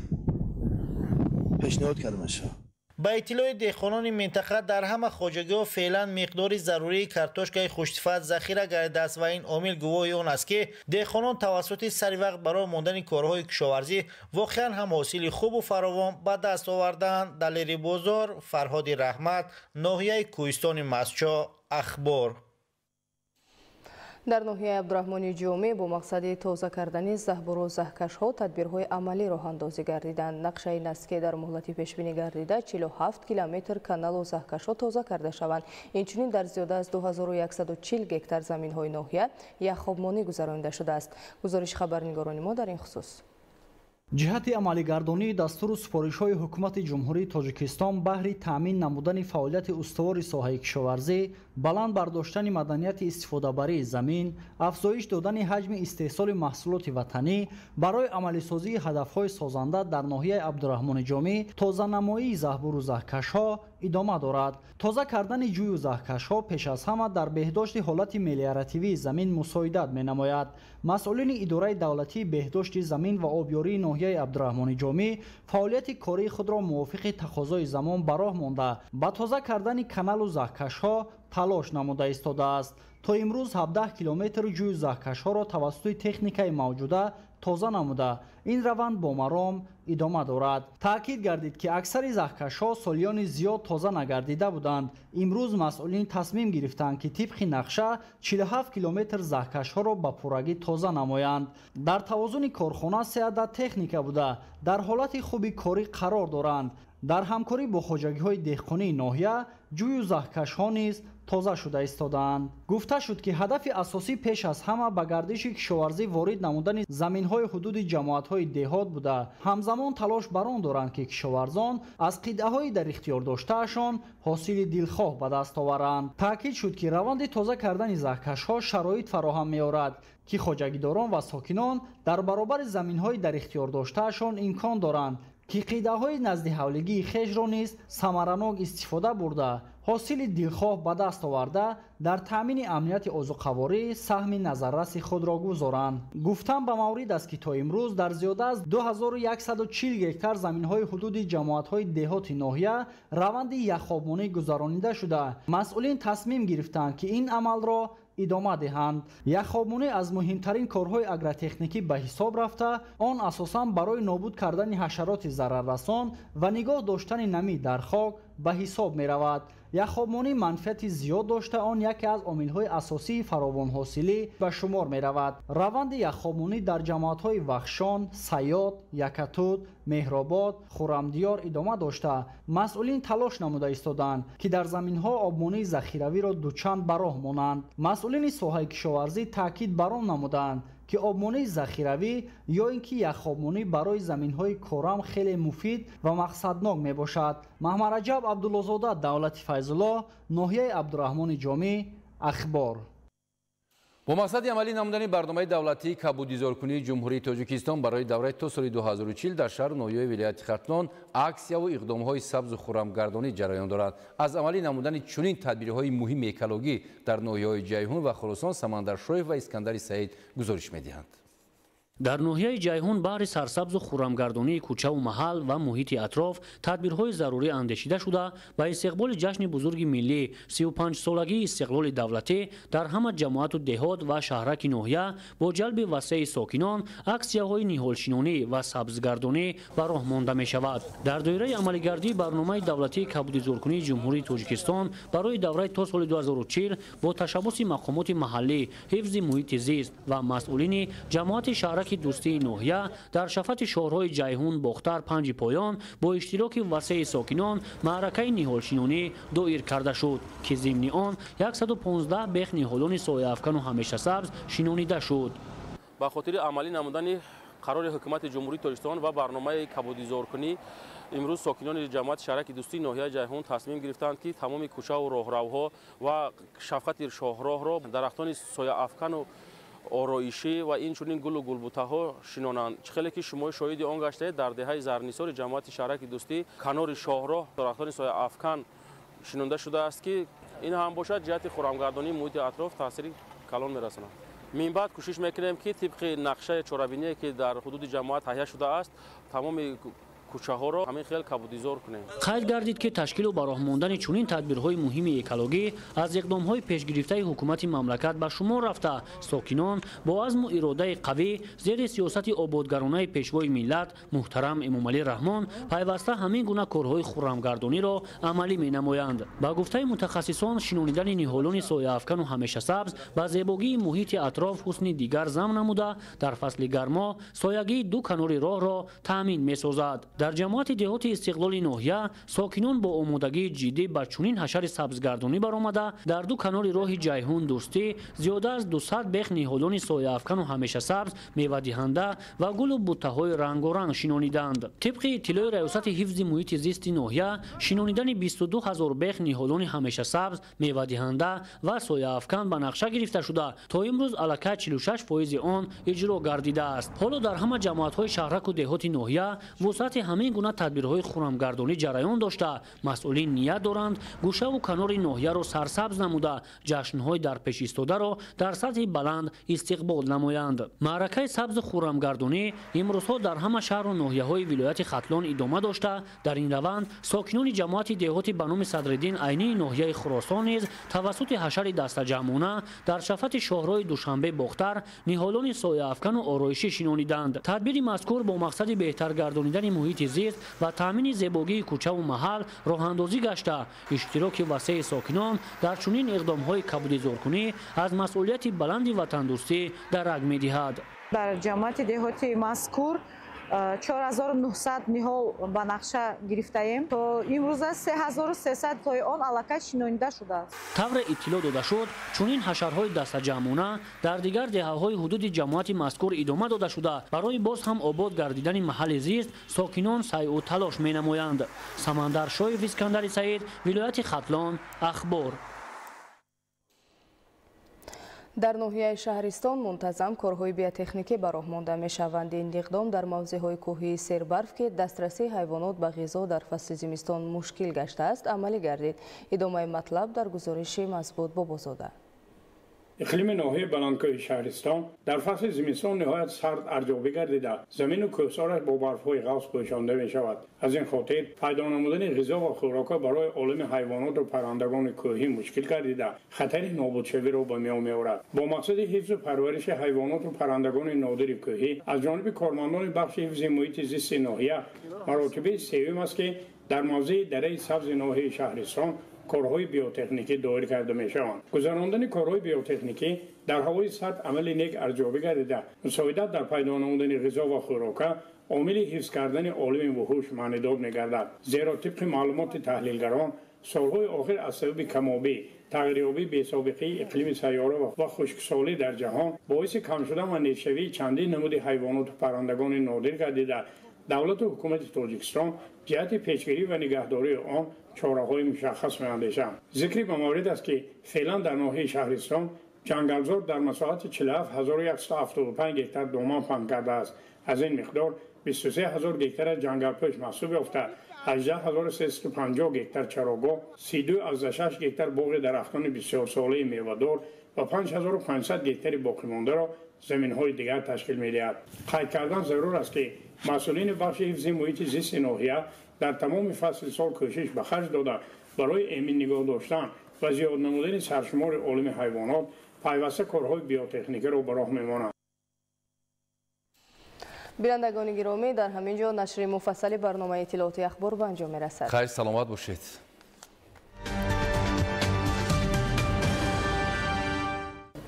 S9: пешниҳод карда мешавад.
S8: Ба иттилои деҳқонони минтақа, дар ҳама хоҷагиҳо феълан миқдори зарурии картошкаи хушсифат захира гардидааст ва ин омил гувоҳи он аст, ки деҳқонон тавассути сари вақт барои мондани корҳои кишоварзӣ воқеан ҳам ҳосили хубу фаровон ба даст оварданд. Далери Бозор, Фарҳоди Раҳмат, ноҳияи Кӯҳистони Мастчоҳ, Ахбор.
S1: Дар ноҳияи Абдураҳмони Ҷомӣ бо мақсади тоза кардани заҳбуру заҳкашҳо тадбирҳои амалӣ роҳандозӣ гардиданд. Нақшаи ин аст, ки дар муҳлати пешбинӣ гардида 47 километр каналу заҳкашҳо тоза карда шаванд. Инчунин дар зиёда аз 2140 гектар заминҳои ноҳия яхобмонӣ гузаронида шудааст. Гузориши хабарнигорони мо дар ин хусус.
S11: Ҷиҳати амалигардонии дастуру супоришҳои Ҳукумати Ҷумҳурии Тоҷикистон баҳри таъмин намудани фаъолияти устувори соҳаи кишоварзӣ, баланд бардоштани маданияти истифодабарии замин, афзоиш додани ҳаҷми истеҳсоли маҳсулоти ватанӣ барои амалисозии ҳадафҳои созанда дар ноҳияи Абдураҳмони Ҷомӣ тозанамоии заҳбуру заҳкашҳо идома дорад. Тоза кардани ҷӯю заҳкашҳо пеш аз ҳама дар беҳдошти ҳолати мелиоративии замин мусоидат менамояд. Масъулини идораи давлатии беҳдошти замин ва обёрии ноҳияи Абдураҳмони Ҷомӣ фаъолияти кории худро мувофиқи тақозои замон ба роҳ монда, ба тоза кардани каналу заҳкашҳо талош намуда истодааст. То имрӯз 17 километр ҷӯю заҳкашҳоро тавассути техникаи мавҷуда тоза намуда, ин раванд бо маром идома дорад. Таъкид гардид, ки аксари заҳкашҳо солиёни зиёд тоза нагардида буданд. Имрӯз масъулин тасмим гирифтанд, ки тибқи нақша 47 километр заҳкашҳоро ба пуррагӣ тоза намоянд. Дар тавозуни корхона се адад техника буда, дар ҳолати хуби корӣ қарор доранд. Дар ҳамкорӣ бо хоҷагиҳои деҳқонии ноҳия ҷӯю заҳкашҳо низ тоза шуда истодаанд. Гуфта шуд, ки ҳадафи асосӣ пеш аз ҳама ба гардиши кишоварзӣ ворид намудани заминҳои ҳудуди ҷамоатҳои деҳот буда, ҳамзамон талош бар он доранд, ки кишоварзон аз қитъаҳои дар ихтиёр доштаашон ҳосили дилхоҳ ба даст оваранд. Таъкид шуд, ки раванди тоза кардани заҳкашҳо шароит фароҳам меорад, ки хоҷагидорон ва сокинон дар баробари заминҳои дар ихтиёр доштаашон имкон доранд, ки қитъаҳои наздиҳавлигии хешро низ самаранок истифода бурда, ҳосили дилхоҳ ба даст оварда, дар таъмини амнияти озуқаворӣ саҳми назарраси худро гузоранд. Гуфтан ба маврид аст, ки то имрӯз дар зиёда аз 2140 гектар заминҳои ҳудуди ҷамоатҳои деҳоти ноҳия раванди яхобмонӣ гузаронида шуда, масъулин тасмим гирифтанд, ки ин амалро идома диҳанд. Яхобмонӣ аз муҳимтарин корҳои агротехникӣ ба ҳисоб рафта, он асосан барои нобуд кардани ҳашароти зараррасон ва нигоҳ доштани намӣ дар хок ба ҳисоб меравад. Яхобмонӣ манфиати зиёд дошта, он яке аз омилҳои асосии фаровонҳосилӣ ба шумор меравад. Раванди яхобмонӣ дар ҷамоатҳои Вахшон, Сайёд, Якатуд, Меҳробод, Хуррамдиёр идома дошта, масъулин талош намуда истодаанд, ки дар заминҳо обмонии захиравиро дучанд ба роҳ монанд. Масъулини соҳаи кишоварзӣ таъкид бар он намудаанд, ки обмонии захиравӣ ё ин ки яхобмонӣ барои заминҳои корам хеле муфид ва мақсаднок мебошад. Маҳмараҷаб Абдуллозода, Давлати Файзулло, ноҳияи Абдураҳмони Ҷомӣ, Ахбор.
S2: Бо мақсади амалӣ намудани барномаи давлатии кабудизоркунии Ҷумҳурии Тоҷикистон барои давраи то соли 2040 дар шаҳру ноҳияи вилояти Хатлон аксияву иқдомҳои сабзу хуррамгардонӣ ҷараён дорад. Аз амалӣ намудани чунин тадбирҳои муҳими экологӣ дар ноҳияҳои Ҷайҳун ва Хуросон Самандар Шоев ва Искандари Саид гузориш медиҳанд.
S12: Дар ноҳияи Ҷайҳун баҳри сарсабзу хуррамгардонии кӯчаву маҳал ва муҳити атроф тадбирҳои зарурӣ андешида шуда, ба истиқболи ҷашни бузурги миллӣ 35-солагии истиқлоли давлатӣ дар ҳама ҷамоату деҳот ва шаҳраки ноҳия бо ҷалби васеи сокинон аксияҳои ниҳолшинонӣ ва сабзгардонӣ ба роҳ монда мешавад. Дар доираи амалигардии барномаи давлатии кабудизоркунии Ҷумҳурии Тоҷикистон барои давраи то соли 2040 бо ташаббуси мақомоти маҳаллӣ, ҳифзи муҳити зист ва масъулини ҷамоати шаҳраки дӯстии ноҳия дар шафати шоҳроҳи Ҷайҳун Бохтар Панҷи Поён бо иштироки васеи сокинон маъракаи ниҳолшинонӣ доир карда шуд, ки зимни он 115 бех ниҳолони сояафкану ҳамешасабз шинонида шуд.
S13: Ба хотири амалӣ намудани қарори ҳукумати Ҷумҳурии Тоҷикистон ва барномаи кабудизоркунӣ имрӯз сокинони ҷамоати шаҳраки дӯстии ноҳияи Ҷайҳун тасмим гирифтанд, ки тамоми кӯчаву роҳравҳо ва шафқати шоҳроҳро дарахтони сояафкану ороишӣ ва инчунин гулу гулбутаҳо шинонанд. Чӣ хеле ки шумо шоҳиди он гаштаед, дар деҳаи Зарнисори ҷамоати шаҳраки дӯстӣ канори шоҳроҳ дарахтони сояафкан шинонда шудааст, ки ин ҳам бошад ҷиҳати хуррамгардонии муҳити атроф таъсири калон мерасонад. Минбаъд кӯшиш мекунем, ки тибқи нақшаи чорабиние, ки дар ҳудуди ҷамоат таҳия шудааст, тамоми кӯчаҳоро ҳамин хел кабудизор кунем.
S12: Қайд гардид, ки ташкилу ба роҳ мондани чунин тадбирҳои муҳими экологӣ аз иқдомҳои пешгирифтаи ҳукумати мамлакат ба шумор рафта, сокинон бо азму иродаи қавӣ зери сиёсати ободгаронаи пешвои миллат муҳтарам Эмомалӣ Раҳмон пайваста ҳамин гуна корҳои хуррамгардониро амалӣ менамоянд. Ба гуфтаи мутахассисон, шинонидани ниҳолони сояафкану ҳамешасабз ба зебогии муҳити атроф ҳусни дигар зам намуда, дар фасли гармо соягии ду канори роҳро таъмин месозад. Дар ҷамоати деҳоти истиқлоли ноҳия сокинон бо омодагии ҷиддӣ ба чунин ҳашари сабзгардонӣ баромада, дар ду канори роҳи Ҷайҳун дӯстӣ зиёда аз 200 бех ниҳолони сояафкану ҳамешасабз, мевадиҳанда ва гулу буттаҳои рангоранг шинониданд. Тибқи иттилои раёсати ҳифзи муҳити зисти ноҳия, шинонидани 22 ҳазор бех ниҳолони ҳамешасабз, мевадиҳанда ва сояафкан ба нақша гирифта шуда, то имрӯз аллакай 46% он иҷро гардидааст. Ҳоло дар ҳама ҷамоатҳои шаҳраку деҳоти ноҳия вусъати ҳамин гуна тадбирҳои хуррамгардонӣ ҷараён дошта, масъулин ният доранд гӯшаву канори ноҳияро сарсабз намуда, ҷашнҳои дар пеш истодаро дар сатҳи баланд истиқбол намоянд. Маъракаи сабзу хуррамгардонӣ имрӯзҳо дар ҳама шаҳру ноҳияҳои вилояти Хатлон идома дошта, дар ин раванд сокинони ҷамоати деҳоти ба номи Садриддин Айнии ноҳияи Хуросон низ тавассути ҳашари дастаҷамъона дар шафати шоҳроҳи Душанбе Бохтар ниҳолони сояафкану ороишӣ шинониданд. Тадбири мазкур бо мақсади беҳтар гардонидани муҳити зист ва таъмини зебогии кӯчаву маҳал роҳандозӣ гашта, иштироки васеи сокинон дар чунин иқдомҳои кабудизоркунӣ аз масъулияти баланди ватандӯстӣ дарак медиҳад.
S14: Дар ҷамоати деҳоти мазкур 4900 ниҳол ба нақша гирифтаем. То имрӯза 3300 тои он аллакай шинонида шудааст.
S12: Тавре иттилоъ дода шуд, чунин ҳашарҳои дастаҷамъона дар дигар деҳаҳои ҳудуди ҷамоати мазкур идома дода шуда, барои боз ҳам обод гардидани маҳалли зист сокинон сайъу талош менамоянд. Самандар Шоев, Искандари Саид, вилояти Хатлон, Ахбор.
S1: Дар ноҳияи Шаҳристон мунтазам корҳои биотехникӣ ба роҳ монда мешаванд. Ин иқдом дар мавзеъҳои кӯҳии сербарф, ки дастрасии ҳайвонот ба ғизо дар фасли зимистон мушкил гаштааст, амалӣ гардид. Идомаи матлаб дар гузориши Мазбут Бобозода.
S16: Иқлими ноҳияи баландкӯҳи Шаҳристон дар фасли зимистон ниҳоят сард арзёбӣ гардида, замину кӯҳсораш бо барфҳои ғафз пӯшонда мешавад. Аз ин хотир пайдо намудани ғизо ва хӯрока барои олами ҳайвоноту паррандагони кӯҳӣ мушкил гардида, хатари нобудшавиро ба миён меорад. Бо мақсади ҳифзу парвариши ҳайвоноту паррандагони нодири кӯҳӣ аз ҷониби кормандони бахши ҳифзи муҳити зисти ноҳия маротибаи сеюм аст, ки дар мавзеи дараи сабзи ноҳияи Шаҳристон корҳои биотехникӣ доир карда мешаванд. Гузарондани корҳои биотехникӣ дар ҳавои сард амали нек арзёбӣ гардида, мусоидат дар пайдо намудани ғизо ва хӯрока омили ҳифз кардани олами вуҳуш маънидод мегардад. Зеро тибқи маълумоти таҳлилгарон, солҳои охир аз сабаби камобӣ, тағйирёбии бесобиқаи иқлими сайёра ва хушксолӣ дар ҷаҳон боиси кам шудан ва нестшавии чандин намуди ҳайвоноту паррандагони нодир гардида, давлату ҳукумати Тоҷикистон ҷиҳати пешгирӣ ва нигаҳдории он чораҳои мушаххас меандешанд. Зикри ба маврид аст, ки феълан дар ноҳияи Шаҳристон Ҷангалзор дар масоҳати 47175 гектар доман паҳн кардааст. Аз ин миқдор 23000 гектар ҷангалпӯш маҳсуб ёфта, 18350 гектар чарогоҳ, 32,6 гектар боғи дарахтони бисёрсолаи мевадор ва 5500 гектари боқимондаро заминҳои дигар ташкил медиҳад. Қайд кардан зарур аст, ки масъулини бахши ҳифзи муҳити зисти ноҳия дар тамоми фасли сол кӯшиш ба харҷ дода, барои эмин нигоҳ доштан ва зиёд намудани саршумори олами ҳайвонот пайваста корҳои биотехникиро ба роҳ мемонанд.
S1: Бинандагони гиромӣ, дар ҳамин ҷо нашри муфассали барномаи иттилооти ахбор ба анҷом мерасад.
S2: Хайр, саломат бошед.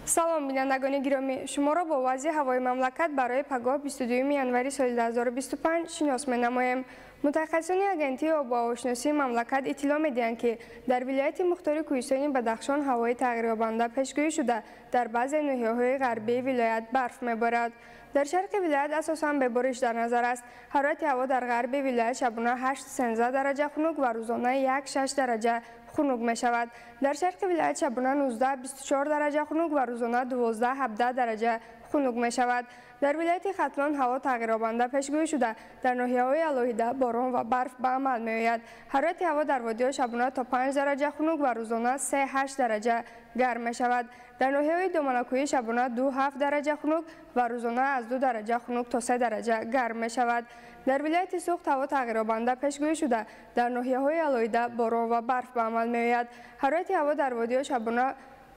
S24: Салом, бинандагони гиромӣ, шуморо бо вазъи ҳавои мамлакат барои пагоҳ 22 январи соли 2025 шинос менамоем. Мутахассисони агентии обуҳавошиносии мамлакат иттилоъ медиҳанд, ки дар вилояти мухтори кӯҳистони Бадахшон ҳавои тағйирёбанда пешгӯӣ шуда, дар баъзе ноҳияҳои ғарбии вилоят барф меборад. Дар шарқи вилоят асосан бебориш дар назар аст. Ҳарорати ҳаво дар ғарби вилоят шабона 8-13 дараҷа хунук ва рӯзона 1-6 дараҷа хунук мешавад. Дар шарқи вилоят шабона 19-24 дараҷа хунук ва рӯзона 12-17 дараҷа хунук мешавад. Дар вилояти Хатлон ҳаво тағйирёбанда пешгӯӣ шуда, дар ноҳияҳои алоҳида борон ва барф ба амал меояд. Ҳарорати ҳаво дар водиҳо шабона то 5 дараҷа хунук ва рӯзона 3-8 дараҷа гарм мешавад. Дар ноҳияҳои доманакӯҳӣ шабона 2-7 дараҷа хунук ва рӯзона аз 2 дараҷа хунук то 3 дараҷа гарм мешавад. Дар вилояти Суғд ҳаво тағйирёбанда пешгӯӣ шуда, дар ноҳияҳои алоҳида борон ва барф ба амал меояд. Ҳарорати ҳаво дар водиҳо шабона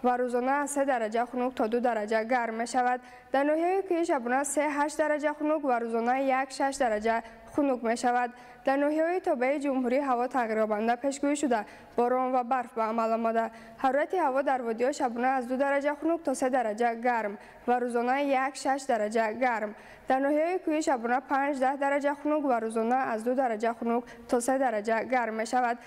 S24: ва рӯзона аз 3 дараҷа хунук то 2 дараҷа гарм мешавад. Дар ноҳияҳои кӯҳӣ шабона 3-8 дараҷа хунук ва рӯзона 1-6 дараҷа хунук мешавад. Дар ноҳияҳои тобеи ҷумҳурӣ ҳаво тағйирёбанда пешгӯӣ шуда, борон ва барф ба амал омада. Ҳарорати ҳаво дар водиҳо шабона аз 2 дараҷа хунук то 3 дараҷа гарм ва рӯзона 1-6 дараҷа гарм. Дар ноҳияҳои кӯҳӣ шабона 5-10 дараҷа хунук ва рӯзона аз 2 дараҷа хунук то 3 дараҷа гарм мешавад.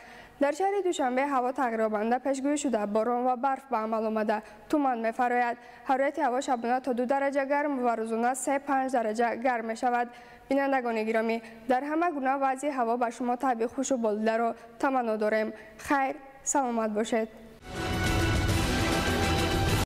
S24: Дар шаҳри Душанбе ҳаво тағйирёбанда пешгӯӣ шуда, борон ва барф ба амал омада, туман мефарояд. Ҳарорати ҳаво шабона то 2 дараҷа гарм ва рӯзона 3-5 дараҷа гарм мешавад. Бинандагони гиромӣ, дар ҳама гуна вазъи ҳаво ба шумо табъи хушу болидаро таманно дорем. Хайр, саломат бошед.